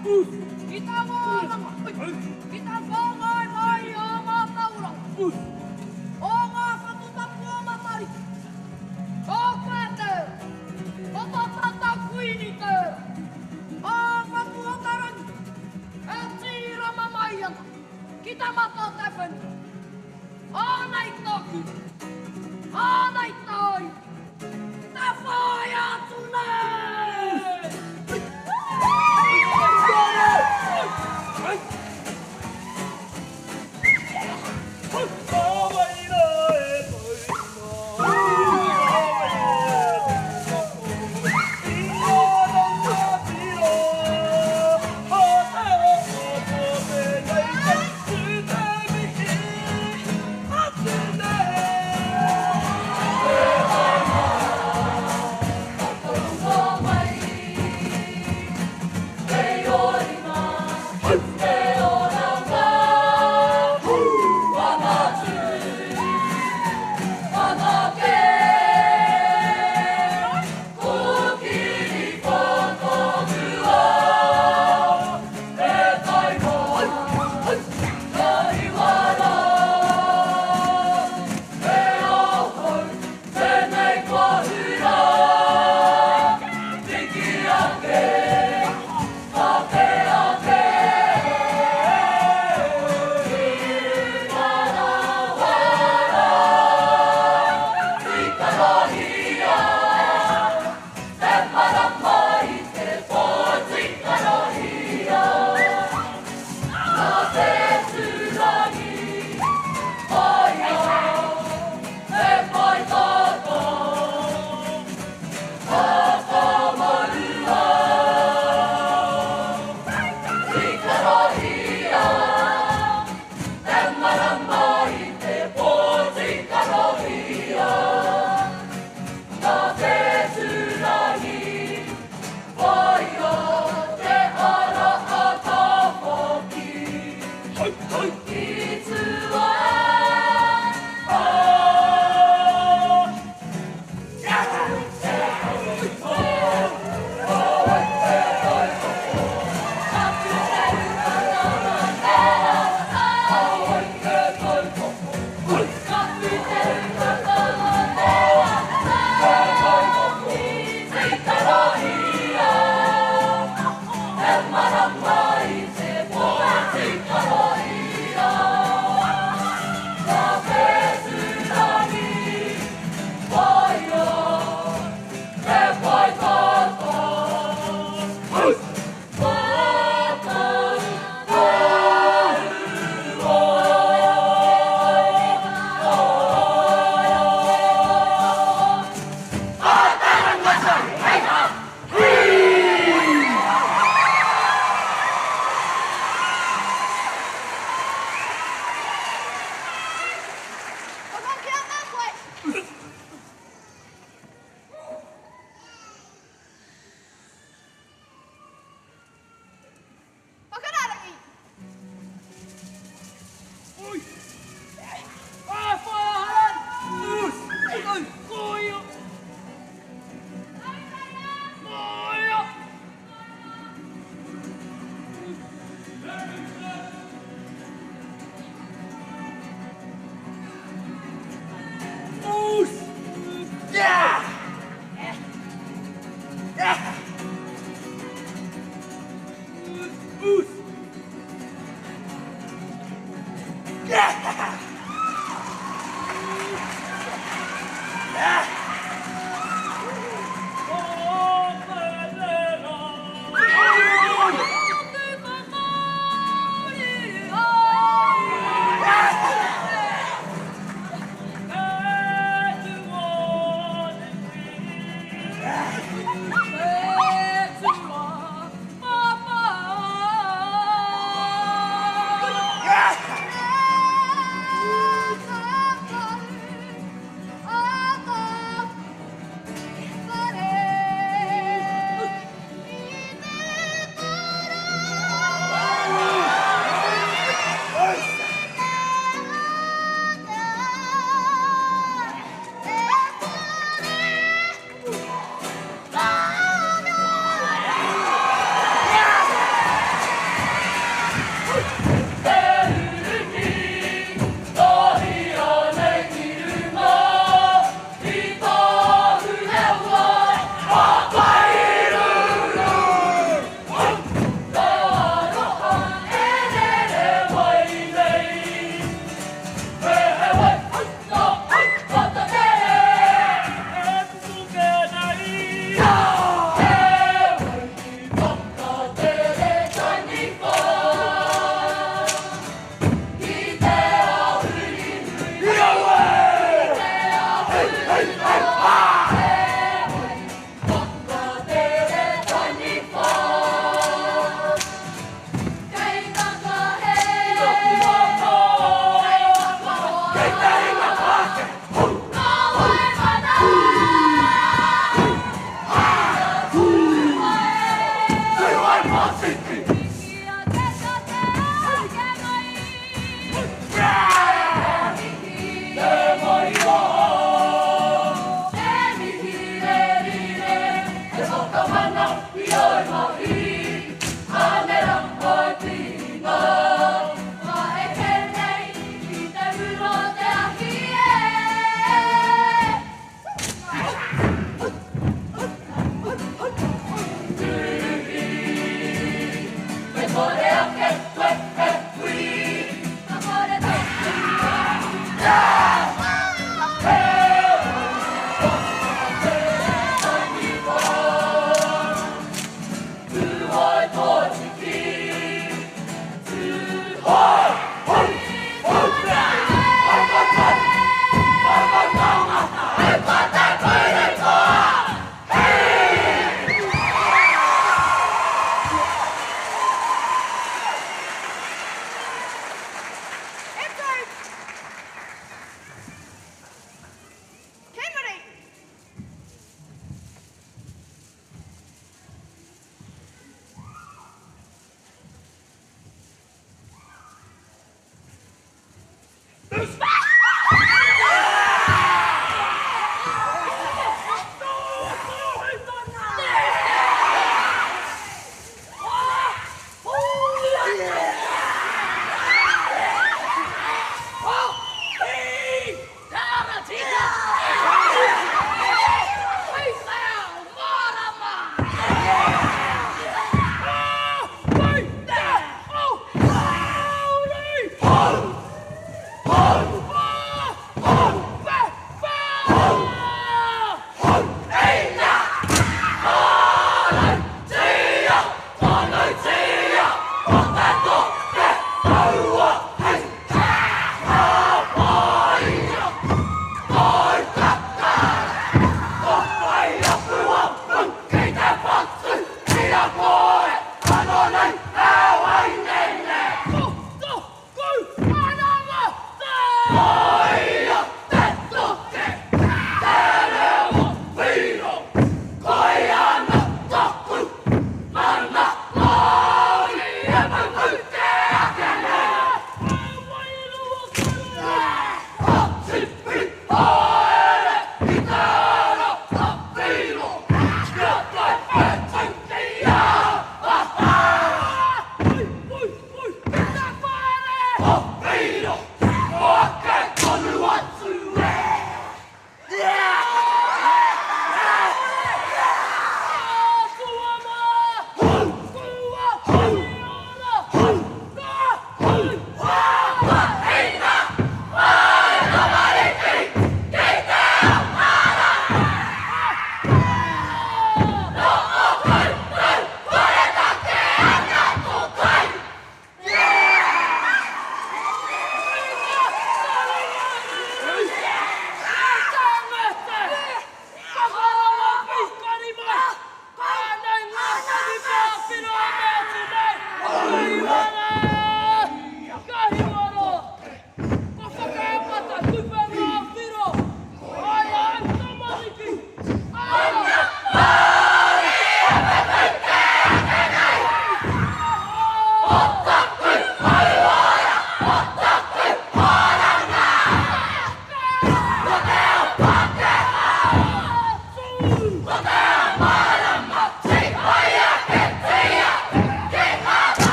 Ki tā wānanga, ki tā whāngai mai i ā mātauranga, o ngā whatu tapu o Matariki. Ko koe tērā, ko tō tātou Kuini tērā, ā whatu o te rangi, e tīrama mai ana ki te mata o te whenua. Ānei tāku, ānei tāu, te whāia atu nei!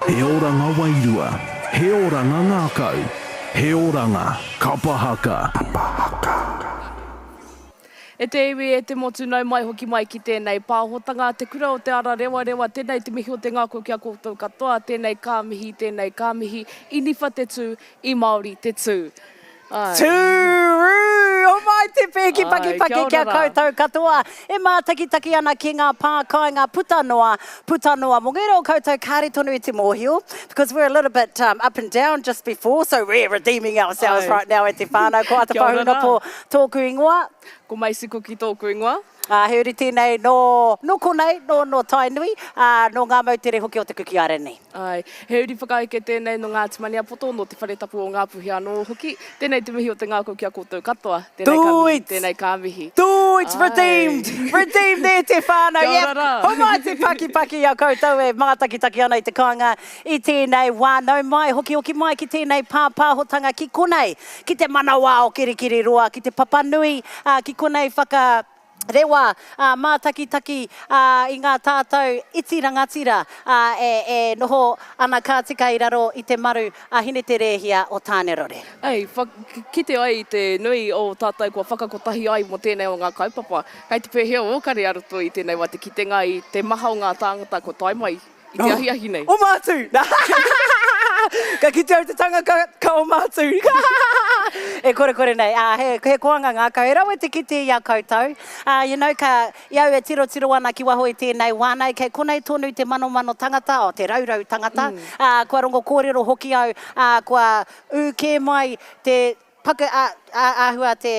He oranga wairua, he oranga ngākau, he oranga kapa haka. E te iwi, e te motu, nau mai hoki mai ki tēnei pāhotanga, Te Kura o Te Ara Rewarewa, tēnei te mihi o te ngākau ki a koutou katoa, tēnei ka mihi, tēnei ka mihi, i niwha te tū, i Māori te tū. Āe. Tūrū! Homai te pēki pakipaki kia koutou katoa e mātakitaki ana ki ngā pā kāinga puta noa, puta noa. Mō ngērā o koutou kāre tonu i te mōhio, because we're a little bit up and down just before, so we're redeeming ourselves right now e te whānau. Ko Ata Pahungapo tōku ingoa. Ko Macy Kuki tōku ingoa. Ā, he uri tēnei nō, nō konei, nō, nō Tainui, ā, nō ngā moutere hoki o Te Kuki Airani. Āe, he uri whakaeke tēnei nō Ngāti Maniapoto, nō Te Whare Tapu o Ngāpuhi anō hoki. Tēnei te mihi o te ngākau ki a koutou katoa. Tēnei ka mihi, tēnei ka mihi. Tūit! Redeemed! Redeemed e te whānau! Kia ora rā! Homai te pakipaki i a koutou e mātakitaki ana i te kāinga i tēnei wā. Nau mai, hokihoki mai ki tēnei pāpāhotanga ki konei, ki te manawa o Kirikiriroa, ki te papanui, ā, ki konei whaka, rewa, ā, mātakitaki, ā, i ngā tātou iti rangatira, ā, e, e noho ana ka tika i raro i te maru a Hineterēhia o Tānerore. Ei, wha, kite ai i te nui o tātou kua whakakotahi ai mō tēnei o ngā kaupapa. Kei te pēhea ō kare a roto i tēnei wā te kitenga i te maha o ngā tāngata kua tae mai I te ahiahi nei. Oma atu! Ka kite au te tanga ka, ka oma atu. e korekore nei. Ā, he, he koanga ngākau. He rawe te kite i a koutou. Ā, you know, ka, i au e tirotiro ana ki waho i tēnei wā nei, kei konei tonu te manomano tangata, oh, te raurau tangata. Mm. Ā, kua rongo kōrero hoki au, ā, kua ū kē mai te paku, ā, ā, āhua te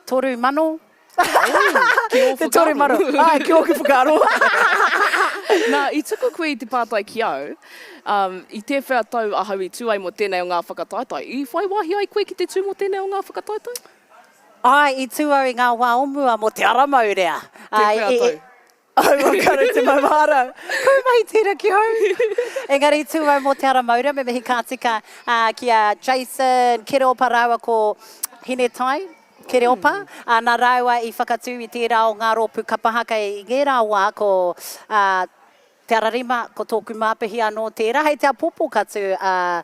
3,000. Ki ō Te 3,000. Āe, ki ōku whakaaro. Nā, i tuku koe i te pātai ki au, um, i tēwhea tau ahau i tū ai mō tēnei o ngā whakataetae? I whai wāhi ai koe ki te tū mō tēnei o ngā whakataetae? Āe, i tū au i ngā wā o mua mō Te Ara Maurea. Tēwhea tau? Aua kare te maumahara. Kua mahi tera ki hau. Engari tū au mō Te Ara Maurea, me mihi ka tika ki a Jason Kereopa rāua ko Hinetai Kereopa. Nā rāua i whakatū i tērā o ngā rōpū kapa haka i ngērā wā ko Te Ara Rima, ko tōku māpihi anō tērā. Hei te apopo ka tū a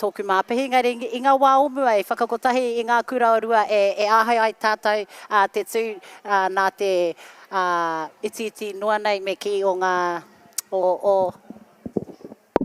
tōku māpihi, engari i ngā wā o mua i whakakotahi i ngā kura o rua e āhei ai tātou te tū nā te itiiti noa nei me kī o ngā, o, o,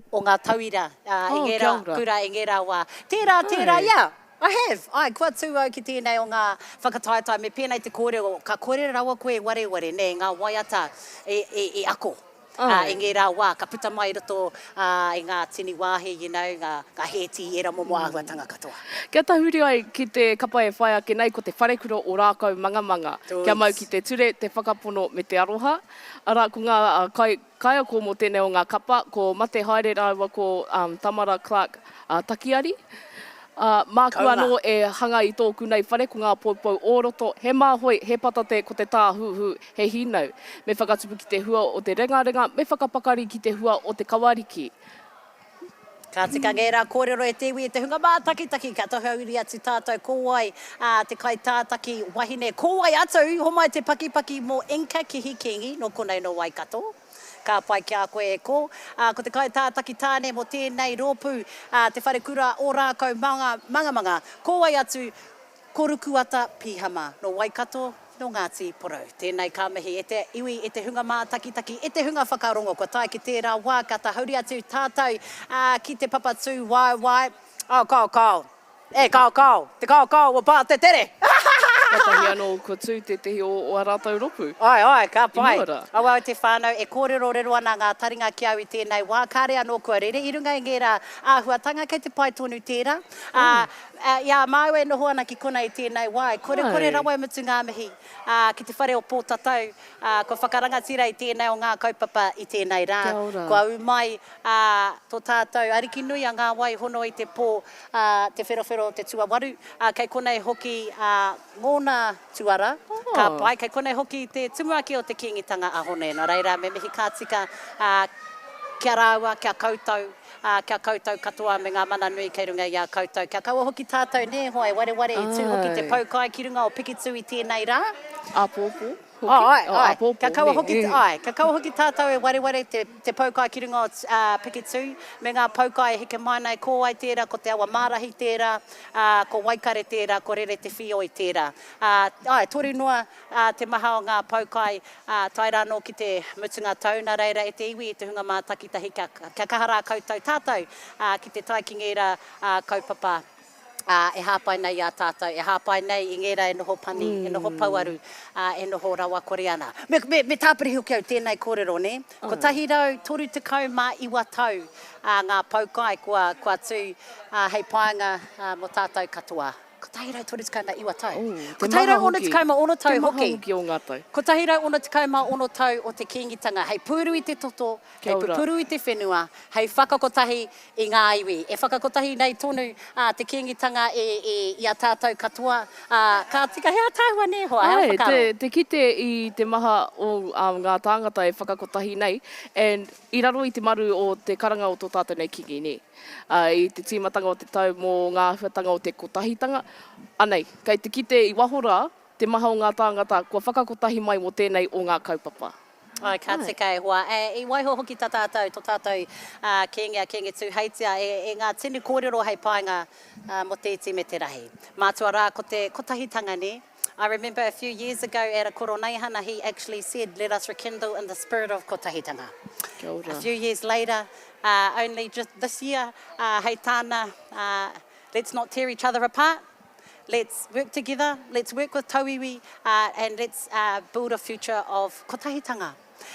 o ngā tauira i ngērā kura i ngērā wā. Tērā, tērā, yeah, I have, āe, kua tū au ki tēnei o ngā whakataetae me pēnei te kōrero, ka kore rawa koe e wareware, nē, ngā waiata i, i, i ako. Ā, i ngērā wā, ka puta mai i roto i ngā tini wāhi, you know, ngā, ngā hēti, ērā momo āhuatanga katoa. Kia tahuri ai ki te kapa e whai ake nei, ko te wharekura o Rākau Mangamanga. Kia mau ki te ture, te whakapono me te aroha. Arā, ko ngā kai, kaiako mō tēnei o ngā kapa, ko Mate Haere rāua ko Tamara Clark Takiari. Ā, māku anō e hanga i tōku nei whare ko ngā poupou ō roto, he māhoi, he patate, ko te tāhuhu, he hīnau. Me whakatupu ki te hua o te rengarenga, me whakapakari ki te hua o te kawariki. Ka tika ngērā kōrero e te iwi, e te hunga mātakitaki, kia tohuauri atu tātou ko wai te kaitātaki wahine, ko wai atu, homai te pakipaki mō Inca Kihi Kingi, nō konei nō Waikato. Ka pai ki a koe e kō. Ā, ko te kaitātaki tāne mō tēnei rōpū, ā, Te Wharekura o Rākau Mangamanga, ko wai atu, ko Rukuata Pihama, nō Waikato, nō Ngāti Porou. Tēnei ka mihi e te iwi, e te hunga mātakitaki, e te hunga whakarongo, kua tae ki tērā wā ka tahuri atu tātou, ā, ki te papa tūwaewae. Oh, kao, kao. E, kao, kao. Te kao, kao o Pātetere! Katahi anō kua tū tētehi o ō rātou ropu. Āe, āe, ka I pai. mua rā. Aua au te whānau, e kōrerorero ana ngā taringa ki au i tēnei wā, kāre anō kua rere i runga i ngērā āhuatanga, kei te pai tonu tērā. Ā, i a māua e noho ana ki konei i tēnei wā, e korekore rawa e mutu ngā mihi, ā, ki te whare o Pōtatau, ā, kua whakarangatira i tēnei o ngā kaupapa i tēnei rā. Kia ora. Kua ū mai, ā, tō tātou Ariki nui a Ngā Wai Hono i te Pō, ā, Te Wherowhero o te Tuawaru, ā, kei konei hoki, ā, ngōna tuara, ka pai, kei konei hoki te Tumuaki o te Kīngitanga a Hone. Nō reira, me mihi ka tika, ā, ki a rāua, ki a koutou, ā, ki a koutou katoa me ngā mana nui kei runga i a koutou. Kia kaua hoki tātou, nē, hoa, e wareware i tū hoki te poukai ki runga o Pikitū i tēnei rā. Āpōpō. hoki, Oh, ai, o ai. āpōpō, Kia kaua nē. hoki, ai, kia kaua hoki tātou e wareware te, te poukai ki runga o uh, Pikitū, me ngā poukai e heke mai nei, ko wai tērā, ko Te Awa Mārahi tērā, ā, ko Waikare tērā, ko Rere Te Whioi tērā. Ā, āe, toru noa ā, te maha o ngā poukai, ā, tae rā anō ki te mutunga tau, nā reira e te iwi, e te hunga mātakitahi, kia, kia kaha rā koutou tātou, ā, ki te tae ki ngērā, ā, kaupapa, ā, e hāpai nei i a tātou, e hāpai nei i ngērā e noho pani, e noho pouaru, ā, e noho rawakore ana. Me, me, me tāpiri hoki au tēnei kōrero, nē? 139 tau, ā, ngā poukai kua, kua tū, ā, hei painga, ā, mō tātou katoa. 139 tau. Te maha hoki. 166 tau Te maha hoki. hoki o ngā tau. 166 tau o te Kīngitanga hei pūru i te toto, Kia hei ora. pupuru i te whenua, hei whakakotahi i ngā iwi. E whakakotahi nei tonu te Kīngitanga i a tātou katoa. Ka tika, he ātaahua nē hoa, he Āe, whakaaro. te, te kite i te maha o ngā tāngata e whakakotahi nei, and i raro i te maru o te karanga o tō tātou nei Kīngi, nē. Ā, i te tīmatanga o te tau mō ngā āhuatanga o te kotahitanga, anei, kei te kite i waho rā te maha o ngā tāngata kua whakakotahi mai mō tēnei o ngā kaupapa. Āe, ka tika e hoa. E, i waiho hoki tā tātou, tō tātou Kīngi a Kīngi Tūheitia e, e ngā tini kōrero hei painga mō te iti me te rahi. Mātua rā ko te kotahitanga, nē? I remember a few years ago at a Koroneihana he actually said let us rekindle in the spirit of kotahitanga. Kia ora. A few years later, uh, only just this year, uh, hei tāna, uh, let's not tear each other apart, let's work together, let's work with tauiwi, uh, and let's uh, build a future of kotahitanga.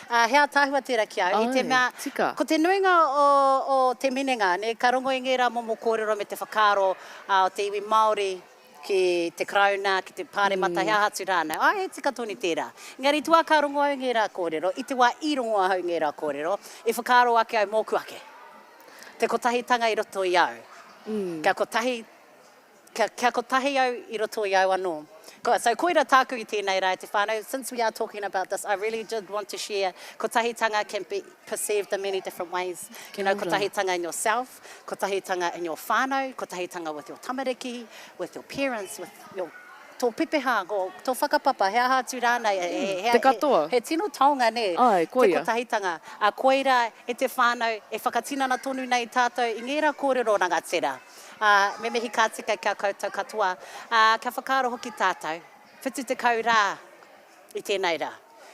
Uh, he ātaahua tērā ki au, i te Ai, mea, tika. ko te nuinga o, o te minenga, ne, ka rongo i ngērā momo kōrero me te whakaaro uh, o te iwi Māori, ki te Karauna, ki te Pāremata, he aha atu rānei. Āe, he tika tonu tērā. Engari i te wā ka rongo au i ngērā kōrero, i te wā i rongo ahau i ngērā kōrero, i whakaaro ake au mōku ake. Te kotahitanga i roto i au. Kia kotahi, kia, kia kotahi au i roto i au anō. So koira tāku i tēnei rā e te whānau, since we are talking about this, I really did want to share kotahitanga can be perceived in many different ways. You know, kotahitanga in yourself, Kotahitanga in your whānau, kotahitanga with your tamariki, with your parents, with your tō pepeha, ko tō whakapapa, he aha atu rānei, he, he, Te katoa. he, he tino taonga, nē, Āe, koia. te kotahitanga. Ā, koirā e te whānau e whakatinana tonu nei tātou i ngērā kōrero rangatira. Ā, me mihi ka tika ki a koutou katoa. Ā, kia whakaaro hoki tātou, 70 rā i tēnei rā,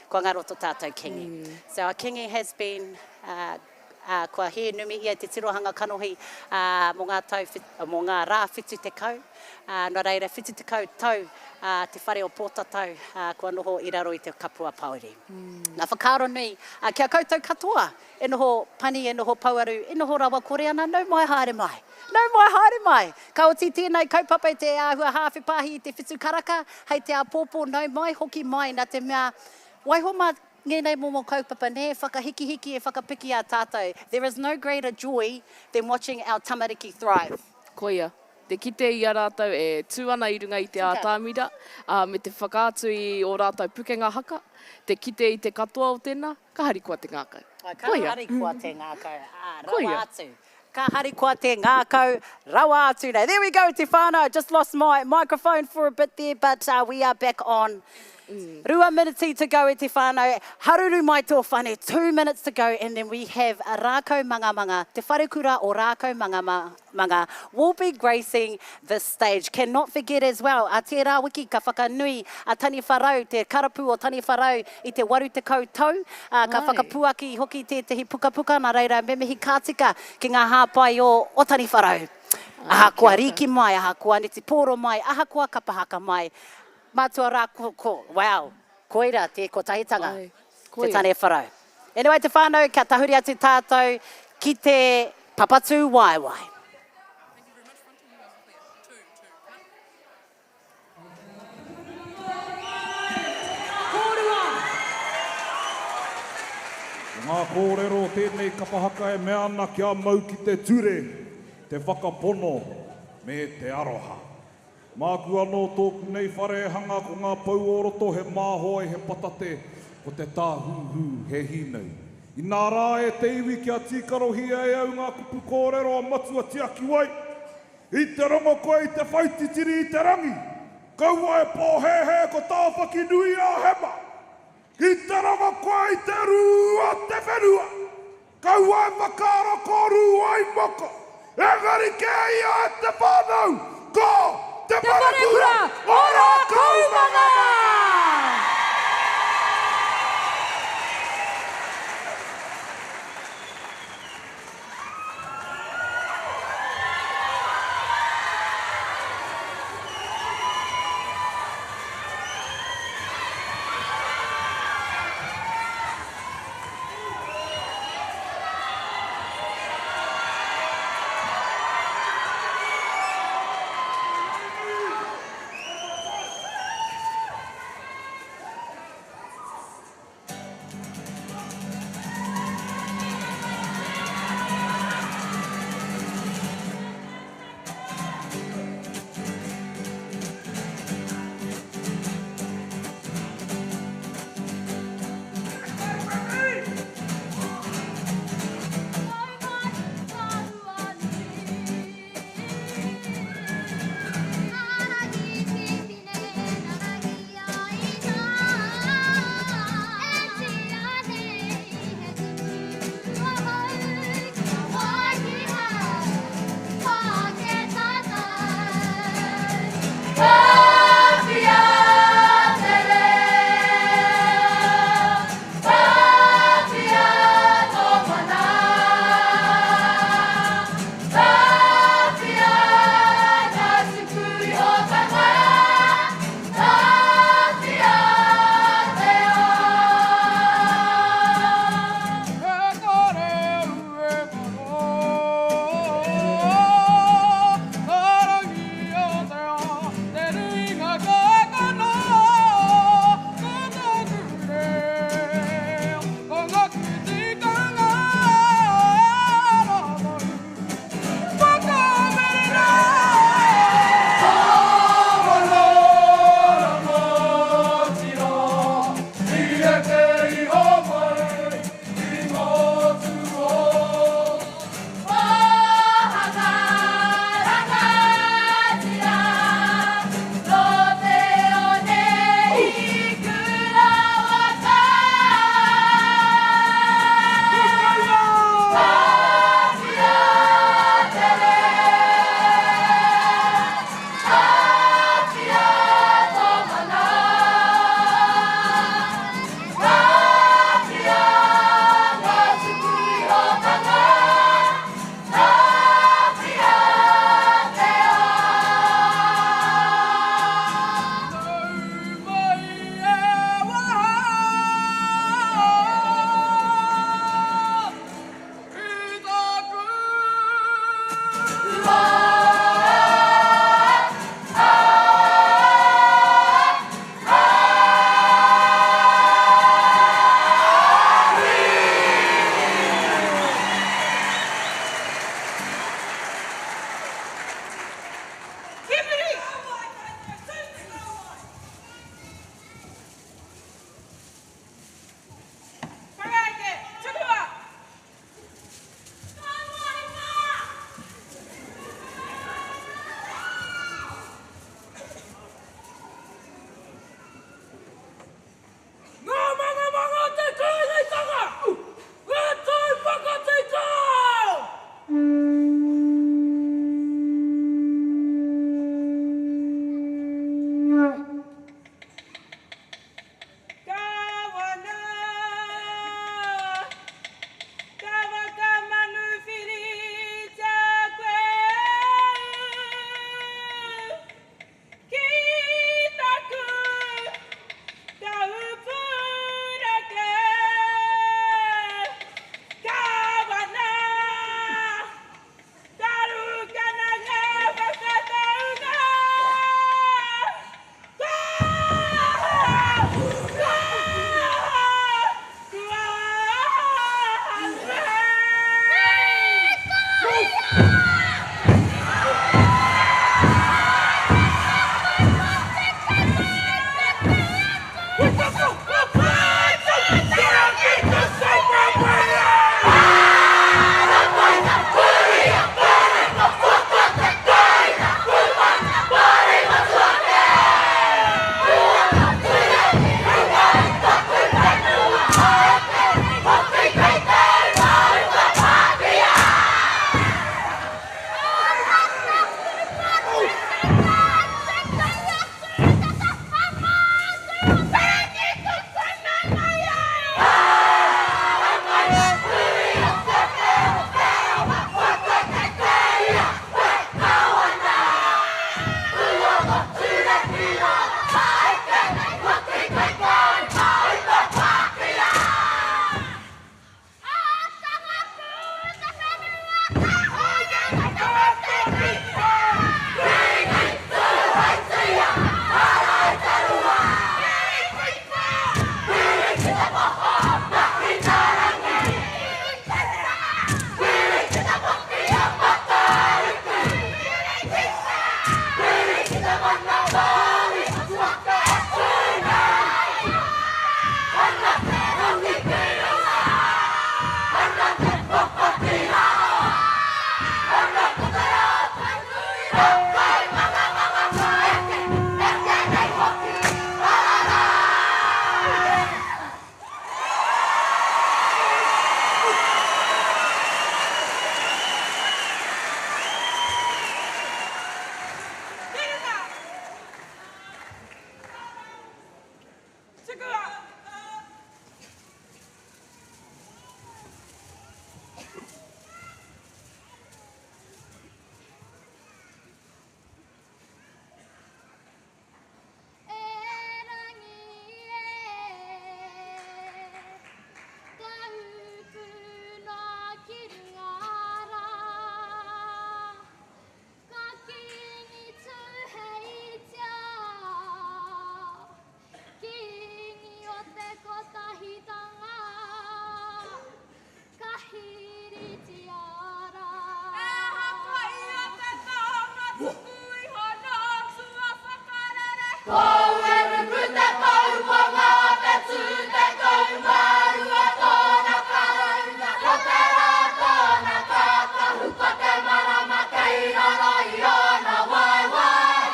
kua ngaro tō tātou Kingi. So our Kingi has been, uh, ā, kua hē numi ia i te tirohanga kanohi, ā, mō ngā tau, mō ngā rā 70, ā, nō reira, 70 tau, ā, te whare o Pōtatau, ā, kua noho i raro i te kapua pāuri. Ngā whakaaro nui, ā, ki a koutou katoa e noho pani, e noho pouaru, e noho rawakore ana, nau mai haere mai! Nau mai haere mai! Ka oti tēnei kaupapa i te āhua hāwhe pāhi i te whitu karaka, hei te āpōpō nau mai, hoki mai, nā te mea, waiho mā Ngēnei momo kaupapa nē, e whakahikihiki, e whakapiki a tātou. There is no greater joy than watching our tamariki thrive. Koia, te kite i a rātou e tū ana i runga i te ātamira, ā, me te whakaatu i ō rātou pukenga haka, te kite i te katoa o tēnā, ka harikoa te ngākau. Ka Koia. harikoa te ngākau, ā, rawa Koia. atu. Ka harikoa te ngākau, rawa atu nei. There we go te whānau, just lost my microphone for a bit there but we are back on. Rua miniti to go e te whānau, haruru mai tō whane, two minutes to go and then we have Rākau Mangamanga, Te Wharekura o Rākau Mangamanga will be gracing this stage. Cannot forget as well, a tērā wiki ka whakanui a Taniwharau, te karapu o Taniwharau i te 80 tau, ā, ka whakapuaki hoki tētehi pukapuka, nā reira me mihi ka tika ki ngā hāpai o o Taniwharau. Ahakoa rīki mai, ahakoa netipōro mai, ahakoa kapa haka mai, mātua rā ko, ko, wow, koira te kotahitanga, te Taniwharau. Anyway te whānau, kia tahuri atu tātou ki te Papatūwaewae. Kōrua! Ko ngā kōrero o tēnei kapa haka e mea ana kia mau ki te ture, te whakapono me te aroha. Māku anō tōku nei whare e hanga ko ngā pou o roto he māhoe he patate, ko te tāhūhū he hīnau. Inā rā e te iwi kia tīkarohia e au ngā kupu kōrero a Matua Tiakiwai, I te rongo koe i te whaititiri i te rangi, kaua e pōhēhē ko Tāwhaki nui a Hema! Ki te rongo koe i te rū o te whenua, kaua e whakaaro ko Rūaumoko, engari kē ia e te whānau, ko Te Wharekura o Rākaumangamanga! Tukua! E rangi e, Taupuna ki runga rā. Ka kīngi Tūheitia, Kīngi o te kotahitanga, Ka hīritia rā. E hāpai te taonga tuku iho nō tua whakarere. Ko Uenuku te pou, ko Ngā Whetū te kau, mārua tōna karauna, ko te rā tōna kākahu, ko te marama kei raro i ōna waewae.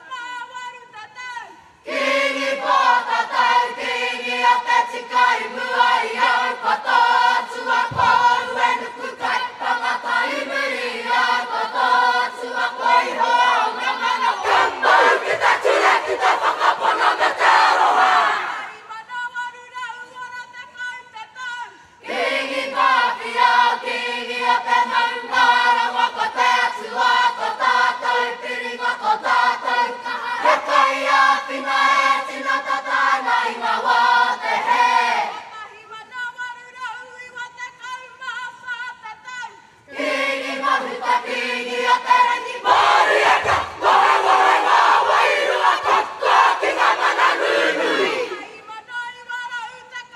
1858 tau. Kīngi Pōtatau, Kīngi o te tika i mua i au, ko tō atua ko Uenuku kai tangata i muri i au, ko tō atua ko Ihowa o ngā mano. Ka mau ki te ture, ki te whakapono me te aroha. 1860 tau. Kīngi Tāwhiao, Kīngi o te maungārongo, ko te atua, ko tātou piringa, ko tātou kaha, he kaiāwhina e tino tata ana i ngā wā o te hē. 1894 tau. Kīngi Mahuta, Kīngi o te rangi, Mārie ka wahewahe ngā wairua katoa ki ngā mana nunui.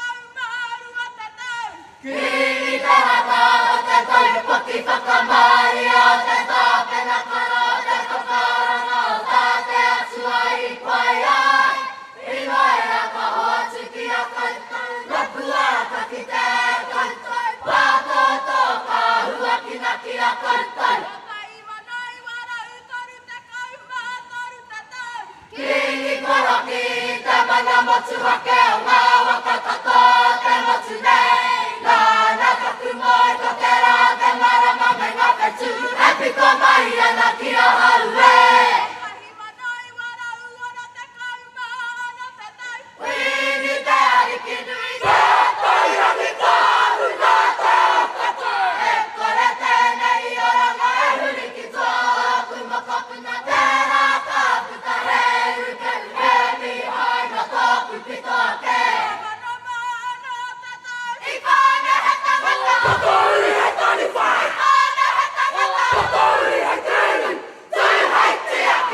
1912 tau. Kīngi te haka o te taupoki whakamārie o te tāpenakara o te whakaaranga o tā te Atua i pai ai, Ingoia ka hoatu ki a koutou, rapua ka kitea e koutou, pātōtō ka huakina ki a koutou. 1933 tau. Kīngi Korokī, te mana motuhake o ngā waka katoa o te motu nei. Nāna taku moe ko te rā, te marama me ngā whetū e piko mai ana ki ahau e. 1966 tau. Kuini te Ariki nui, Te Atairangikaahu nā te ao katoa. E kore tēnei oranga e huri ki tua o āku mokopuna, tērā ka puta he urukehu, he mīhai nō tōku pito ake. I whānau he tangata. Ko tō uri hei taniwha. I whānau he tangata. Ko tō uri hei kīngi. Tū hei tiaki.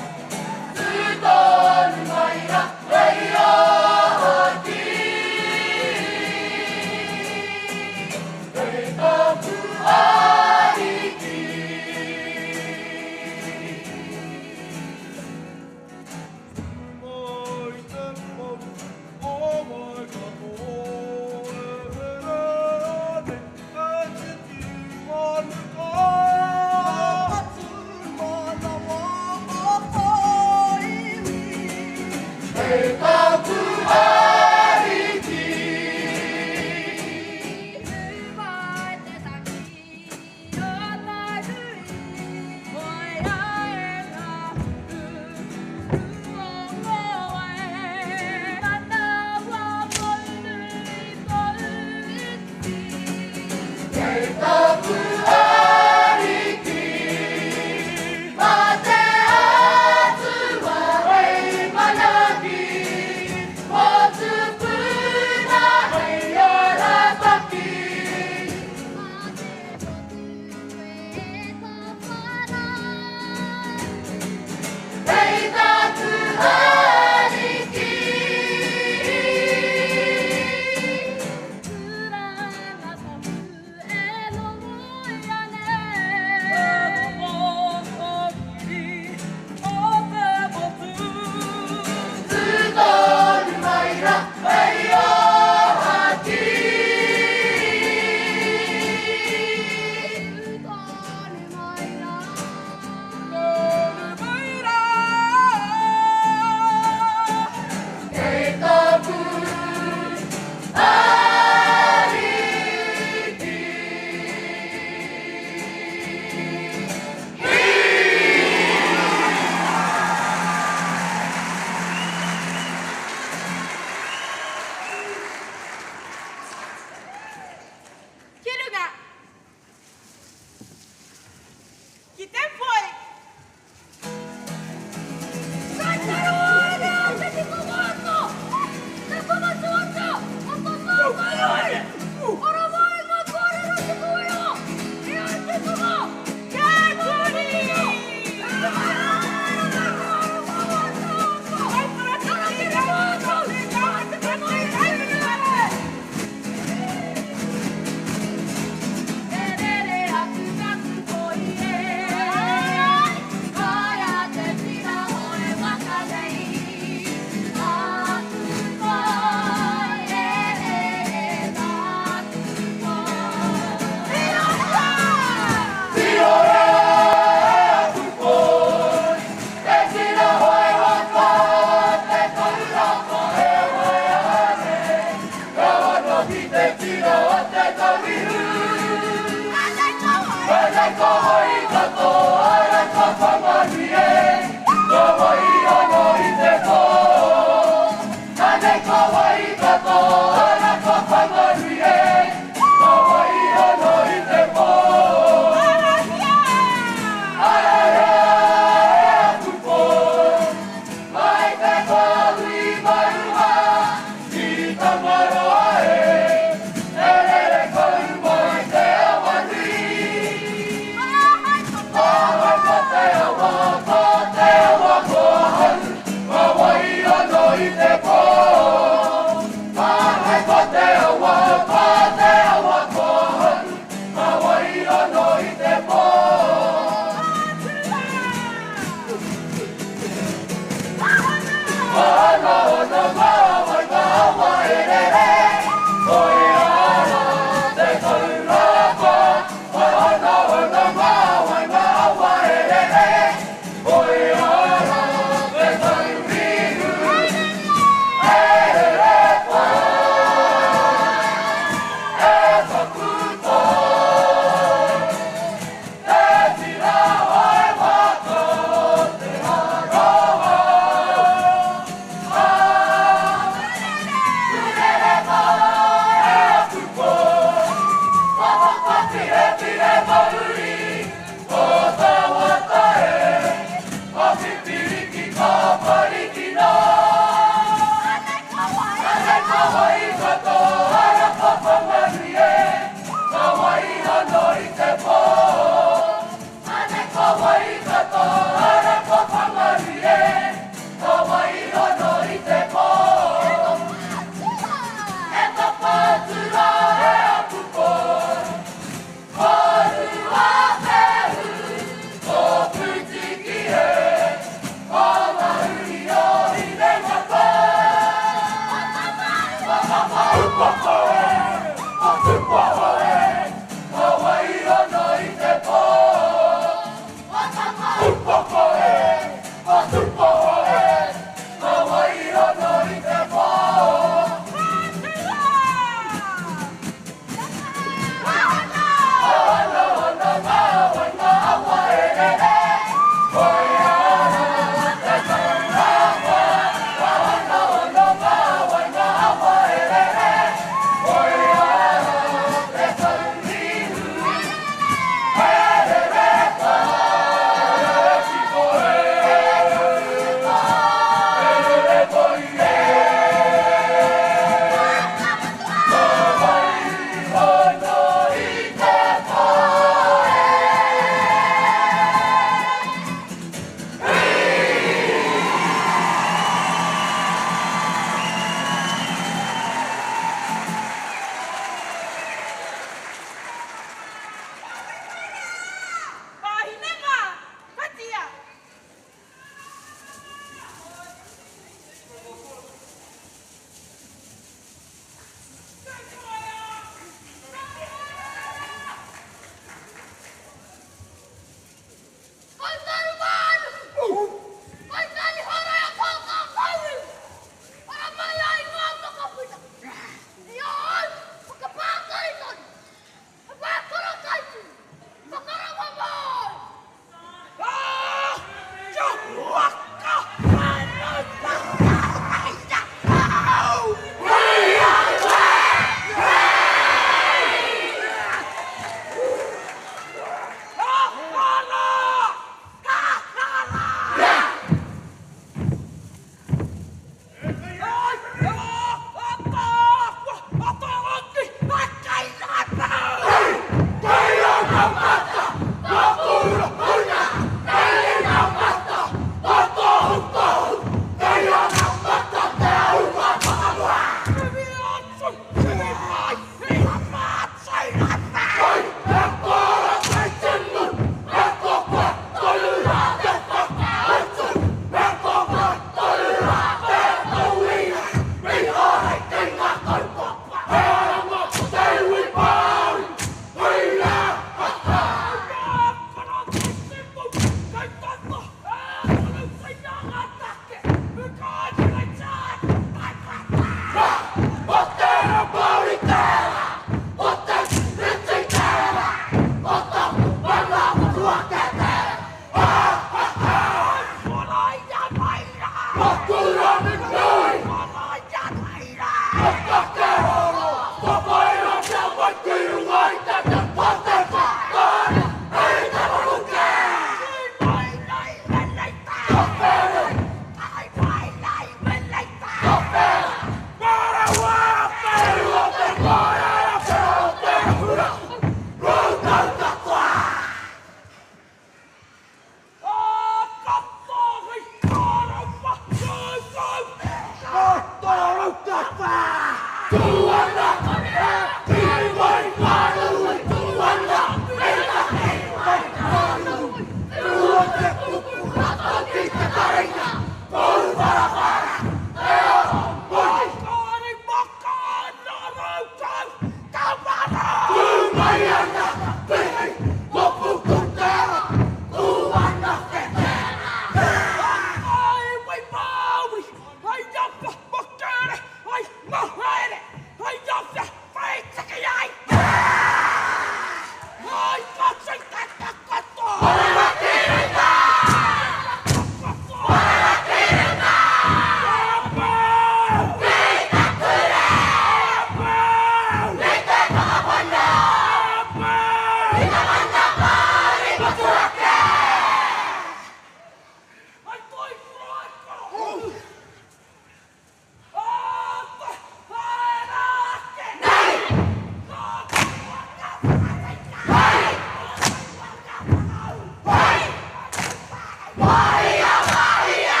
Pāhia, pāhia!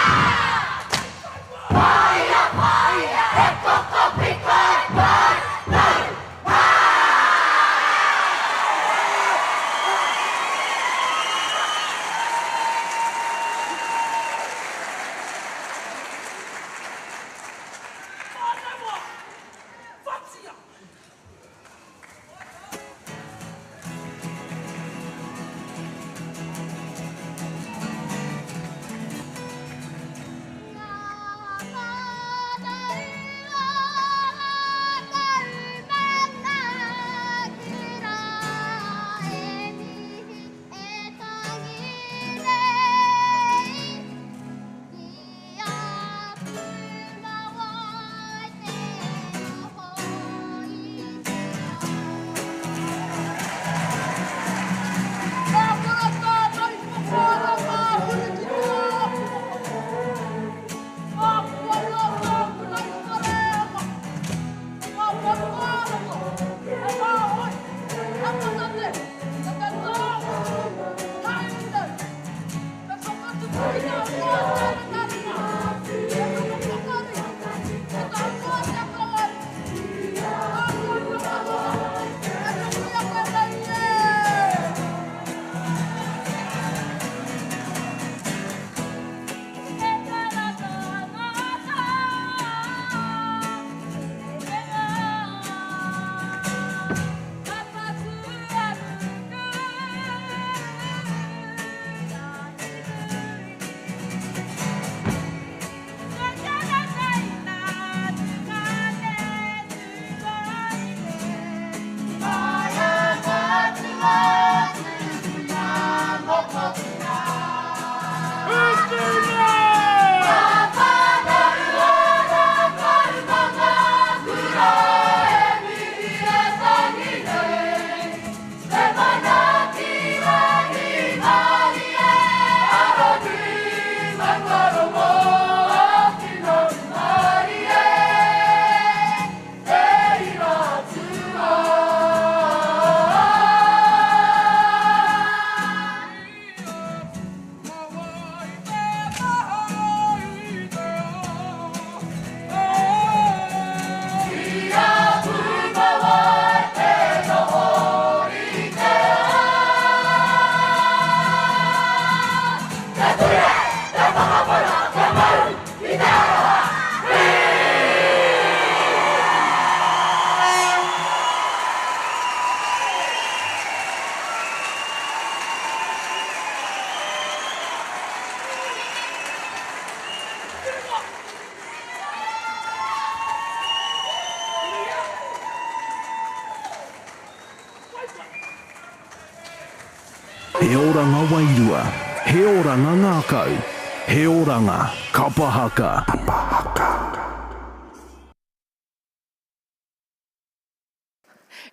Pāhia, pāhia! He koko piko e pai, nau, hā! Mānawa! Whatia! He oranga wairua, he oranga ngākau, he oranga kapa haka.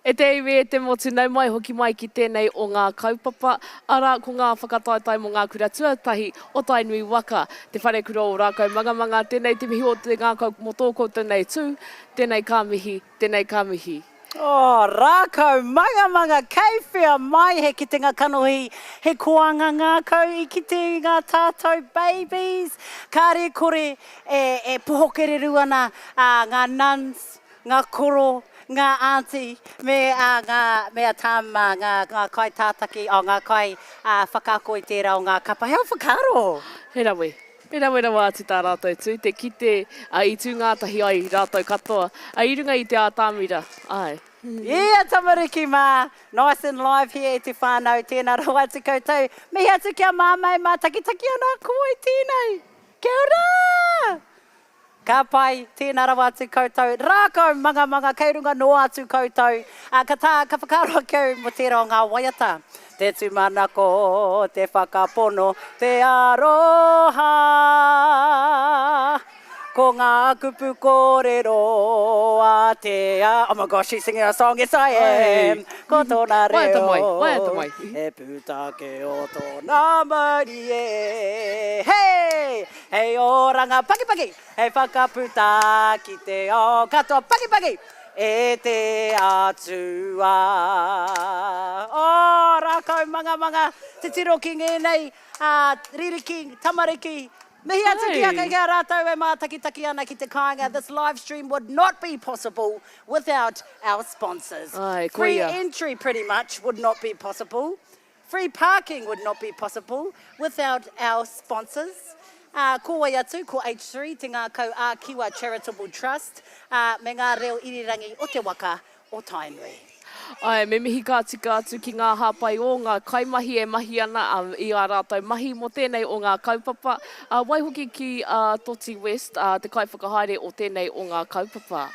E te iwi, e te motu, nau mai hoki mai ki tēnei o ngā kaupapa, arā, ko ngā whakataetae mō ngā kura tuatahi o Tainui waka, Te Wharekura o Rākaumangamanga, tēnei te mihi o te ngākau mō tō koutou nei tū, tēnei ka mihi, tēnei ka mihi. Oh, Rākaumangamanga, kei whea mai he kitenga kanohi, he koanga ngākau i kite i ngā tātou babies, kāre kore e, e poho kereru ana ngā nuns, ngā koro, ngā aunty, me a ngā, me a Tam mā, ngā, ngā kaitātaki, oh, ngā kai whakaako i tērā o ngā kapa. He ao whakaaro! He rawe. He rawe rawa atu tā rātou tū, te kite i tū ngātahi ai rātou katoa i runga i te ātamira, āe. Yeah tamariki mā, nice and live here e te whānau, tēnā rawa atu koutou. Mihi atu ki a Māmā e mātakitaki ana, ko wai tēnei? Kia ora! Ka pai, tēnā rawa atu koutou. Rākau mangamanga kei runga noa atu koutou. Ā, ka tā, ka whakaaro ake au mō tērā o ngā waiata. Te tūmanako, te whakapono, te aroha. Ko ngā kupu kōrero a te a, oh my gosh, she's singing a song, yes I am. Ko tōna reo. Waiata mai, waiata mai. He pūtake o tōna mauri e. Hey! Hei oranga pakipaki, hei whakaputa ki te ao katoa pakipaki! E te Atua. Oh, rākau mangamanga, titiro ki ngēnei ririki, tamariki. Mihi atu ki a ki a rātou e mātakitaki ana ki te kāinga, this live stream would not be possible without our sponsors. Ai, Free koia. entry pretty much would not be possible. Free parking would not be possible without our sponsors. Ā, ko wai atu, ko H3, Te Ngākau ā-Kiwa Charitable Trust, ā, me ngā reo irirangi o te waka o Tainui. Āe, me mihi ka tika atu ki ngā hāpai o ngā kaimahi e mahi ana i ā rātou mahi mō tēnei o ngā kaupapa, ā, waihoki ki a Toti West, ā, te kaiwhakahaere o tēnei o ngā kaupapa.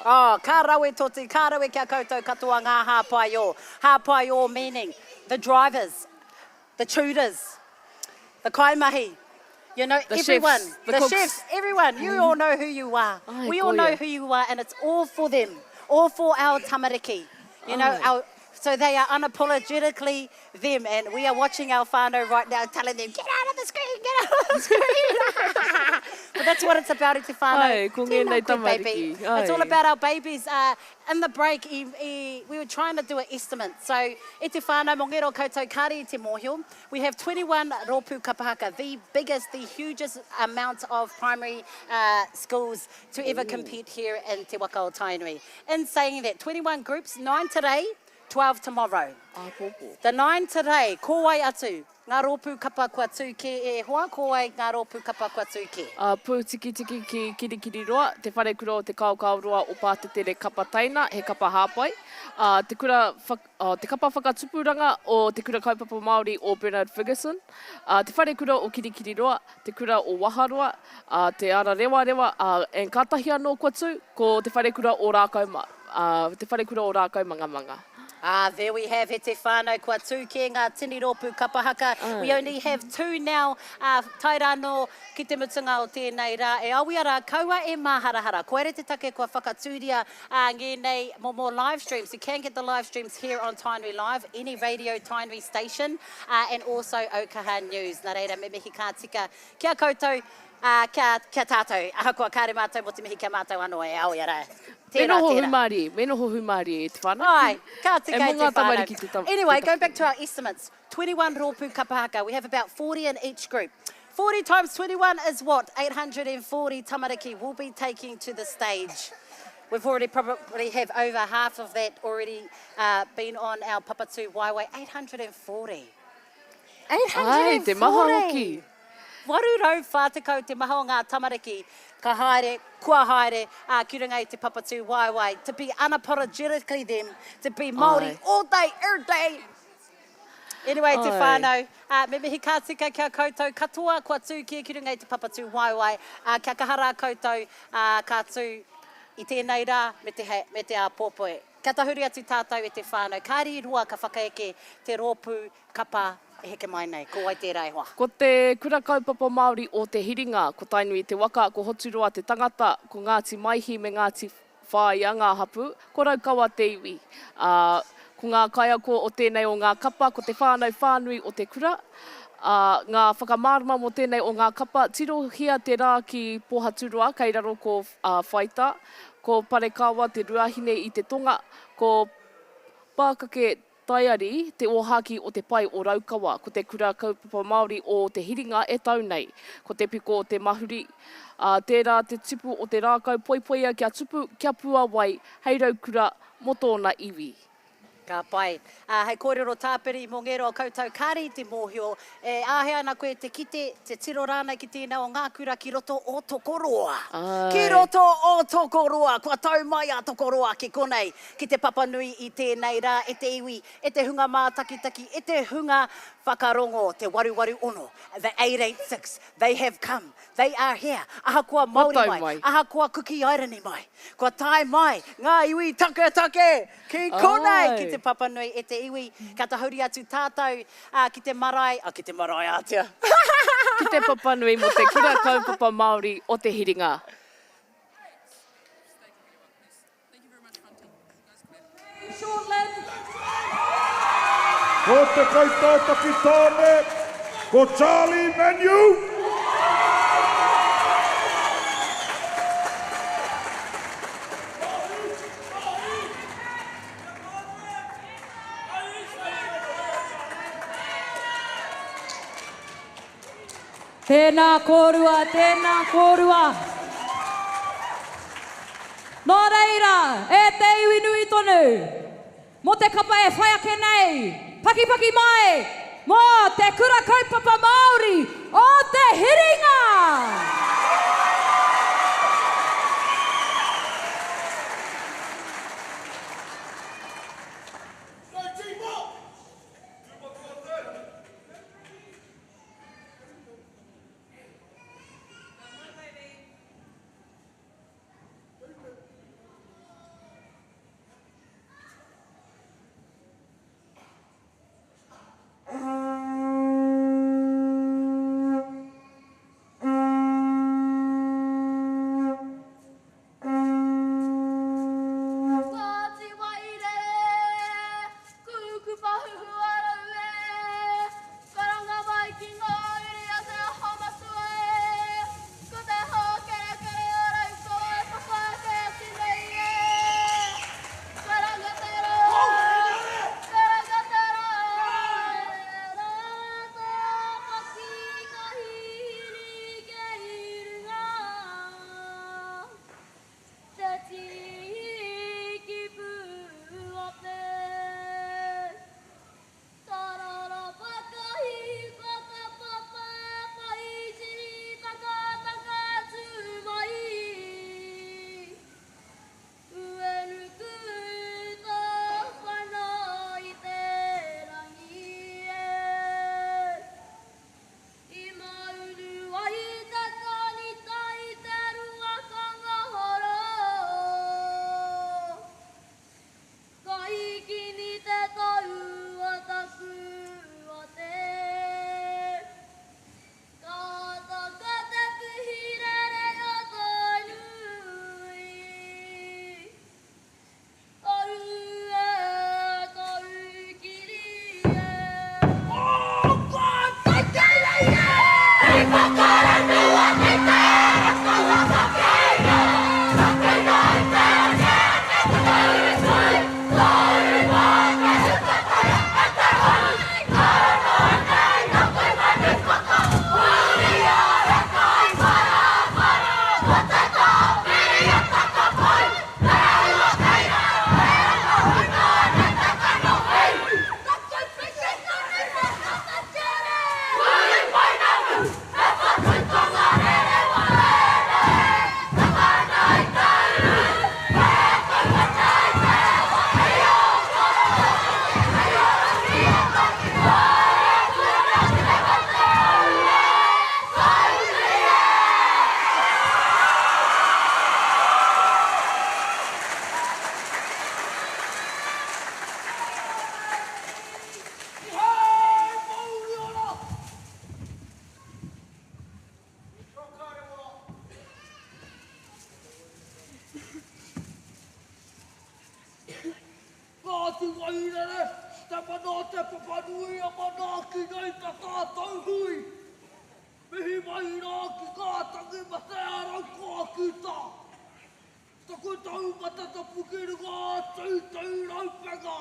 Oh, ka rawe Toti, ka rawe ki a koutou katoa ngā hāpai o. Hāpai o meaning, the drivers, the tutors, the kaimahi, you know, The everyone, chefs, the the cooks. chefs, everyone. You all know who you are. Ai, We all know koia. who you are, and it's all for them, all for our tamariki. You know, Ai. our, so they are unapologetically them, and we are watching our whānau right now telling them, get out of the screen, get out of the screen. but that's what it's about, e te whānau. Ai, ko Tēnā ngēnei koe, baby. tamariki. It's all Ai. about our babies. In the break, i, i, we were trying to do an estimate. So, e te whānau, mō ngero koutou kāre i te mōhio, we have 21 rōpū kapahaka, the biggest, the hugest amount of primary uh, schools to ever compete here in Te Waka o Tainui. In saying that, 21 groups, 9 today, 12 tomorrow. Āpōpō. The 9 today, ko wai atu? Ngā rōpū kapa kua tū kē e hoa, ko wai ngā rōpū kapa kua tū kē? A Pūtikitiki ki Kirikiriroa, Te Wharekura o Te Kaokaoroa o Pātetere Kapa Teina, he kapa hāpai, ā, Te Kura Te Kapa Whakatupuranga o Te Kura Kaupapa Māori o Bernard Fergusson, ā, Te Wharekura o Kirikiriroa, Te Kura o Waharoa, ā, Te Ara Rewarewa, ā, and kātahi anō kua tū, ko Te Wharekura o Rākauma, ā, Te Wharekura o Rākaumangamanga. Ah, there we have it te whānau, kua tū kē ngā tini rōpū kapa haka. We only have two now, ā, tae rānō ki te mutunga o tēnei rā. E awia rā, kaua e māharahara. Koira te take kua whakatūria ā, ngēnei momo live streams. You can get the live streams here on Tainui Live, any radio Tainui station, ā, and also Aukaha News. Nā reira, me mihi ka tika ki a koutou, ā, kia, kia tātou. Ahakoa kāre mātou mō te mihi ki a mātou anō e awia rā. Me Tērā, noho tērā. hūmārie, me noho hūmārie e te whānau. Ai, ka tika E mō e te ngā whānau. tamariki te tam- Anyway, te going back to our estimates, 21 rōpū kapa haka. We have about 40 in each group. 40 times 21 is what? 840 tamariki will be taking to the stage. We've already probably have over half of that already uh, been on our Papatū Waiwai. 840. Ai, te maha hoki. 840 te maha o ngā tamariki ka haere, kua haere, ā, ki runga i te papatū waewae, to be unapologetically them, to be Māori Ai. all day, every day. Anyway, te Ai. whānau, ā, me mihi ka tika ki a koutou katoa kua tū kē ki runga i te papatū waewae, ā, kia kaha rā koutou, ā, ka tū i tēnei rā me te, me te āpōpō. Kia tahuri atu tātou e te whānau, kāre i roa ka whakaeke te rōpū kapa e heke mai nei, ko wai tērā e hoa? Ko te Kura Kaupapa Māori o Te Hiringa, ko Tainui te waka, ko Hoturoa te tangata, ko Ngāti Maihi me Ngāti Whāia ngā hapū, ko Raukawa te iwi. Ā, ko ngā kaiako o tēnei o ngā kapa, ko te whānau whānui o te kura. Ā, ngā whakamārama mō tēnei o ngā kapa, tirohia te rā ki Pōhaturoa, kei raro ko Whaita, ko Parekawa te ruahine i te tonga, ko Pākake Taiari, te ōhākī o te pae o Raukawa, ko te Kura Kaupapa Māori o Te Hiringa e tau nei. Ko te piko o te mahuri, ā, tērā te tipu o te rākau poipoia kia tupu, kia puawai hei raukura mō tōna iwi. Ka pai. Ā, hei kōrero tāpiri mō ngērā o koutou kāre i te mōhio, e āhea ana koe te kite, te tiro rānei ki tēnā o ngā kura ki roto o Tokoroa. Ki Āe. roto o Tokoroa! Kua tau mai a Tokoroa ki konei, ki te papanui i tēnei rā e te iwi, e te hunga mātakitaki, e te hunga whakarongo, te 886, the 886, they have come, they are here, ahakoa Kua Māori tau mai, mai. ahakoa Kuki Airani mai, kua tae mai ngā iwi taketake ki konei, ki Āe. te papanui e te iwi, ka tahuri atu tātou ki te marae, ki te marae ātea. Ki te papanui mō te Kura Kaupapa Māori o Te Hiringa. Ko te kaitātaki tāne, ko Charlie Manu! Tēnā kōrua, tēnā kōrua. Nō reira, e te iwi nui tonu, mō te kapa e whai ake nei, pakipaki mai mō Te Kura Kaupapa Māori o Te Hiringa! Ngāti Wairere, Kūkupa huhua rau e, Karanga mai ki ngā uri a Te Aho Matua e, Ko te hōkerekere o Raukawa e whakaeke atu nei e, Karanga te rā, karanga te rā, Rā te paki ka hihiri kei runga. Te tiki pūape. Tarara pakahi whakapapa paitiri takataka tū mai. Uenuku tawhana i te rangi e. I maunu ai te tānita i te ruakanga horo. Ka hikini te tau a taku ate. Ka taka te puhi rere o Tainui. Ngāti Wairere, te mana o Te Papanui e manaaki nei ta tātou hui. Mihi mai rā ki ngā tangi mate a Raukawa-ki-tā. Taku taumata tapu ki runga a Tūtū Raupenga.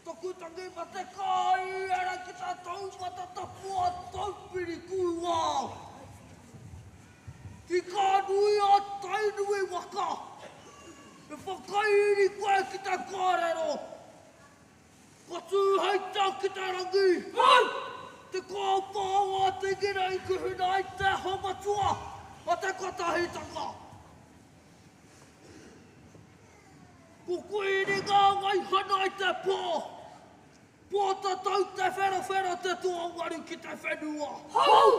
Taku tangi mate ka iera ki te taumata tapu a Taupiri Kūao. Ki kā nui a Tainui waka. Me whakairi koe ki te kōrero. Ka tū hei tau ki te rangi. Hau! Te kōpā o a Te Gira i kuhuna ai te aho matua o te kotahitanga. Ko Kuini ngā waihana i te pō. Pōtatau te wherowhero te toawaru ki te whenua. Hau!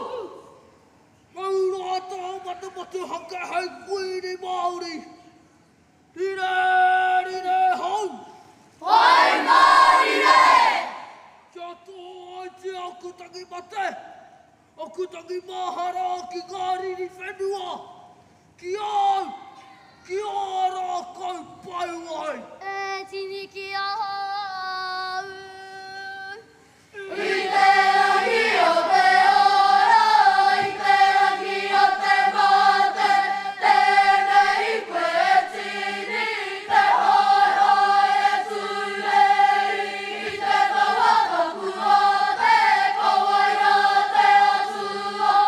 Mauroa tō matumotuhake hei Kuini Māori. Rire, rire, hou! Pai mārire! Kia tōaitia aku tangi mate, aku tangi māhara ki ngā riri whenua, ki āu, ki ō rākau pai ai. E tini ki ahau. I te rangi o te ora, i te rangi o te mate, tēnei koe e tini, te hoehoe e tūrei, i te taua tapu o te kōwai a te Atua.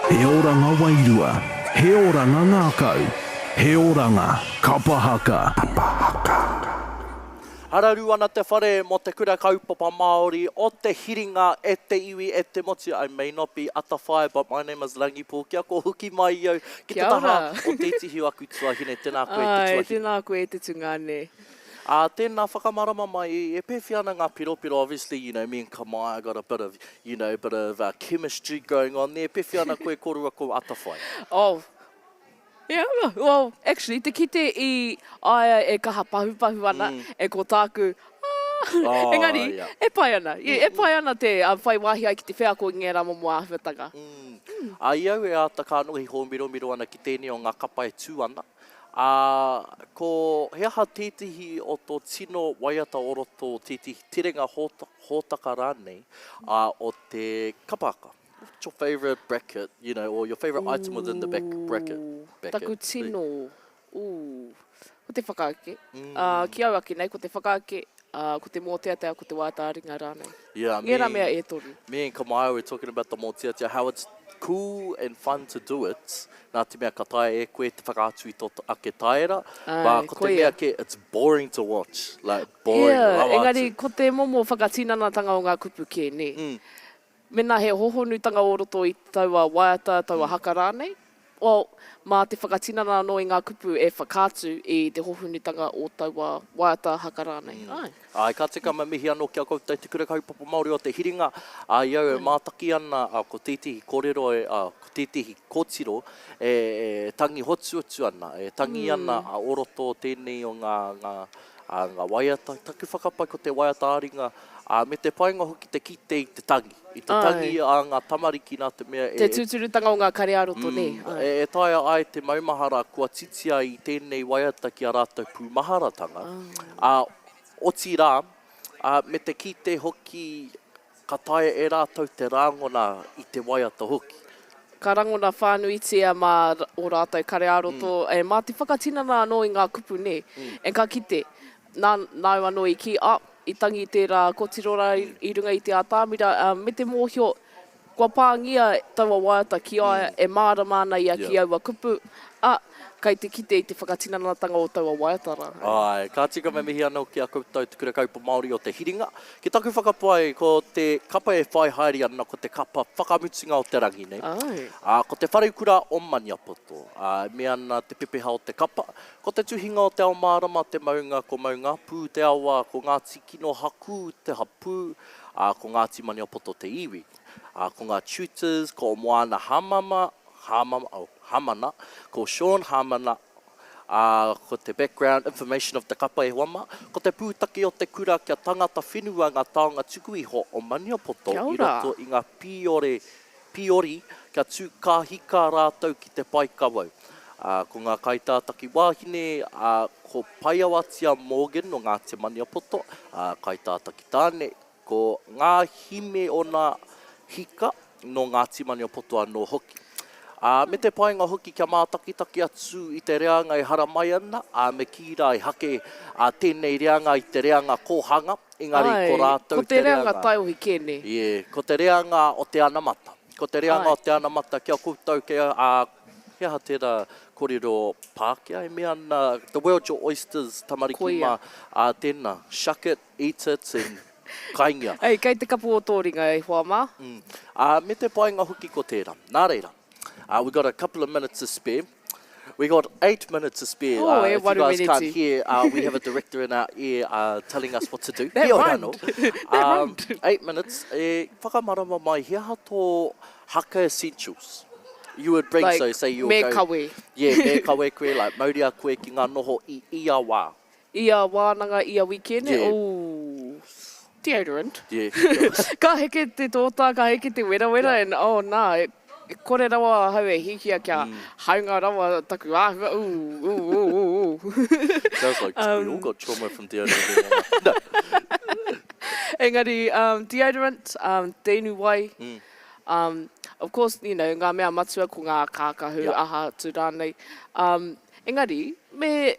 He oranga wairua, he oranga ngākau, he oranga kapa haka. Hararu ana te whare mō te Kura Kaupapa Māori o Te Hiringa e te iwi e te motu I may not be Atawhai but my name is Rangi Pōkia Ko hoki mai au ki te taha o tētihi o aku tuahine Tēnā koe te tuahine. Āe, tēnā koe te tungāne. Ā, tēnā whakamarama mai, e pēwhea ana ngā piropiro, obviously, you know, me and Kamaia got a bit of, you know, bit of chemistry going on there, pēwhea ana koe kōrua ko Atawhai? Oh, yeah, well, actually, te kite i a ia e kaha pahupahu ana, e ko tāku, ah, Oh, engari, yeah. e pai ana, yeah, e pai ana te whai wāhi ai ki te wheako i ngērā momo āhuatanga. Ā, i au e āta kānohi hōmiromiro ana ki tēnei o ngā kapa e tū ana, Ā, ko he aha tētehi o tō tino waiata o roto, tētehi terenga hōtaka rānei, ā, o te kapa haka? What's your favourite bracket, you know, or your favourite item within the back bracket? Ooh, taku tino, ooh, ko te whakaeke. Ā, ki au ake nei, ko te whakaeke, ā, ko te mōteatea, ko te wāta-ā-ringa rānei. Yeah, me, Ngērā mea e toru. Me and Kamaia were talking about the mōteatea, how it's cool and fun to do it, nā te mea ka taea e koe te whakaatu i tō ake taera, but ko te mea kē, it's boring to watch, like boring Yeah, rawa atu. engari ko te momo whakatinanatanga o ngā kupu kē, nē. Mēnā he hōhonutanga o roto i taua waiata, taua haka rānei, well, mā te whakatinana anō i ngā kupu e whakaatu i te hōhonutanga o taua waiata, haka rānei. Āe. Āe, ka tika me mihi anō ki a koutou Te Kura Kaupapa Māori o Te Hiringa, ā, i au e mātaki ana, ā, ko tētehi kōrero e, ā, ko tētehi kōtiro e, e tangi hotuhotu ana, e tangi ana ā, o roto o tēnei o ngā, ngā, ā, ngā waiata, taku whakapae ko te waiata ā-ringa, ā, me te painga hoki te kite i te tangi, i te tangi a ngā tamariki nā te mea e, Te tūturutanga o ngā kare ā-roto, nē, āe. E, e taea ai te maumahara kua titia i tēnei waiata ki a rātou pūmaharatanga, ā, otirā, ā, me te kite hoki ka taea e rātou te rāngona i te waiata hoki. Ka rangona whānuitia mā ō rātou kare ā-roto, e, mā te whakatinana anō i ngā kupu, nē. E ka kite, nā, nāu anō i kī, ā, i tangi tērā kotiro rā i runga i te atamira, ā, me te mōhio, Kua pāngia taua waiata ki a ia, e mārama ana ia ki aua kupu, ā, kei te kite i te whakatinanatanga o taua waiata rā. Āe, ka tika me mihi anō ki a koutou Te Kura Kaupapa Māori o Te Hiringa. Ki taku whakapae, ko te kapa e whai haere ana ko te kapa whakamutunga o te rangi nei. Āe. Ā, ko Te Wharekura o Maniapoto. Ā, e mea ana te pepeha o te kapa, ko te tuhinga o Te Ao Mārama te maunga, ko Maungapū te awa, ko Ngāti Kinohakū te hapū, ā, ko Ngāti Maniapoto te iwi. Ā, ko ngā tutors, ko Moana Hamama, Hamama, oh, Hamana, ko Sean Hamana, ā, ko te background information of te kapa e hoa mā, ko te pūtake o te kura kia tangata whenua ngā taonga tuku iho o Maniapoto Kia i ora. roto i ngā pīore, pīori kia tū kāhika rātou ki te pae kawau. Ā, ko ngā kaitātaki wāhine, ā, ko Paiawatia Morgan nō Ngāti Maniapoto, ā, kaitātaki tāne, ko Ngā Himeona Hika nō Ngāti Maniapoto anō hoki. Ā, me te painga hoki kia mātakitaki atu i te reanga e haramai ana, ā, me kī rā i hake ā, tēnei reanga i te reanga kōhanga, engari ko Āe, rātou ko te te reanga reanga. taiohi kē, nē? Yeah, ko te reanga o te anamata. Ko te reanga Āe. o te anamata ki a koutou kei a, ā, he aha tērā kōrero Pākehā e mea ana, the world your oysters, tamariki Koia. mā, ā, tēnā, shuck it, eat it and kaingia. Ei, kei te kapu o tō ringa e hoa mā. Mm. Ā, me te painga hoki ko tērā. Nā reira, uh, we got a couple of minutes to spare. We got eight minutes to spare. Oh, uh, e if you waru guys can't miniti. hear, uh, we have a director in our ear uh, telling us what to do. That Heoi rhymed. anō. That Um, rhymed. eight minutes. E whakamarama mai, he aha tō haka essentials? You would bring, Like, so say you'll me go... kawe. Yeah, me kawe koe, like mauria koe ki ngā noho i ia wā. Ia wānanga, ia wikene, Yeah. ooh, deodorant. Yeah. Ka heke te tōtā, ka heke te werawera, Yeah. and oh nā, e kore rawa ahau e hikia kia haunga rawa taku āhua, ooh, ooh, ooh, ooh, ooh. Sounds like we all got trauma from deodorant in our life. No. Engari, um, deodorant, um, te inu wai, um, of course, you know, ngā mea matua ko ngā kākahu, Yeah. aha atu rānei. Um, engari, me,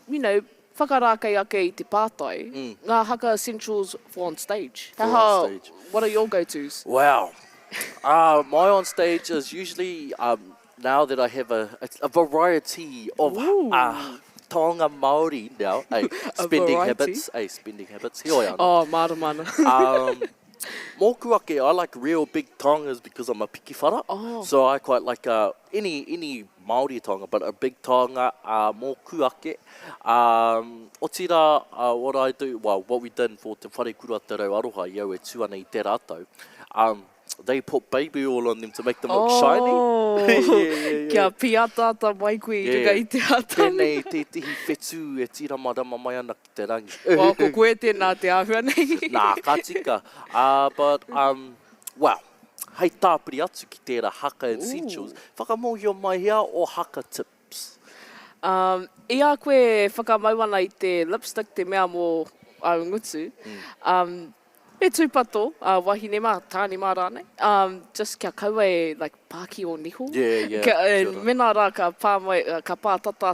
you know, whakarākei ake i te pātai, ngā haka essentials for on stage. For on How, stage. what are your go-tos? Wow. Uh, my on stage is usually um, now that I have a, a, a variety of uh, taonga Māori now, hey, spending habits, hey, spending habits, heoi anō. Oh, mārama ana. um, mōku ake, I like real big taongas because I'm a pikiwhara. Oh. So I quite like uh, any, any Māori taonga, but a big taonga uh, mōku ake. Um, otirā, uh, what I do, well, what we did for Te Wharekura Te Rau Aroha i au e tū ana i tērā tau, um, they put baby oil on them to make them look shiny. Oh, yeah, yeah, yeah. Kia pīataata mai koe i runga i te atamira. Pēnei tētehi whetū e tīramarama mai ana ki te rangi. Well, ko koe tēnā te āhua nei. Nā, ka tika. Uh, but, um, well, hei tāpiri atu ki tērā haka essentials, whakamōhio mai hea o haka tips? Um, i a koe e whakamau ana i te lipstick, te mea mō āu ngutu, um, Me tūpato, ā, wahine mā, tāne mā rānei, um, just kia kaua e, like, pā ki ō niho. Yeah, yeah, Kia, e, kia ora. mēnā rā ka pā mai, ka pā tata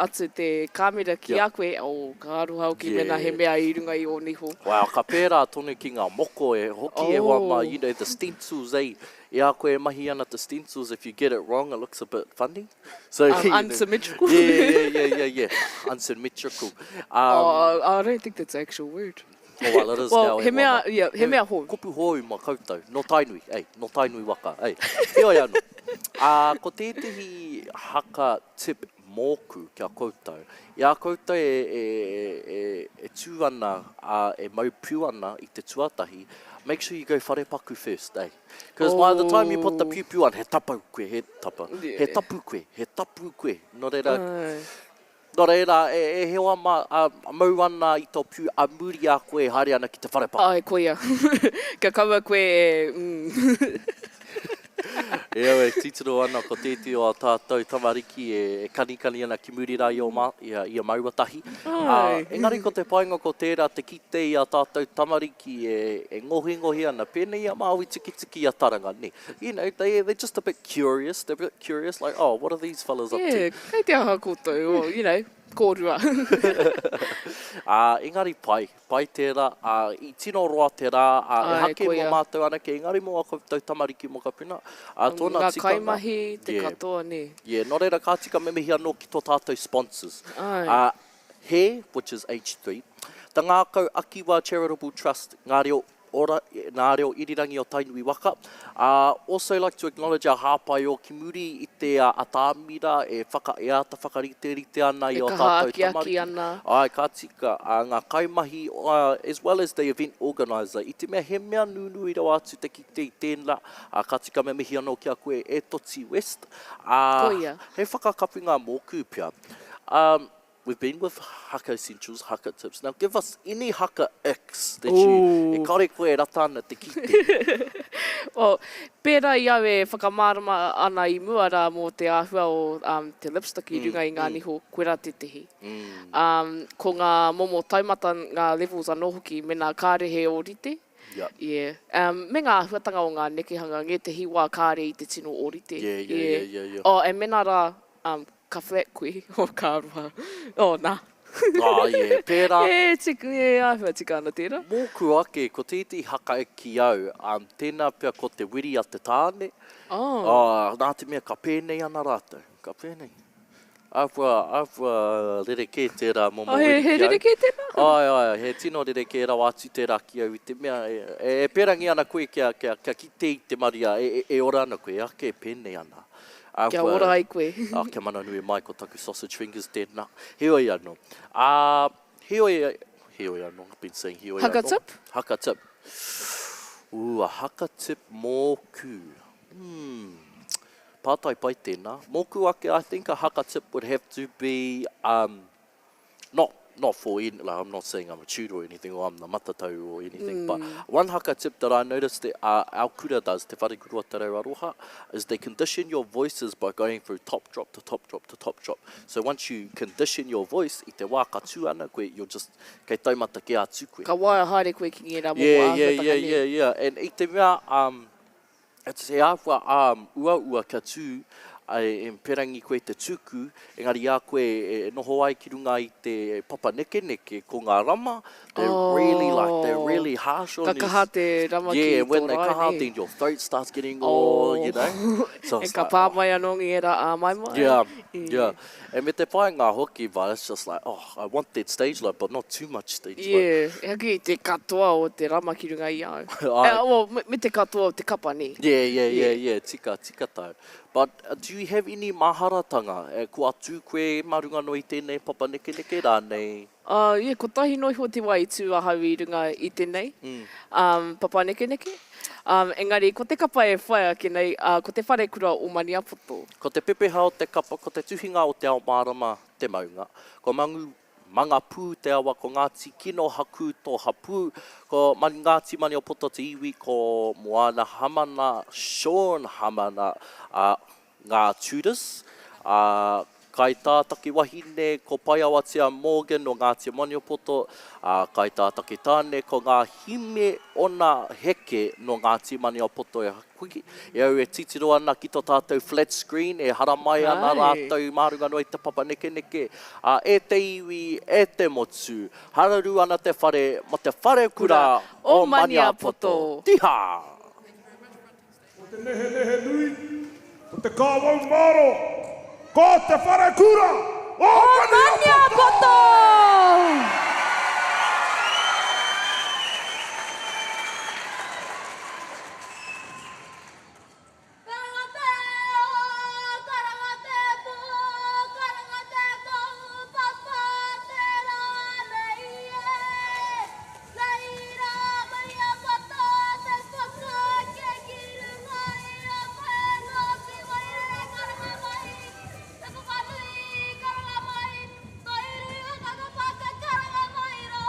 atu te kāmera ki Yeah. a koe, oh, ka aroha hoki Yeah. mēnā he mea i runga i ō niho. Wow, ka pērā tonu ki ngā moko e hoki e hoa mā, Oh. you know, the stencils, eh, i a koe e mahi ana te stencils, if you get it wrong, it looks a bit funny. So, Um, you know, unsymmetrical. Yeah, yeah, yeah, yeah, yeah, unsymmetrical. Um, oh, I don't think that's an actual word. Oh, well, it is well, now, he e mea, hoa mā. yeah, he mea hou. Kupu hou ma koutou, no Tainui, ei, no Tainui waka, ei. Heoi ano, ā, ko tētehi haka tip mōku ki a koutou, i a koutou e, e, e, e tū ana, ā, e mau piu ana i te tuatahi, make sure you go wharepaku first, ei. Because by the time you put the Oh. piupiu on, he tapa koe, he tapa, he Yeah. tapu koe, he tapu koe, nō reira, Ai. Nō reira, e, e hewa mā, ā, mau ana i tō piu a muri a koe e haere ana ki te wharepaku. Āe, koia. Kia kaua koe e, mm. E au e titiro ana ko tētehi o ā tātou tamariki e, e kanikani ana ki muri rā i, o mā, i, a, i a māua tahi. Ā, Āe. engari ko te painga ko tērā te kite i ā tātou tamariki e, e ngohingohi ana, pēnei i a Māui Tikitiki i a Taranga, nē. You know, they, they're just a bit curious, they're a bit curious, like, oh, what are these fellas up to? Yeah, kei te aha koutou, or, you know, kōrua. Ā, engari pai, pai tērā, ā, i tino roa te rā, ā, Āe, ehake mō koia. mātou anake, engari mō ā koutou tamariki mokopuna, ā, tōna Ngā tikanga. kaimahi, te Yeah. katoa, nē. Yeah, nō reira ka tika me mihi anō ki tō tātou sponsors. Āe. Ā, He, which is H3, Te Ngākau Akiwa Charitable Trust, Ngā Reo Ora, nā reo irirangi o Tainui waka. Uh, also like to acknowledge our hāpai o ki muri i te uh, atāmira e, whaka, e āta whakariterite ana i E o kaha tātou akiaki tamariki. ana. Ai, ka tika, uh, ngā kaimahi, uh, as well as the event organizer. I te mea he mea nunui rawa atu te kite i tēnā, uh, ka tika me mihi anō ki a koe e Toti West. Uh, Koia. He whakakapinga mōku pea. Um, We've been with Haka Essentials, Haka Tips. Now give us any haka icks that you, e kore koe e rata ana te kite. Well, pērā i au e whakamārama ana i mua rā mō te āhua o um, te lipstick i runga i ngā niho, koirā tētehi. Um, ko ngā momo taumata, ngā levels anō hoki, mēnā kāre he ōrite. Yep. Yeah. Um, me ngā āhuatanga o ngā nekehanga, ngētehi wā kāre i te tino ōrite. Yeah, yeah, yeah, yeah, yeah. Oh, and mēnā rā, um, Ka flat koe, oh ka aroha, oh na. Oh yeah, pērā. E tika, e āhua tika ana tērā. Mōku ake, ko tētehi haka e ki au, um, tēnā pea ko te wiri a te tāne. Oh. Oh, nā te mea ka pēnei ana rātou, ka pēnei. Āhua, āhua rerekē tērā momo Oh, he, wiri he ki au. rerekē tēnā? Ai, ai, he tino rerekē rawa atu tērā ki au i te mea, e, e pērangi ana koe kia, kia, kia kite i te maria, e, e, e ora ana koe, ake e pēnei ana. Kia ora ai koe. Ā, kia mananui mai ko taku sausage fingers tēnā. Heoi anō. Ā, heoi, heoi anō, I've been saying heoi anō. Haka tip? Haka tip. Ooh, a haka tip mōku. Hmm. Pātai pai tēnā. Mōku ake, I think a haka tip would have to be, um, not not for any, like I'm not saying I'm a tutor or anything or I'm the matatau or anything, mm. but one haka tip that I noticed that uh, our kura does, Te Wharekura Te Rau Aroha, is they condition your voices by going through top drop to top drop to top drop. So once you condition your voice, i te wā ka tū ana koe, you're just, kei taumata ke atu koe. Ka waia haere koe ki ngērā momo yeah, yeah, āhuatanga yeah, nē. yeah, yeah. And i te mea, um, it's he āhua um, uaua kia tū. E perangi koe te tuku, engari i a koe e noho ai ki runga i te papa nekeneke, ko ngā rama, they're really like, they're really harsh on Ka kaha te rama ki tō Yeah, when they rae, kaha, nē. then your throat starts getting all, you know. So E it's ka like, pā oh. mai anō ngi ērā āmaimai. Yeah, yeah. E me te whāinga hoki, but it's just like, oh, I want that stage light, but not too much stage light. Yeah, ehake i te katoa o te rama ki runga i a au. Āe. Well, me te katoa o te kapa, nē. Yeah, yeah, yeah, yeah, tika, tika tāu. But do you have any maharatanga, kua tū koe mā runga noa i tēnei papa nekeneke rānei? Yeah, kotahi noa iho te wā i tū ahau i runga i tēnei papa nekeneke. Engari, ko te kapa e whai ake nei, ko te wharekura o Maniapoto. Ko te pepeha o te kapa, ko te tuhinga o Te Ao Mārama te maunga. Ko Mangu Mangapū te awa, ko Ngāti Kino Hakū tō hapū, ko Ngāti Maniapoto te iwi, ko Moana Hamana, Sean Hamana, ā, ngā Tudors, ā, kaitātaki wahine ko Paiawatia Morgan o Ngāti Maniapoto, ā, kaitātaki tāne ko Ngā Hime Ona Heke nō Ngāti Maniapoto e Hoki, e au e titiro ana ki to tātou flat screen e haramai ana rātou mā runga noa i te papa nekeneke, ā, e te iwi, e te motu, hararu ana te whare mo te wharekura o Maniapoto. Tiha! Ko te nehenehe nui, ko te kāwau mārō, ko te wharekura o Maniapoto! Karanga te ao, karanga te pō, karanga te kaupapa te rā nei e. Reira mai a Pata te whakake ki runga i a koe Ngāti Wairere karanga mai, te whakanui karanga mai, Tairua whakapapa te karanga mai rā.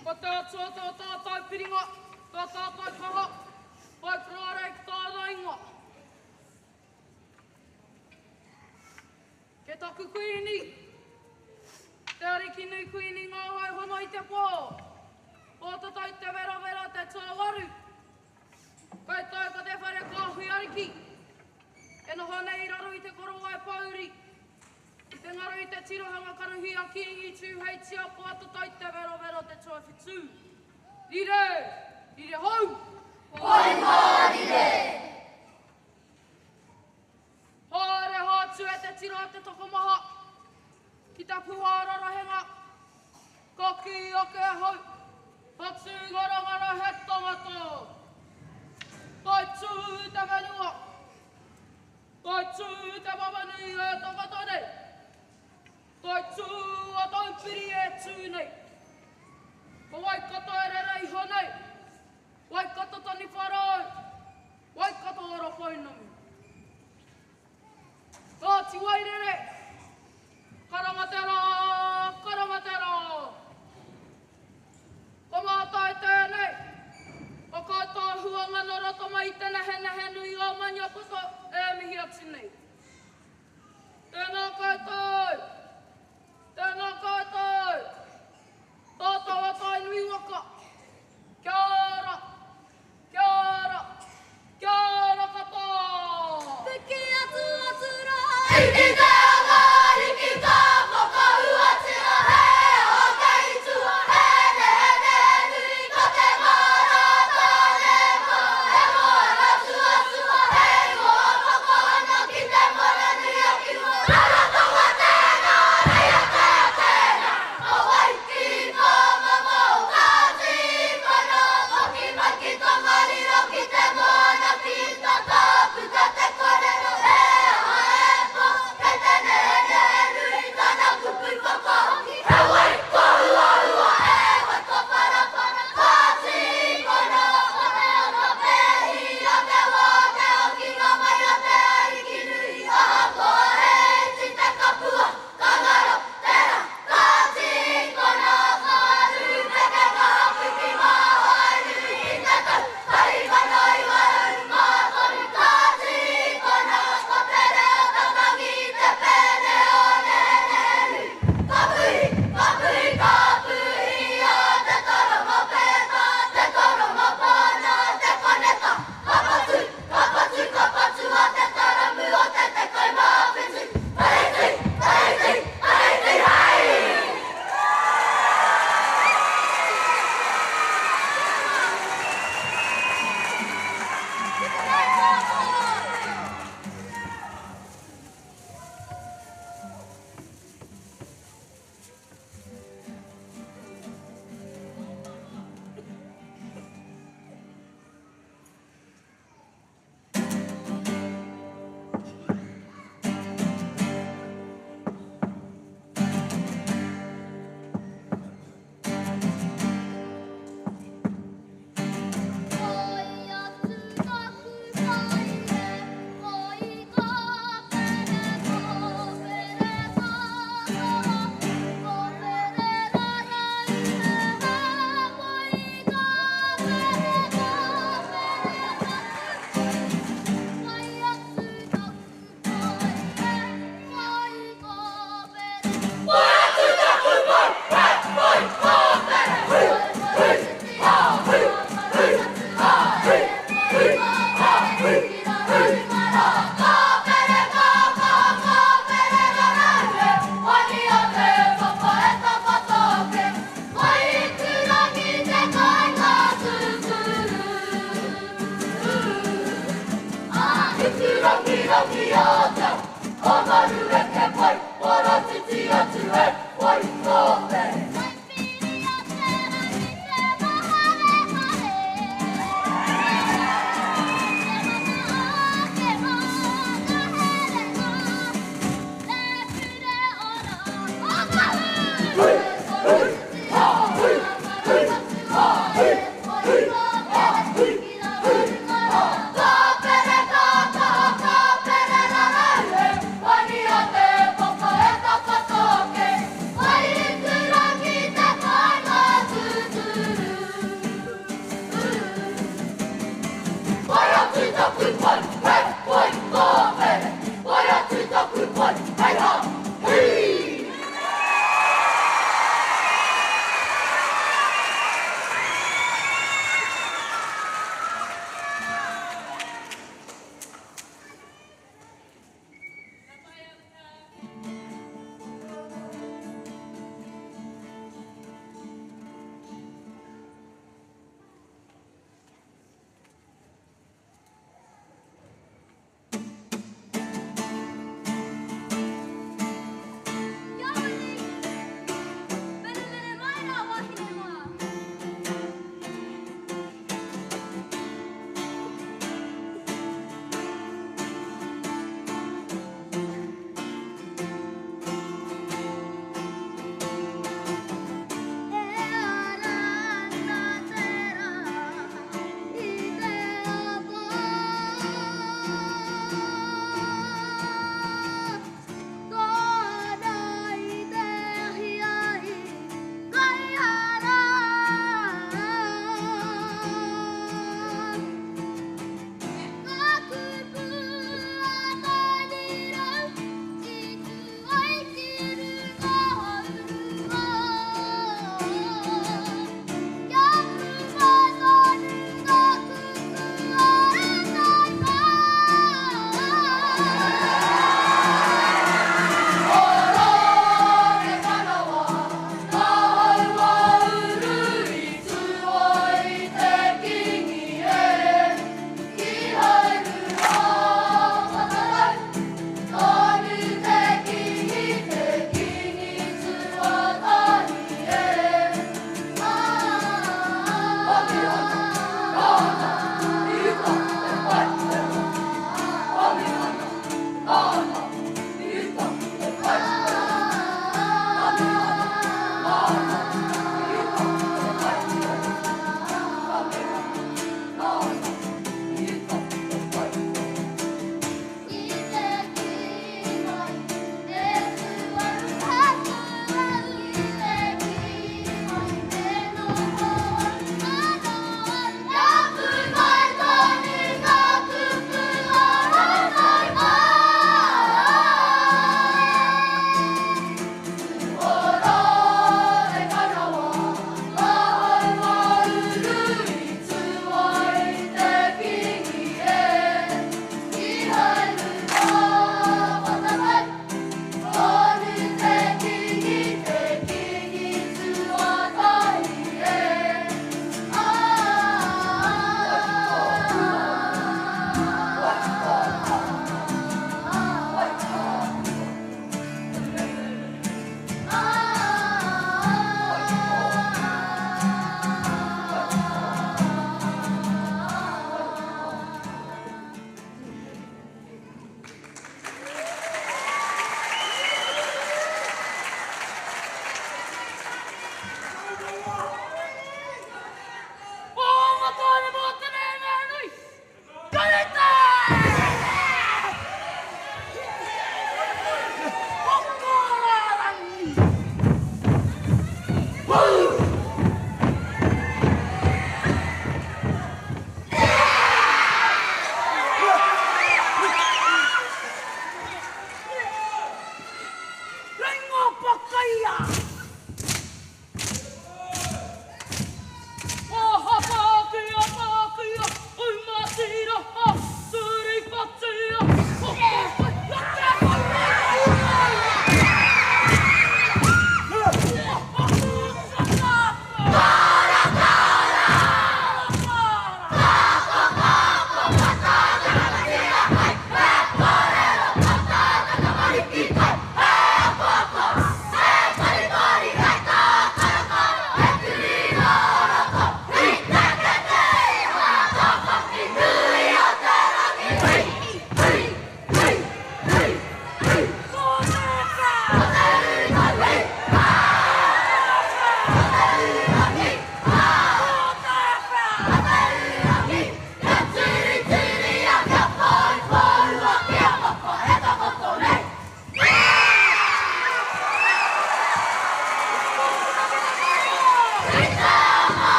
Ko te Atua tō tātou piringa, tō tātou kaha, whai kararehe ki tāna ingoa. Ke taku Kuini, Te Arikinui Kuini ngā wai hono i te pō, Pōtatau Te Werawera te tuawaru, Koutou ko te whare kāhui ariki, e noho nei i raro i te korowai pōuri, I te ngaro i te tirohanga kanohi a Kīngi Tūheitia Pōtatau Te Werawera te tuawhitū. Rire! Rire hou! Whaimārire! ake ahau, Whatu ngarangara he tangata. Toitū te whenua. Toitū te wawanui e tangata nei. Toitū a Taupiri e tū nei. Ko Waikato e rere iho nei. Waikato taniwha rau. Waikato ora pounamu. Ngāti Wairere, karanga te rā, karanga te rā. Ko mātou tēnei, ko koutou huanga nō roto mai i te nehenehe nui o Maniapoto e mihi atu nei. Tēnā koutou, tēnā koutou, tātou a Tainui waka, kia ora, Kia ora! Kia ora katoa! Piki atu atu rā. I te anga ariki ka whakahuatia he aha kei tua, he nehenehe nui ko te mara tāne mā, he moana tuatua, he ingoa whakahana ki te Moana-nui-a-Kiwa. Rarotonga tēnā, reia tea tēnā, ka wai ki ngā mamao ka tīkona, hoki mai ki Tongariro ki te moana ki uta ka puta te korero he aha e pō, kei te nehenehe nui tana kupu whakahoki, he wai kōhuahua e wai kōparapara ka tīkona, ko te anga pēhi a te wā te hokinga mai a te Ariki nui, ahakoa he iti te kapua, ka ngaro tērā. Ka tīkona ngā rūpeke ngā piki mā Hainui i te tau 1903. Ka tīkona ko te reo tatangi te pene o Nehenehenui. Ka puhi, ka puhi, ka puhi a Te Toroma Pēta, Te Toroma Pāna, Te Koneta. Ka patu, ka patu, ka patu a Te Taramu o te 17. Tahiti, Tahiti, Tahiti, hei!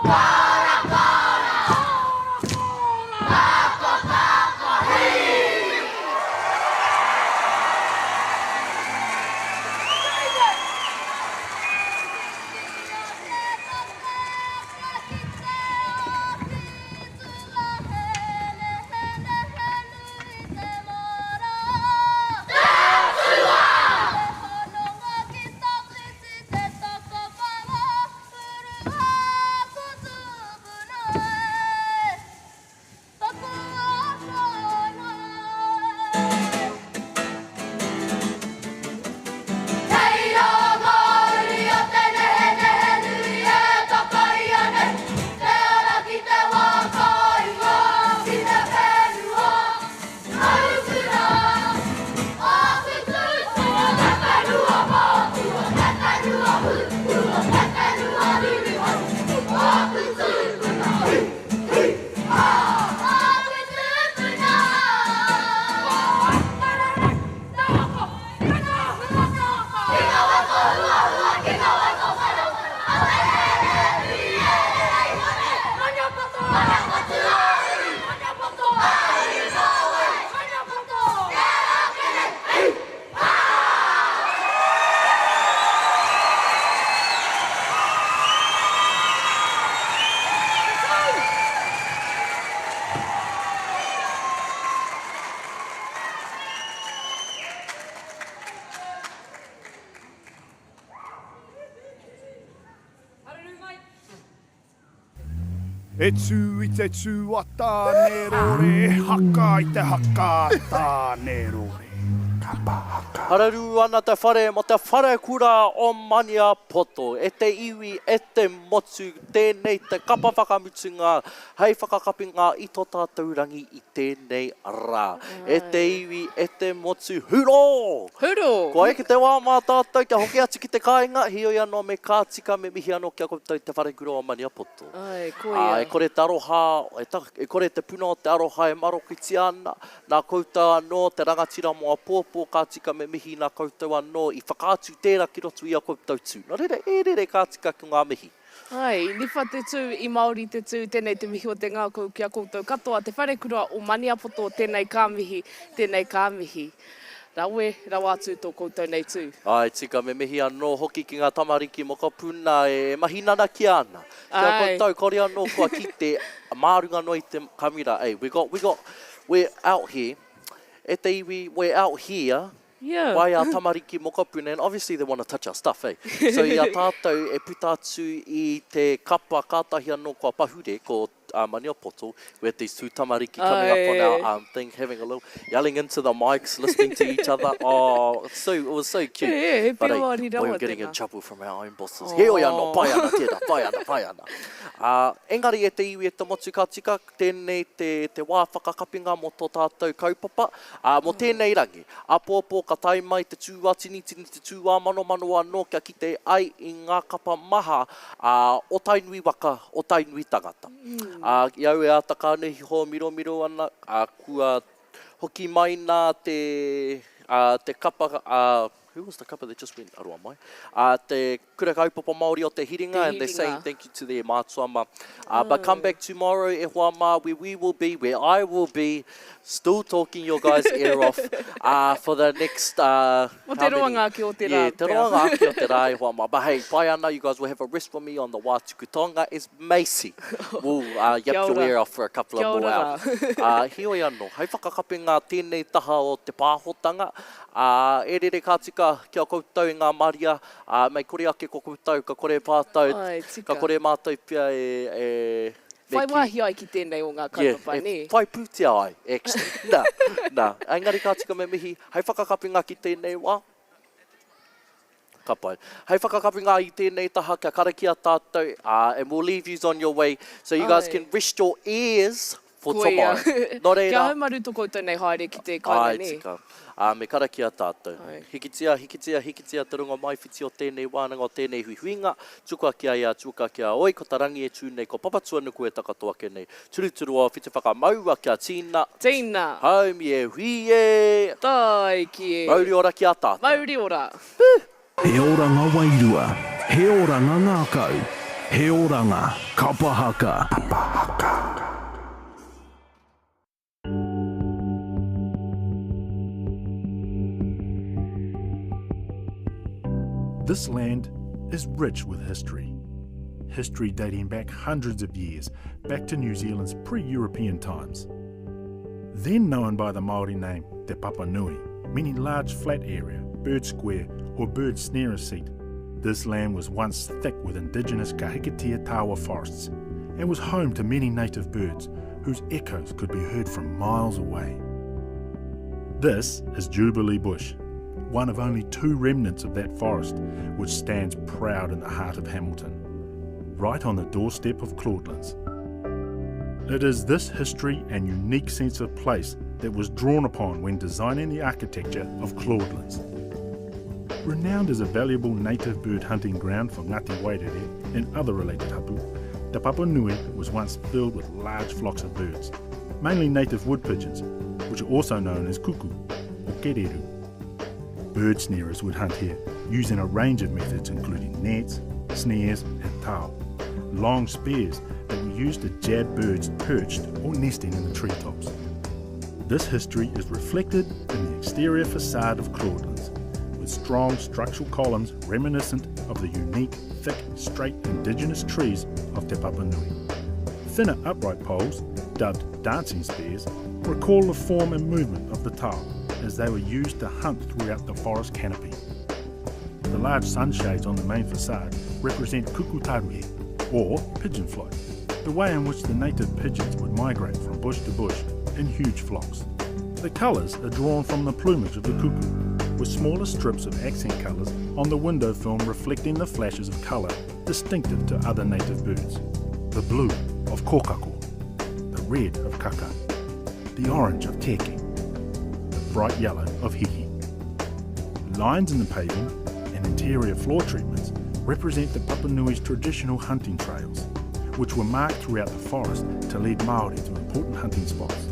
Kora kora! Tako tako hi! Kei rā ngā uri o te nehenehenui e takaia nei te ara ki te wā kāinga, ki te whenua haukura. Āku tūpuna te whenua mātua, te whenua huhua, te whenua ruruhau. Āku tūpuna, hi, hi, ha! Āku tūpuna! E tū i te tū a Tānerore, e haka i te haka a Tānerore. Kapa haka. Hararū ana te whare mo te wharekura o Maniapoto. E te iwi, e te motu, tēnei te kapa whakamutunga hei whakakapinga i to tātou rangi i tēnei rā. E te iwi, e te motu, hurō! Hurō! Kua eke te wā mā tātou kia hoki atu ki te kāinga, heoi anō me ka tika, me mihi anō ki a koutou te wharekura o Maniapoto. Āe, koia. Ā, e kore te aroha, e ta, e kore te puna o te aroha e maroketia ana, nā koutou anō te rangatira mō apōpō ka tika me mihi nā koutou anō i whakaatu tērā ki roto i a koutou tū. Nō reira, e rere ka tika ki ngā mihi. Āe, i niwha te tū, i Māori te tū, tēnei te mihi o te ngākau ki a koutou katoa, Te Wharekura o Maniapoto, tēnei ka mihi, tēnei ka mihi. Rawe rawa atu tō koutou nei tū. Āe tika, me mihi anō hoki ki ngā tamariki mokopuna e mahi nanakia ana. Ki a koutou, kore anō kua kite, mā runga noa i te kamera, ei, we got, we got, we're out here, e te iwi, we're out here, Yeah. By our tamariki mokopuna and obviously they want to touch our stuff, eh? So i a tātou e puta atu i te kapa kātahi anō kua pahure, ko uh, Maniapoto, we had these two tamariki coming up on our um, thing, having a little, yelling into the mics, listening to each other. Oh, it's so, it was so cute. Yeah, he But, hey, we were getting in trouble from our own bosses. Heoi anō, pai ana tērā, pai ana, pai ana. Uh, engari e te iwi e te motu ka tika, tēnei te, te wā whakakapinga mō tō tātou kaupapa, ā, mō tēnei rangi. Āpōpō ka tae mai te tū-ā-tinitini, te tū-ā-manomano anō kia kite ai i ngā kapa maha o Tainui waka, o Tainui tangata. Ā, i au e āta kānehi hōmiromiro ana, ā, kua hoki mai nā te, ā, te kapa, ā, who was the kapa that just went, aroa mai, ā, te Kura Kaupapa Māori o Te Hiringa, and they're saying thank you to their mātua mā. Uh, but come back tomorrow, e hoa mā, where we will be, where I will be, still talking your guys' ear off uh, for the next... Uh, Mo te roanga ake o te rā. Yeah, te roanga ake o te rā, e hoa mā. But hey, pai ana, you guys will have a rest for me on the wā tuku tonga as Macy will uh, yap your ear off for a couple of more hours. Uh, heoi anō, hei whakakapenga tēnei taha o te pāhotanga, uh, e rere ka tika ki a koutou e ngā maria, Ā, mei kore ake ko koutou, ka kore mātou, Āe, tika. ka kore mātou pea e, e, me Whai kī. wāhi ai ki tēnei o ngā Yeah, kaupapa, e nē? whai pūtea ai, actually. Nā, nā. Engari ka tika me mihi, hei whakakapinga ki tēnei wā, ka pai. Hei whakakapinga i tēnei taha kia karakia tātou, ā, and we'll leave yous on your way so you guys Āe. can rest your ears for Koia. tomorrow. Nō reira. Kia haumaru to koutou nei haere ki te kāinga, Āe nē? tika. Ā, me karakia tātou. Āe. Hikitia, hikitia, hikitia te rongomaiwhiti o tēnei wānanga, o tēnei huihuinga. Tukua ki a ia, tukua ki a oi, ko ta rangi e tū nei, ko Papatuanuku e takato ake nei. Turuturuoa whiti whakamaua kia tīna. Tīna. Haumi e hui e. Tāiki e. Mauri ora ki a tātou. Mauri ora. He oranga wairua, he oranga ngākau. He oranga kapa haka. Kapa haka. This land is rich with history. History dating back hundreds of years, back to New Zealand's pre-European times. Then known by the Māori name Te Papanui, meaning large flat area, bird square or bird snarer seat, this land was once thick with indigenous Kahikatea tawa forests and was home to many native birds whose echoes could be heard from miles away. This is Jubilee Bush, one of only two remnants of that forest which stands proud in the heart of Hamilton, right on the doorstep of Claudelands. It is this history and unique sense of place that was drawn upon when designing the architecture of Claudelands. Renowned as a valuable native bird hunting ground for Ngāti Wairere and other related hapu, Te Papanui was once filled with large flocks of birds, mainly native wood pigeons, which are also known as kuku or kereru. Bird snarers would hunt here, using a range of methods including nets, snares and tau, long spears that were used to jab birds perched or nesting in the treetops. This history is reflected in the exterior facade of Claudelands, with strong structural columns reminiscent of the unique, thick, straight indigenous trees of Te Papanui. Thinner upright poles, dubbed dancing spears, recall the form and movement of the tau as they were used to hunt throughout the forest canopy. The large sunshades on the main facade represent kukutaruhe, or pigeon flight, the way in which the native pigeons would migrate from bush to bush in huge flocks. The colours are drawn from the plumage of the cuckoo, with smaller strips of accent colours on the window film reflecting the flashes of colour distinctive to other native birds. The blue of kōkako, the red of kaka, the orange of teke, the bright yellow of hihi. Lines in the paving and interior floor treatments represent the Papanui's traditional hunting trails, which were marked throughout the forest to lead Māori to important hunting spots.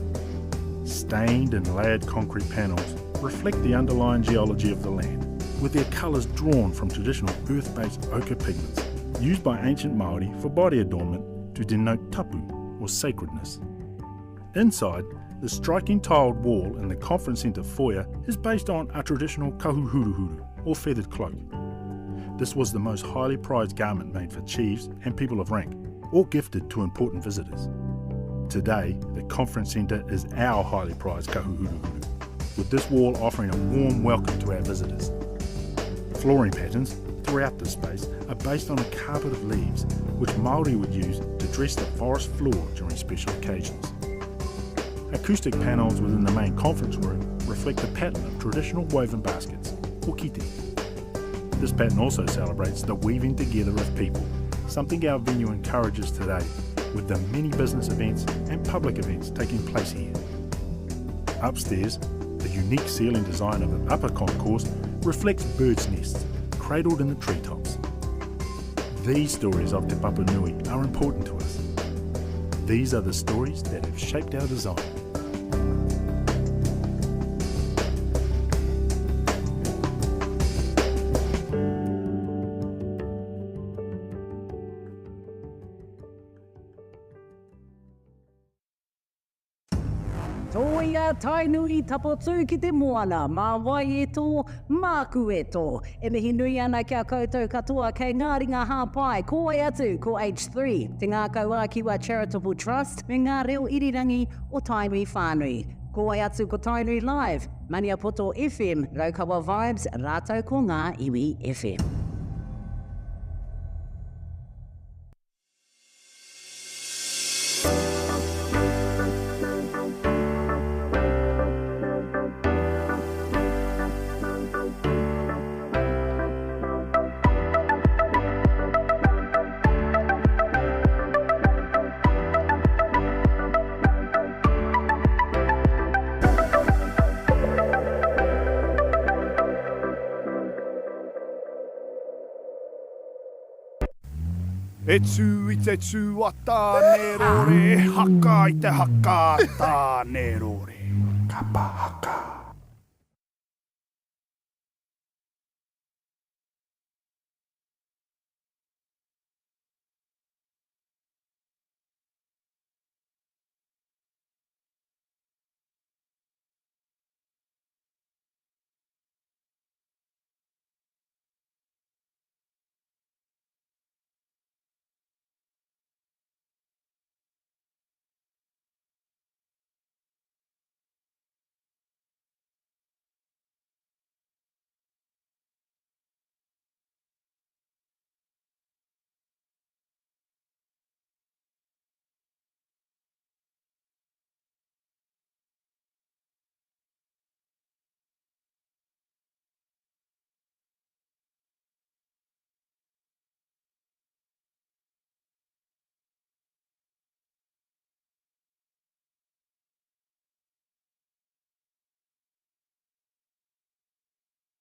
Stained and layered concrete panels reflect the underlying geology of the land, with their colours drawn from traditional earth-based ochre pigments used by ancient Māori for body adornment to denote tapu, or sacredness. Inside, the striking tiled wall in the conference centre foyer is based on a traditional kahuhuruhuru, or feathered cloak. This was the most highly prized garment made for chiefs and people of rank, or gifted to important visitors. Today, the conference centre is our highly prized kahuhuruhuru, with this wall offering a warm welcome to our visitors. Flooring patterns throughout the space are based on a carpet of leaves, which Māori would use to dress the forest floor during special occasions. Acoustic panels within the main conference room reflect the pattern of traditional woven baskets, or kite. This pattern also celebrates the weaving together of people, something our venue encourages today with the many business events and public events taking place here. Upstairs, the unique ceiling design of the upper concourse reflects birds' nests cradled in the treetops. These stories of Te Papanui are important to us. These are the stories that have shaped our design. Tōia Tainui Tapotū ki te moana, mā wai e tō, māku e tō. E mihi nui ana ki a koutou katoa kei ngā ringa hāpai, ko wai atu, ko H3, Te Ngākau ā-Kiwa Charitable Trust, me ngā reo irirangi o Tainui whānui. Ko wai atu ko Tainui Live, Maniapoto FM, Raukawa Vibes, rātou ko Ngā Iwi FM. E tū i te tū a Tāne rore, e haka i te haka a Tāne rore. Kapa haka.